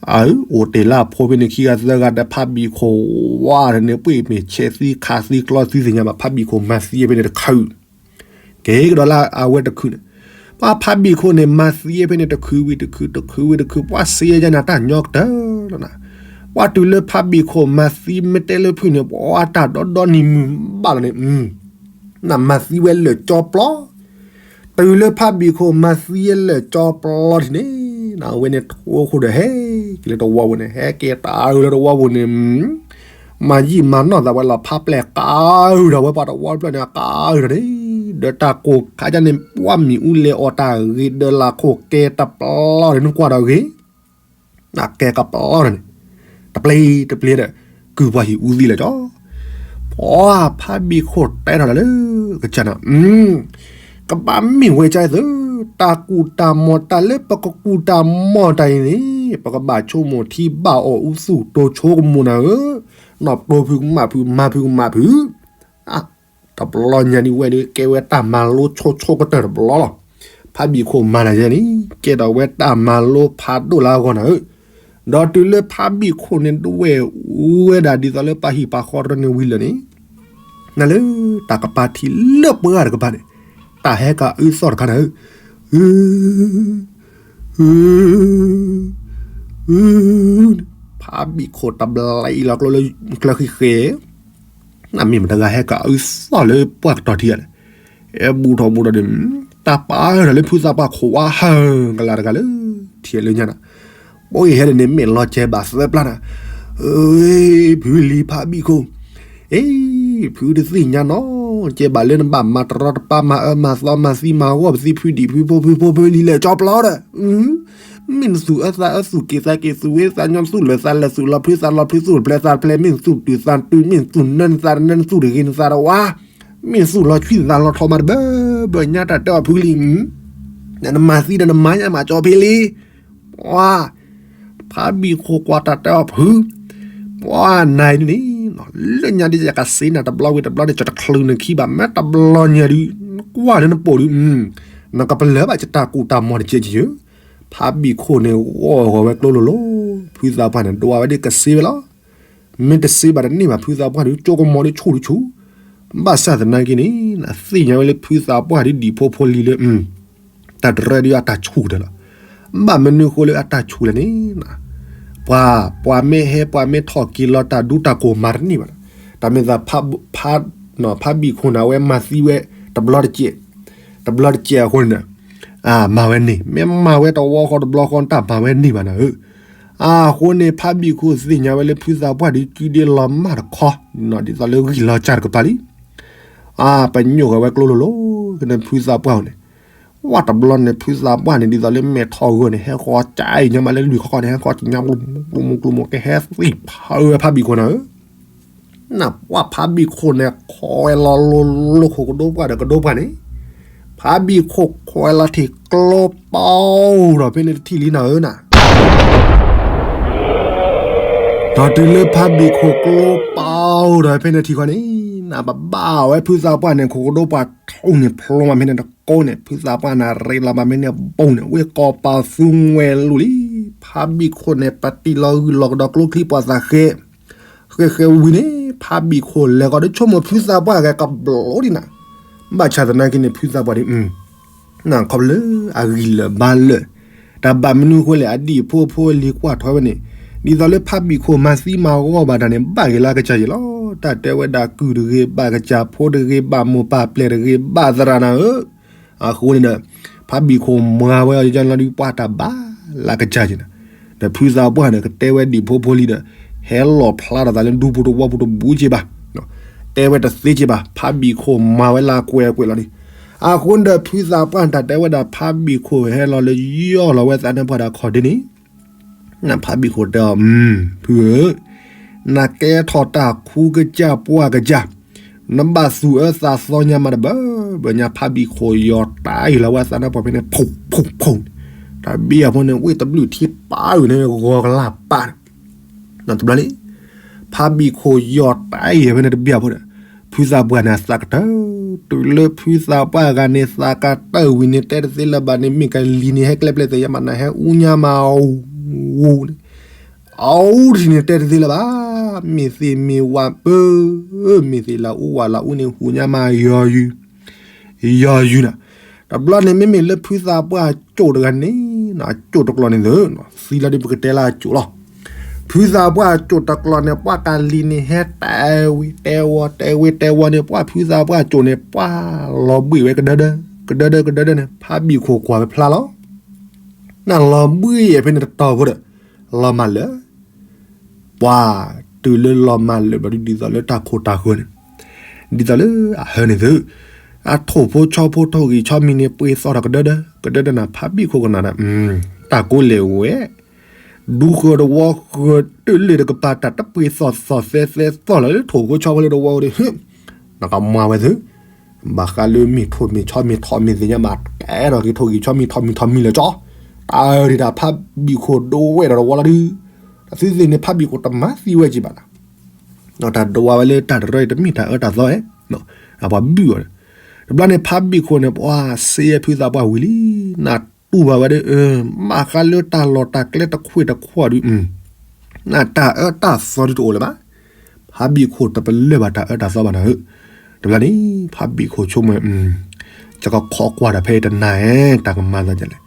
အၢ အိၣ်တ့ၢ်လၢအဖိဖဲန့ၣ်ခံဂၤသၢဂၤဒီး ဖါဘံၣ်ခိၣ်ဝါန့ၣ် ပှ့ၢ်မ့ၢ်ဆဲးသံခးသံကျီသံသ့ၣ်ညါဘၣ် ဖါဘံၣ်ခိၣ်မၤသံဖဲန့ၣ်တခါအုး, က့ၤကဒီးလၢအဝဲတခုန့ၣ်, ပှၤဖါဘံၣ်ခိၣ်န့ၣ် မၤသံဖဲန့ၣ်တခုဝံၤတခု တခုဝံၤတခု ပှၤစံးယဲနၤတၢ်ညီကတၢၢ်လီၤနၤ, ပှၤတုၤလၢဖါဘံၣ်ခိၣ်မၤသံမ့ၢ်တဲလၢဖုန့ၣ် ပှၤတၢ်ဒီဒီနံၤမုၢ်ဘၣ်လီၤန့ၣ် နမၤသံဝဲလၢာ်ကၠီပျီ, တုၤလၢဖါဘံၣ်ခိၣ်မၤသံလၢာ်ကၠီပျီထံၣ်န့ၣ်, အဝဲန့ၣ်ထိၣ်ဃိဒီးဟဲက့ၤလၢတဝီပူၤန့ၣ် ဟဲက့ၤတၢ်အုးလၢတဝီပူၤန့ၣ်, မၤယံာ်မၤနီၢ်သးဝဲလီၤ ဖါပျဲၢ်ကးအုးဒီးဝဲပှၤတဝီဖျၢၣ်န့ၣ် ကးအုးဒီးန့ၣ်, ဒီးတၢ်ကိၢ်ခါဒ်န့ၣ် ပှၤမံၤအူလဲၤအီၣ်တၢ်ဂ့ၤဒီးလၢခိၣ်ကဲတပျီန့ၣ် နကွၢ်ဒီးဂ့ၤ နကဲကပျီန့ၣ်, တပျ့တပျ့ဒီး ကုၢ်ပှၤဟံၣ်အူသံလၢာ်ကၠီ, ပှၤဖါဘံၣ်ခိၣ်တဲထီၣ်လၢ ကစၢ်နၤ, ကဘၣ်မ့ၢ်ဝဲကၠီသု, တၢ်ကူၣ်တၢ်မီၢ်တၢ်လၢပကကူၣ်တၢ်မီၢ်တၢ်အံၤန့ၣ် ပကဘၣ်ဆိကမိၣ်ထံဘၣ်အီၣ်အူသူၣ်တိၤဆိကမိၣ်နၤဧၢ, နီၢ်တိၤဖုကမၣ်ဖုမၤဖုကမၣ်ဖု တဘျီညါဒ်ဝဲဒၣ် ကဲဝဲတၢ်မၤလိဆိဆိကတၢၢ်တဘျီလီၤ. ဖါဘံၣ်ခိၣ်မၤနၤယဲန့ၣ် ကဲထီၣ်ဝဲတၢ်မၤလိဖးဒိၣ်လၢအဂီၢ်နၤဧၢ, ဒီးတုၤလၢဖါဘံၣ်ခိၣ်န့ၣ် ဒွဲၣ်အူဝဲဒၣ်ဒ်သိးလၢပှၤဟံၣ်ပှၤဃီတရၢန့ၣ်ဝံၤလၢာ်န့ၣ်, နလၢတၢ်ကပၤထံလၢပှၤတကပၤန့ၣ် တၢ်ဟဲကအုသီၣ်တခါနၤဧၢ, အ ဖါဘံၣ်ခိၣ်တဘျီအံၤလီၤကျိလၢကျၢၤဃံဃဲ နမ့ၢ်မတၤတဂၤဟဲကအုသီၣ်လၢပှၢ်ကတီၤထံဂၤလဲၣ်, ဟဲဘူးထီၣ်ဘူးထီၣ်ဒီး တၢ်ပာ်ထီၣ်လၢဖုသးပှၢ်ခိၣ်ဝါဟၢကလၤတဂၤလၢ ထံၣ်လၢညါနၤ, ဘိအံၤဟဲဒၣ်န့ၣ် မ့ၢ်လီၤစဲၤဘၣ်သၢပျၢ်နၤ, ဖုလံၤဖါဘံၣ်ခိၣ်, အ့ ဖုတသ့ၣ်ညါနီၤ, ကဲဘၣ်လၢနဘၣ်မၤတရီတပါ မၤအၢမၤသီ မၤသံမၤဂီၢ် ပသံဖုဒံၣ်ဖုဖိဖုဖိဖုလံၤလဲၣ် ကၠီပျီဒီး မ့ၢ်နသူၣ်အၢသးအၢ သူၣ်က့ၣ်သးက့ၣ် သူၣ်ဝဲသးညီ သူၣ်လၢာ်သးလၢာ် သူၣ်လီၤဖျုးသးလီၤဖျုး သူၣ်တဖျဲးသးတဖျဲး မ့ၢ်နသူၣ်တုၤသးတုၤ မ့ၢ်နသူၣ်နၢနသးတနၢ နသူၣ်တဂ့ၤနသးတဝါ မ့ၢ်သူၣ်လီၤဆှံသးလီၤထီမးတဘၢ ဘၢညါတၢ်တဲအီၤဖုလံ, နမၤသံဒီးနမၤညါမးကၠီဖဲလံ, ပှၤ ဖါဘံၣ်ခိၣ်ကွၢ်တၢ်တဲအီၤဖု, ပှၤနၤအံၤန့ၣ် လၢညါဒ်ယကစ့နၤတဘျီဝံၤတဘျီန့ၣ် ကတချုးနခံဘၣ် မ့ၢ်တဘျီညါဒုး နကွၢ်လၢနပိာ်ဒုး နကပလၢၢ်ဘၣ်ယတၢ်ကူၣ်တၢ်မီၤတကဲက့ၤယၢ, ဖါဘံၣ်ခိၣ်န့ၣ် ဂီၢ်ဂီၤဝဲကျိလိၤလိၤ, ဖုသးပှၢ်န့ၣ် ဒွးဝဲဒ်ကစ့ဝဲလီၤ, မ့ၢ်တစ့ဘၣ်တန့ၢ်ဘၣ် ဖုသးပှၢ်ဒုး ကၠိကမီၤဒုးဆူၣ်ဒုးဆူၣ်, ဘၣ်ဆၣ်သနာ်က့န့ၣ် နသ့ၣ်ညါဝဲလၢဖုသးပှၢ်ဒုးဒံၣ်ဖိဖိလံၤလၢ တၢ်တရၢဒုးအတၢ်ဆူၣ်ကတၢၢ်လီၤ, ဘၣ်မနုၤဃိလၢအတၢ်ဆူၣ်လဲၣ်န့ၣ် ပှၤ ပှၤမ့ၢ်ဟဲ ပှၤမ့ၢ်ထီၣ်က့ၤလီၤတၢ်ဒူတၢ်ကိၢ်မၤတန့ၢ်ဘၣ်, တၢ်မ့ၢ်သး ဖါဘံၣ်ခိၣ်န့ၣ် အဝဲမၤသံဝဲ တဘျီတကဲး, တဘျီတကဲးအဃိန့ၣ် မၤဝဲန့ၣ် မ့ၢ်မၤဝဲတဝီဃီတဘျီဃီ တၢ်မၤဝဲန့ၢ်ဘၣ်နၤဧၢ, အဃိန့ၣ် ဖါဘံၣ်ခိၣ်သ့ၣ်ညါဝဲလၢဖုသးပှၢ်ဒုးကုဒ့လီၤမၢ်တခီ, ဒ်သိးလၢဂံၢ်လီၤစၢ်တကပၤလံ ပညိၣ်ဃီၤဝဲကျိလိၤလိၤ ကန့ၣ်ဖုသးပှၢ်အအိၣ်န့ၣ်, ဝဲတဘျီန့ၣ် ဖုသးပှၢ်န့ၣ် ဒ်သိးလၢမဲာ်ထီၣ်ဂၢၢ်န့ၣ် ဟဲဃီၤကၠါအံၤညါမးလၢလွံၢ်ခီခီန့ၣ် ဟဲဃီၤကၠါကျိမိၢ်ကျိမိၢ် ကဟဲသံၣ်ဖးဝဲဖါဘံၣ်ခိၣ်နၤဧၢ, နပှၢ်ဖါဘံၣ်ခိၣ်န့ၣ် ခိးဝဲလီၤလိၤလိၤ ခိၣ်ကဒိပှၢ်ဒီးကဒိပှၢ်န့ၣ်, ဖါဘံၣ်ခိၣ်ခိးဝဲလီၤထံၣ်ကျိပီၢ်ဒီးဖဲန့ၣ်တထံၣ်လံနၤဧၢနၤ ဒီးတုၤလၢဖါဘံၣ်ခိၣ်ကျိပီၢ်ဒီးဖဲန့ၣ်ထံၣ်ခီန့ၣ်, နဘၣ်ဘၣ်ဝဲဖုသးပှၢ်န့ၣ် ခိၣ်ကဒိပှၢ်ထီၣ်န့ၣ် ဖျိမးဖဲန့ၣ်တကိးန့ၣ် ဖုသးပှၢ်န့ၣ် ရ့လီၤမးဖဲန့ၣ်ဘိန့ၣ် ဝ့ၢ်ကီၢ်ပာ်သူငွဲလူၤလံ, ဖါဘံၣ်ခိၣ်န့ၣ် ပတံၢ်လီၤဂုၢ်လီၤကဒီးကျိချံပှၤသးဃဲ ဃဲဃဲဝံၤန့ၣ် ဖါဘံၣ်ခိၣ်လဲၤကီးဒီးဆိကမိၣ်ဖုသးပှၢ်ဂဲၤကဘျိဒံးနၤ, ဘၣ်ဆၣ်သနာ်က့န့ၣ် ဖုသးပှၢ်ဒ် နခီဖျိလၢအဂံၢ်လၢာ်ဘါလၢာ်, တၢ်ဘၣ်မနုၤအဃိလဲၣ် အဒံၣ်ဖိဖိလံၤကွၢ်ထွဲဝဲန့ၣ်, ဒ်သိးလၢဖးဘံၣ်ခိၣ်မၤသံမၤဂီၢ်ဘၣ်တၢ်န့ၣ် ဘၣ်ဂ့ၤလၢအကစၢ်ယဲၢ်လီၤ. တၢ်တဲဝဲဒၣ်ကုၢ်တဂ့ၤ ဘၣ်ကစၢ်ဖိတဂ့ၤ ဘၣ်မိၢ်ပၢ်ပျဲၢ်တဂ့ၤ ဘၣ်သရၣ်နၤဧၢ. အဃိန့ၣ်ဒီး ဖးဘံၣ်ခိၣ်မၤဝဲအီၤယကလီၤဒုး ပှၢ်တၢ်ဘၣ်လၢအကစၢ်ယဲၢ်န့ၣ်, ဒီးဖုသးပှၢ်န့ၣ် ကတဲဝဲဒံၣ်ဖိဖိလံဒီး ဟဲလီၤဖျါထီၣ်သးလၢဒူပူၤတဝီပူၤတဘူးက့ဘၣ်, တဲဝဲတသ့က့ဘၣ်, ဖးဘံၣ်ခိၣ်မၤဝဲလၢအကွဲးအကွဲးလီၤဒုး. အဃိန့ၣ်ဒီး ဖုသးပှၢ်တၢ်တဲဝဲဒၣ် ဖးဘံၣ်ခိၣ်ဟဲလီၤလၢယီၢ်လီၤဝဲသးနၢ်ပှၢ်တၢ်ခီၣ်ဒ့န့ၣ် ဖးဘံၣ်ခိၣ်တဲအီၤ, ဖုဧၢ, နကဲထီၣ်တၢ်ခူကစၢ်ပှၢ်ကစၢ်, နဘၣ်သူၣ်အၢသးသီညါမးတဘၣ်, ဘၣ်ညါဖးဘံၣ်ခိၣ်ယီၤတၢ်အံၤလီၤဝဲ သးနၢ်ပှၢ်ဖဲန့ၣ် ဖူးဖူးဖူး, တၢ်ဘံၣ်အဖိန့ၣ် ဝ့ၢ်တဘျုးထံပာ်အုၣ်န့ၣ် ဂီၤကလၢ်ပာ် တဘျီန့ၣ် ဖးဘံၣ်ခိၣ်ယီၤတၢ်အံၤဖဲန့ၣ်တဘံၣ်အဖိဒီး ဖုသးပှၢ်န့ၣ်အသးကတၢၢ်, တုၤလၢဖုသးပှၢ်ဂၤန့ၣ် သးကတၢၢ်ဝံၤန့ၣ် တဲတသ့လၢၤဘၣ်န့ၣ် မ့ၢ်ကလံၤန့ၣ် ဟဲကျဲပျဲသ့ၣ်ညါမး နဟဲအူညါမးအူန့ၣ်, အူထံၣ်န့ၣ်တဲတသ့လၢၤဘၣ်, မ့ၢ်သ့ၣ်မ့ၢ်ဝၤပၢ, မ့ၢ်သ့ၣ်လၢအူဝၤလၢအူန့ၣ် ဟူးညါမးယီၤယုၤ ယီၤယုၤနၤ. တဘျီန့ၣ် မ့မ့ၢ်လၢဖုသးပှၢ်အကၠိၣ်တဂၤန့ၣ်, အကၠိၣ်တကျိၤန့ၣ်သၢ, သံလီၤဒုးပကတဲလၢအကၠိၣ်လီၤ. ဖုသးပှၢ်အကၠိၣ်တကျိၤန့ၣ် ပှၢ်ကလံၤန့ၣ် ဟဲတဲဝံၤတဲဝီၤ တဲဝံၤတဲဝီၤန့ၣ် ပှၢ်ဖုသးပှၢ်အကၠိၣ်န့ၣ် ပှၢ်လီၤဘှံးဝဲကဒၢဒၢ, ကဒၢဒၢကဒၢဒၢန့ၣ် ဖးဘံၣ်ခိၣ်ကွၢ်ဝဲဖျါလီၤ. နလီၤဘှံးယဲၢ်ဖဲန့ၣ်တတီၤဖိဒီး လီၤမၢ်လၢာ် ပှၢ်တုၤလၢလီၤမၢ်လၢာ်ဘျီဒ်သိးလၢတၢ်ခိၣ်တၢ်ဃၢၤန့ၣ်, ဒ်သိးလၢအဟၢန့ၣ်သၢ, အထိၣ်ဖိဆီဖိထိၣ်ဂံၢ်ဆီမံၤန့ၣ် ပှ့ၤသီၣ်ထီၣ်ကဒၢဒၢ, ကဒၢဒၢနၤ ဖးဘံၣ်ခိၣ်ကနၣ်ဒီး တၢ်ကိးလဲၣ်ဝဲ, ဒူဃၢၤတဝီဃၢၤတလၢာ်တကပၤ တၢ်တပှ့ၤသီၣ်သီၣ်သဲသဲသီၣ်လၢထိၣ်ဖိဆီဖိလၢတဝီဒီး နကမၤဝဲသၢ ဘၣ်ဃးလၢမ့ၢ်ထိၣ်မ့ၢ်ဆီမ့ၢ်ထိၣ်မ့ၢ်သ့ၣ်ညါဘၣ် တဲထီၣ်က့ၤထိၣ်ဂံၢ်ဆီမံၤထိၣ်မံၤထိၣ်မံၤလၢာ်ကၠီ, တၢ်အၢဒံးတၢ်ဖးဘံၣ်ခိၣ်ဒိဝဲၢ်ဒီးတဝီလီၤဒုး, တၢ်သ့သ့ၣ်န့ၣ် ဖးဘံၣ်ခိၣ်တမၤသံဝဲက့ၤဘၣ်နၤ, တၢ်ဒိဝဲလၢတၢ်တရၢအံၤတမ့ၢ်တၢ်အၢတၢ်သီဧဲ, အပှၤဘုၣ်အီၤ, တဘျီန့ၣ် ဖးဘံၣ်ခိၣ်န့ၣ် ပှၤစ့ဖုသးပှၢ်ဝံၤလံ, နတူၢ်ဘၣ်ဝဲဒီး ဘၣ်ဃးလၢတၢ်လီၢ်တၢ်ကျဲတခွ့ၣ်တခွးဒုး နတၢ်အၢတၢ်သီဒုးတအိၣ်လၢၤဘၣ်, ဖးဘံၣ်ခိၣ်တပလၢၢ်ဘၣ်တၢ်အၢတၢ်သီဘၣ်နၤဧၢ, တဘျီန့ၣ် ဖးဘံၣ်ခိၣ်ဆိကမိၣ်, ယကခိးကွၢ်ဒီးဖဲအံၤတနၤဧဲ တၢ်ကမၤသးဒ်လဲၣ်,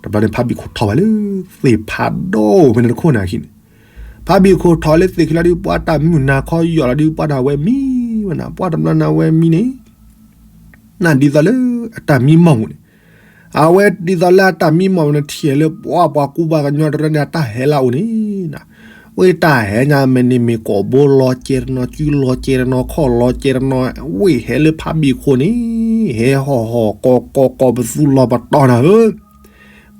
တဘျီန့ၣ် ဖးဘံၣ်ခိၣ်ထီၣ်ဝဲလၢ သ့ၣ်ဖးဒိၣ်ဖဲန့ၣ်တခိၣ်နၤခံန့ၣ်, ဖးဘံၣ်ခိၣ်ထီၣ်လၢသ့ၣ်ခံလီၤဒုး ပှၤတၢ်မုၢ်နၤခီယီၢ်လီၤဒုး ပှၤတၢ်ဝဲမံဝဲနၤ ပှၤတဘျီနၤဝဲမံန့ၣ် နဒ်သိးလၢအတၢ်မံမီၢ်မူန့ၣ်, အဝဲဒ်သိးလၢအတၢ်မံမီၢ်မူန့ၣ် ထံၣ်လၢပှၤပှၤကူပှၤကညီတရၢန့ၣ် အတၢ်ဟဲလၢအအိၣ်န့ၣ်, ဝဲတၢ်ဟဲညါမ့ၢ်န့ၣ်မ့ၢ်ကိာ်ဘိလီၤကဲတနီၤ ကုလီၤကဲတနီၤ ခီၣ်လီၤကဲတနီၤ ဝဲဟဲလၢဖးဘံၣ်ခိၣ်န့ၣ်, ဟဲဟီၣ်ဟီၣ်ကီၢ်ကီၢ်ကီၢ်ပသူလီၤပတီၢ်နၤဧၢ,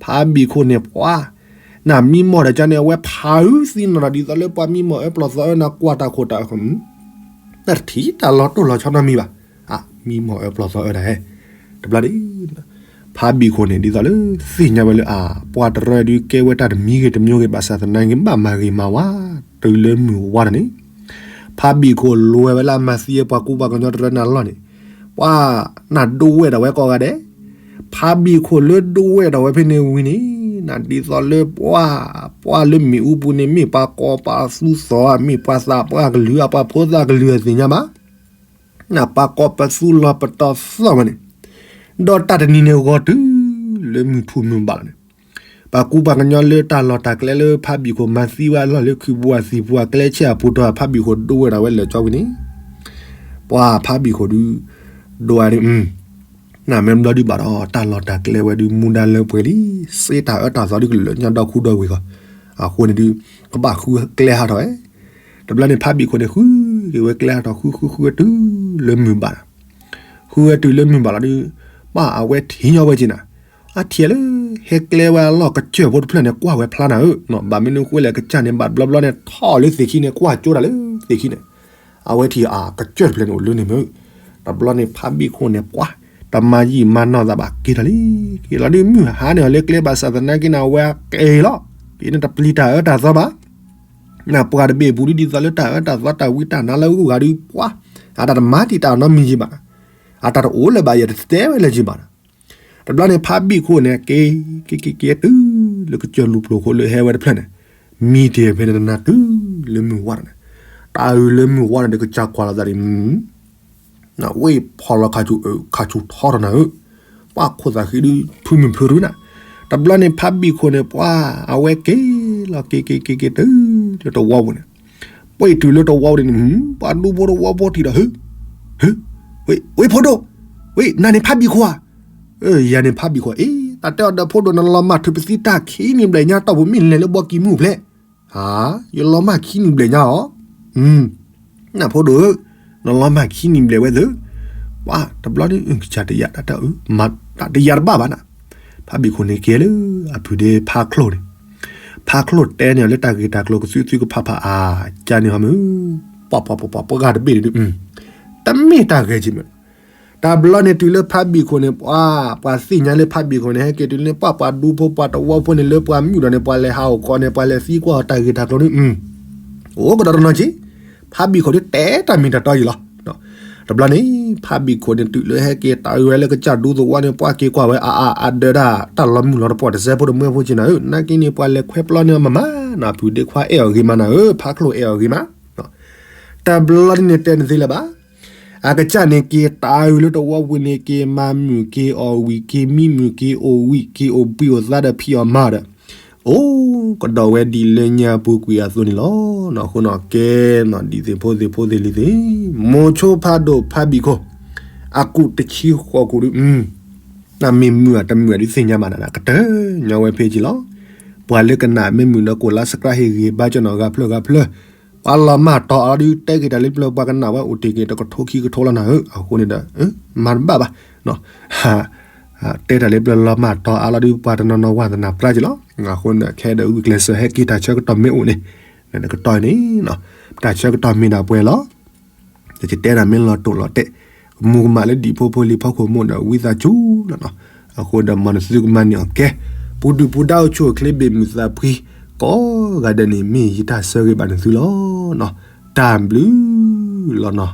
ဖးဘံၣ်ခိၣ်န့ၣ်ပှၤ နမံမီၢ်ဒီးကန့ၣ် အဝဲဖးအုးသံနီၢ်နီၢ် ဒ်သိးလၢပှၤမံမီၢ်အၢပျီၢ်သီအၢ နကွၢ်တၢ်ခိၣ်တၢ်ဃၢၤ နတထံၣ်တၢ်လီၤတိၢ်လီၤဆီနီတမံၤဘၣ်, မံမီၢ်အၢပျီၢ်သီအၢဒၣ်ဟဲ, တဘျီန့ၣ် ဖးဘံၣ်ခိၣ်န့ၣ် ဒ်သိးလၢသ့ၣ်ညါဝဲလၢအ ပှၤတရၢဒုးကဲဝဲတၢ်တမံၤဂ့ၤတမံၤဂ့ၤ ဘၣ်ဆၣ်သနာ်က့ ဘၣ်မၤဂ့ၤမၤဝါ တုၤလၢမုၢ်ဝါတၢ်န့ၣ်, ဖးဘံၣ်ခိၣ်လိၤဝဲလၢအမၤသံအပှၤကူပှၤကညီတရၢန့ၣ်အလီၢ်န့ၣ်, ပှၤနဒိဝဲၣ်ဒၣ်ဝဲကိးဂၤဒဲး ဖးဘံၣ်ခိၣ်လၢဒိဝဲၣ်ဒၣ်ဝဲဖဲန့ၣ်ဝံၤန့ၣ်, နဒ်သိးလၢပှၤ ပှၤလၢမ့ၣ်အူပူၤန့ၣ် မ့ၢ်ပှၤကီၢ်ပှၤသူသီဧါ မ့ၢ်ပှၤသးပှၢ်ကလုာ်ဧါ ပှၤဖိသၣ်ကလုာ်အသ့ၣ်ညါဘၣ်, နပှၤကီၢ်ပသူလီၤပတီၢ်သီၣ်ဝဲန့ၣ်, ဒီးတၢ်တနံၤန့ၣ်ဂီၤတုၤလၢမုၢ်ထူၣ်မုၢ်ဘၣ်လီၤန့ၣ်, ပှၤကူပှၤကညီလၢတၢ်လီၢ်တၢ်ကျဲလၢဖးဘံၣ်ခိၣ်မၤသံဝဲအလီၢ်လၢခုးပူၤအသံၣ်ပူၤအကျဲဆဲးအပူၤတီၢ် ဖးဘံၣ်ခိၣ်ဒိဝဲၣ်ဒၣ်ဝဲလၢာ်ကၠီဝံၤန့ၣ်, ပှၤဖးဘံၣ်ခိၣ်ဒုး ဒိဝဲဒၣ် နမ့ၢ်ဘျီဒုးဘၣ်ဒီး တၢ်လီၢ်တၢ်ကျဲဝဲဒုးမူဒါလၢပှဲၤလံ, စ့တၢ်အၢတၢ်သီဒုးကလၢာ်ညါဒီခိၣ်ဒီဂ့ၤဂီၢ်, အဃိန့ၣ်ဒုး ကဘၣ်ဃုကျဲဟးထီၣ်ဝဲ, တဘျီန့ၣ် ဖးဘံၣ်ခိၣ်န့ၣ် ဃုက့ၤဝဲကျဲဟးထီၣ် ဃုဃုဃုဝဲတုၤလၢမုၢ်ဘၣ်ဒီး, ဃုဝဲတုၤလၢမုၢ်ဘၣ်လီၤဒုး, ပှၤအဝဲထံၣ်ညီဝဲက့ၤနၤ, အထံၣ်လၢ ဟဲကျဲဝဲအလီၢ်ကစၢၢ်ဖိတဖျၢၣ်န့ၣ် ကွၢ်ဝဲဖျါနၤဧၢ, ဘၣ်မနုၤဃိလဲၣ် ကစၢ်န့ၣ် ဘၣ်တဘျီဘျီန့ၣ် ထီၣ်လၢသ့ၣ်ခံန့ၣ် ကွၢ်ကၠိတၢ်လၢသ့ၣ်ခံန့ၣ်, အဝဲထံၣ်အကစၢၢ်တဖျၢၣ်န့ၣ်အိၣ်လၢန့ၣ်မ့ၢ်, တဘျီန့ၣ် ဖးဘံၣ်ခိၣ်န့ၣ် ပှၤ တမၤယံာ်မၤနီၢ်သးဘၣ်က့ၤထီၣ်လံ, က့ၤလီၤဒုး မုၢ်ဟါန့ၣ်အီၤလၢကျဲဘၣ်ဆၣ်သနာ်က့န့ၣ် အဝဲက့ၤလီၤ, က့ၤန့ၣ်တပျံၤတၢ်အၢတၢ်သီဘၣ်, နပှၤတဘ့ၣ်အပူၤဒုး ဒ်သိးလၢတၢ်အၢတၢ်သီတၢ်ဝံတၢ်နါလၢအဂုၤအဂၤဒုး ပှၤ အတၢ်တမၤတံာ်တာ်နီတမံၤယံၤဘၣ်, အတၢ်တအိၣ်လၢၤဘၣ် ယတတဲဝဲလၢၤယံၤဘၣ်ဒီး, တဘျီန့ၣ် ဖးဘံၣ်ခိၣ်န့ၣ် က့ၤ က့ၤက့ၤက့ၤတုၤလၢကစၢၢ်လူၤပျိၤခိၣ်လၢဟဲဝဲတဖျၢၣ်န့ၣ်, မံတ့ၢ်ဖဲန့ၣ်တနၤတုၤလၢမုၢ်ဝါန့ၣ်, တၢ်အုးလၢမုၢ်ဝါန့ၣ်ဒီး ကစၢ်ကွၢ်လီၤသးဒ် ဝ့ၢ်ဖီၣ်လီၤခးဆူၣ်အၢ ခးဆူၣ်ထီထီၣ်နၤဧၢ, ပှၤခိၣ်သးဃံဒုး ဖုမုၢ်ဖုရူနၤ, တဘျီန့ၣ် ဖးဘံၣ်ခိၣ်န့ၣ် ပှၤ အဝဲက့ၤလီၤ က့ၤက့ၤက့ၤက့ၤတုၤ လၢတဝီပူၤန့ၣ်, ပှၤအံၤတုၤလၢတဝီပူၤန့ၣ် ပှၤဒူဖိတဝီဖိထံၣ်ဒီး ဟ့, ဝ့ၢ်ဖိဒိၣ်, ဝ့ၢ် နၤန့ၣ်ဖးဘံၣ်ခိၣ်ဧါ, ယၤန့ၣ်ဖးဘံၣ်ခိၣ်, အ့ တၢ်တဲအီၤဒီး ဖိဒိၣ် နလီၤမၢ်ထုးပသံတၢ်ခံနံၣ်ဘျဲၣ်ညါ တီၢ်ပူၤမ့ၢ်လဲၤလၢဘီကံၤမူၣ်ဖျဲး, ယလီၤမၢ်ခံနံၣ်ဘျဲၣ်ညါအီၤ, နဖိဒိၣ်ဧၢ, နလီၤမၢ်ခံနံၣ်ဘျဲၣ်ဝဲသ့ၣ်, ပှၤတဘျီန့ၣ် ကစၢ်တယာ်တၢ်တအုး မၤတၢ်တယာ်တဘၣ်ဘၣ်နၤ, ဖးဘံၣ်ခိၣ်န့ၣ်ကဲလၢအဖုဒ့ဖးချိၣ်န့ၣ်, ဖးချိၣ်တဲန့ၣ်လၢတၢ်ဂ့ၢ်တၢ်ကျိၤကသုသုကဖးဖးအါ, ကန့ၣ်ဟီမုၢ်, ပှၤပှၤပှၤပှၤပှၤဂၤတဘ့ၣ်န့ၣ်ဒုး, တမ့ၢ်တၢ်ဂဲၤက့ၤမ့ၢ်, တဘျီန့ၣ်တုၤလၢဖးဘံၣ်ခိၣ်န့ၣ် ပှၤ ပှၤသ့ၣ်ညါလၢဖးဘံၣ်ခိၣ်န့ၣ် ဟဲက့ၤတုၤလၢန့ၣ် ပှၤပှၤဒူဖိပှၤတဝီဖိန့ၣ် လၢပှၤမုၣ်ဒီးန့ၣ် ပှၤလဲၤဟးအိၣ်ကီးန့ၣ် ပှၤလဲၤသံကွၢ်အီၤတၢ်ဂ့ၢ်တၢ်ကျိၤန့ၣ်, အိၣ်ကဒီးတနီၤက့, ဖးဘံၣ်ခိၣ်ဒုးတဲတၢ်မ့ၢ်တၢ်တီယံာ်လီၤ. တဘျီန့ၣ် ဖးဘံၣ်ခိၣ်န့ၣ် တုၤလၢဟဲက့ၤတၢ်အုးဝဲလၢကစၢ်ဒူသဝီန့ၣ် ပှၤက့ၤကွၢ်ဝဲအါအါအါဒၢဒၣ် တၢ်လီၤမုၢ်လီၤတပီၢ်တစဲးဖိတမၢဖိက့နၤဧၢ, နာ်က့န့ၣ် ပှၤလဲၤခွဲးပျီန့ၢ်အီၤမးမး, ဖုဒ့ခွါအဲၣ်အီၤဂ့ၤမးနၤဧၢ, ဖးချိၣ်အဲၣ်အီၤဂ့ၤမး, တဘျီန့ၣ်တဲနသ့လၢၤဘၣ် အကစၢ်န့ၣ်က့ၤတၢ်အုးလၢတဝီပူၤန့ၣ် က့ၤမၤမုာ်က့ၤအီၣ်ဝံၣ် က့ၤမံမုာ်က့ၤအိၣ်ဝံၣ် က့ၤအိၣ်ဘှံးအိၣ်သါဒီးဖံးအီၣ်မၤအီၣ်ဒီး, အိၣ်ကဒီးဝဲဒ်လၢညါပူၤကွံာ်အသိးန့ၣ်လီၤ. အဃိန့ၣ်ကဲ ဒ်သ့ၣ်ဖိသ့ၣ်ဖိသ့ၣ်လံၤသ့ၣ်, မိၤဆိဖးဒိၣ်ဖးဘံၣ်ခိၣ်, အကူၣ်တဆံဃိးကူၣ်ဒုး တၢ်မ့ၢ်မုာ်ဧါတမုာ်ဧါဒုးသ့ၣ်ညါဘၣ်နၤ ကတၢၢ်ညီဝဲဖဲက့လီၤ. ပှၤလၢကနၣ်မ့ၢ်မုာ်ဒီး ကိးလါ subscribe ဟ့ၣ်ဂံၢ်ဟ့ၣ်ဘါကၠီနီၤ ဂၤဖျၢၣ်ဂၤဖျၢၣ်, ပှၤလီၤမၢ်တီၤအါဒုး တဲက့ၤတၢ်လၢပျၢၤ ပှၤကနၣ်ဝဲအိၣ်တ့ၢ်က့ၤတကထိခံကထိလီၤနၤဧၢ, အဃိန့ၣ်ဒီး မၤတဘၣ်ဘၣ်, တဲတၢ်လၢပျၢၤလီၤမၢ်တီၤအါလီၤဒုး ပှၤတနီၤနီၤဝဲသနာ်ပြၢက့လီၤ. အဃိန့ၣ်ဒီး ခဲဒီးဝံၣ်ကျဲးစၢးဟဲက့ၤတၢ်ဆၢကတီၢ်မ့ၢ်အိၣ်န့ၣ်, နကတီၢ်န့ၣ် တၢ်ဆၢကတီၢ်မ့ၢ်ဒၣ်ပှဲၤလီၤ. ယတဲတၢ်မ့ၢ်လီၤတိၢ်လီၤတဲာ်, ကမူကမၣ်လၢဒံၣ်ဖိဖိလံၤဖိခိၣ်မူဒီး ဝံသးစူၤလီၤနီၤ. အဃိဒီး မ်နသုကမၤန့ၢ်အီၤကဲ, ပူၤဒုၣ်ပူၤဒါအိၣ်ဆူၣ်အိၣ်ချ့ဘ့ၣ်မုာ်သးဖှံကိးဂၤဒဲးန့ၣ် မ့ၢ်ယတၢ်ဆၢဂ့ၤဘၣ်နသုလီၤ. တၢ်ဘျုးလီၤနီၤ.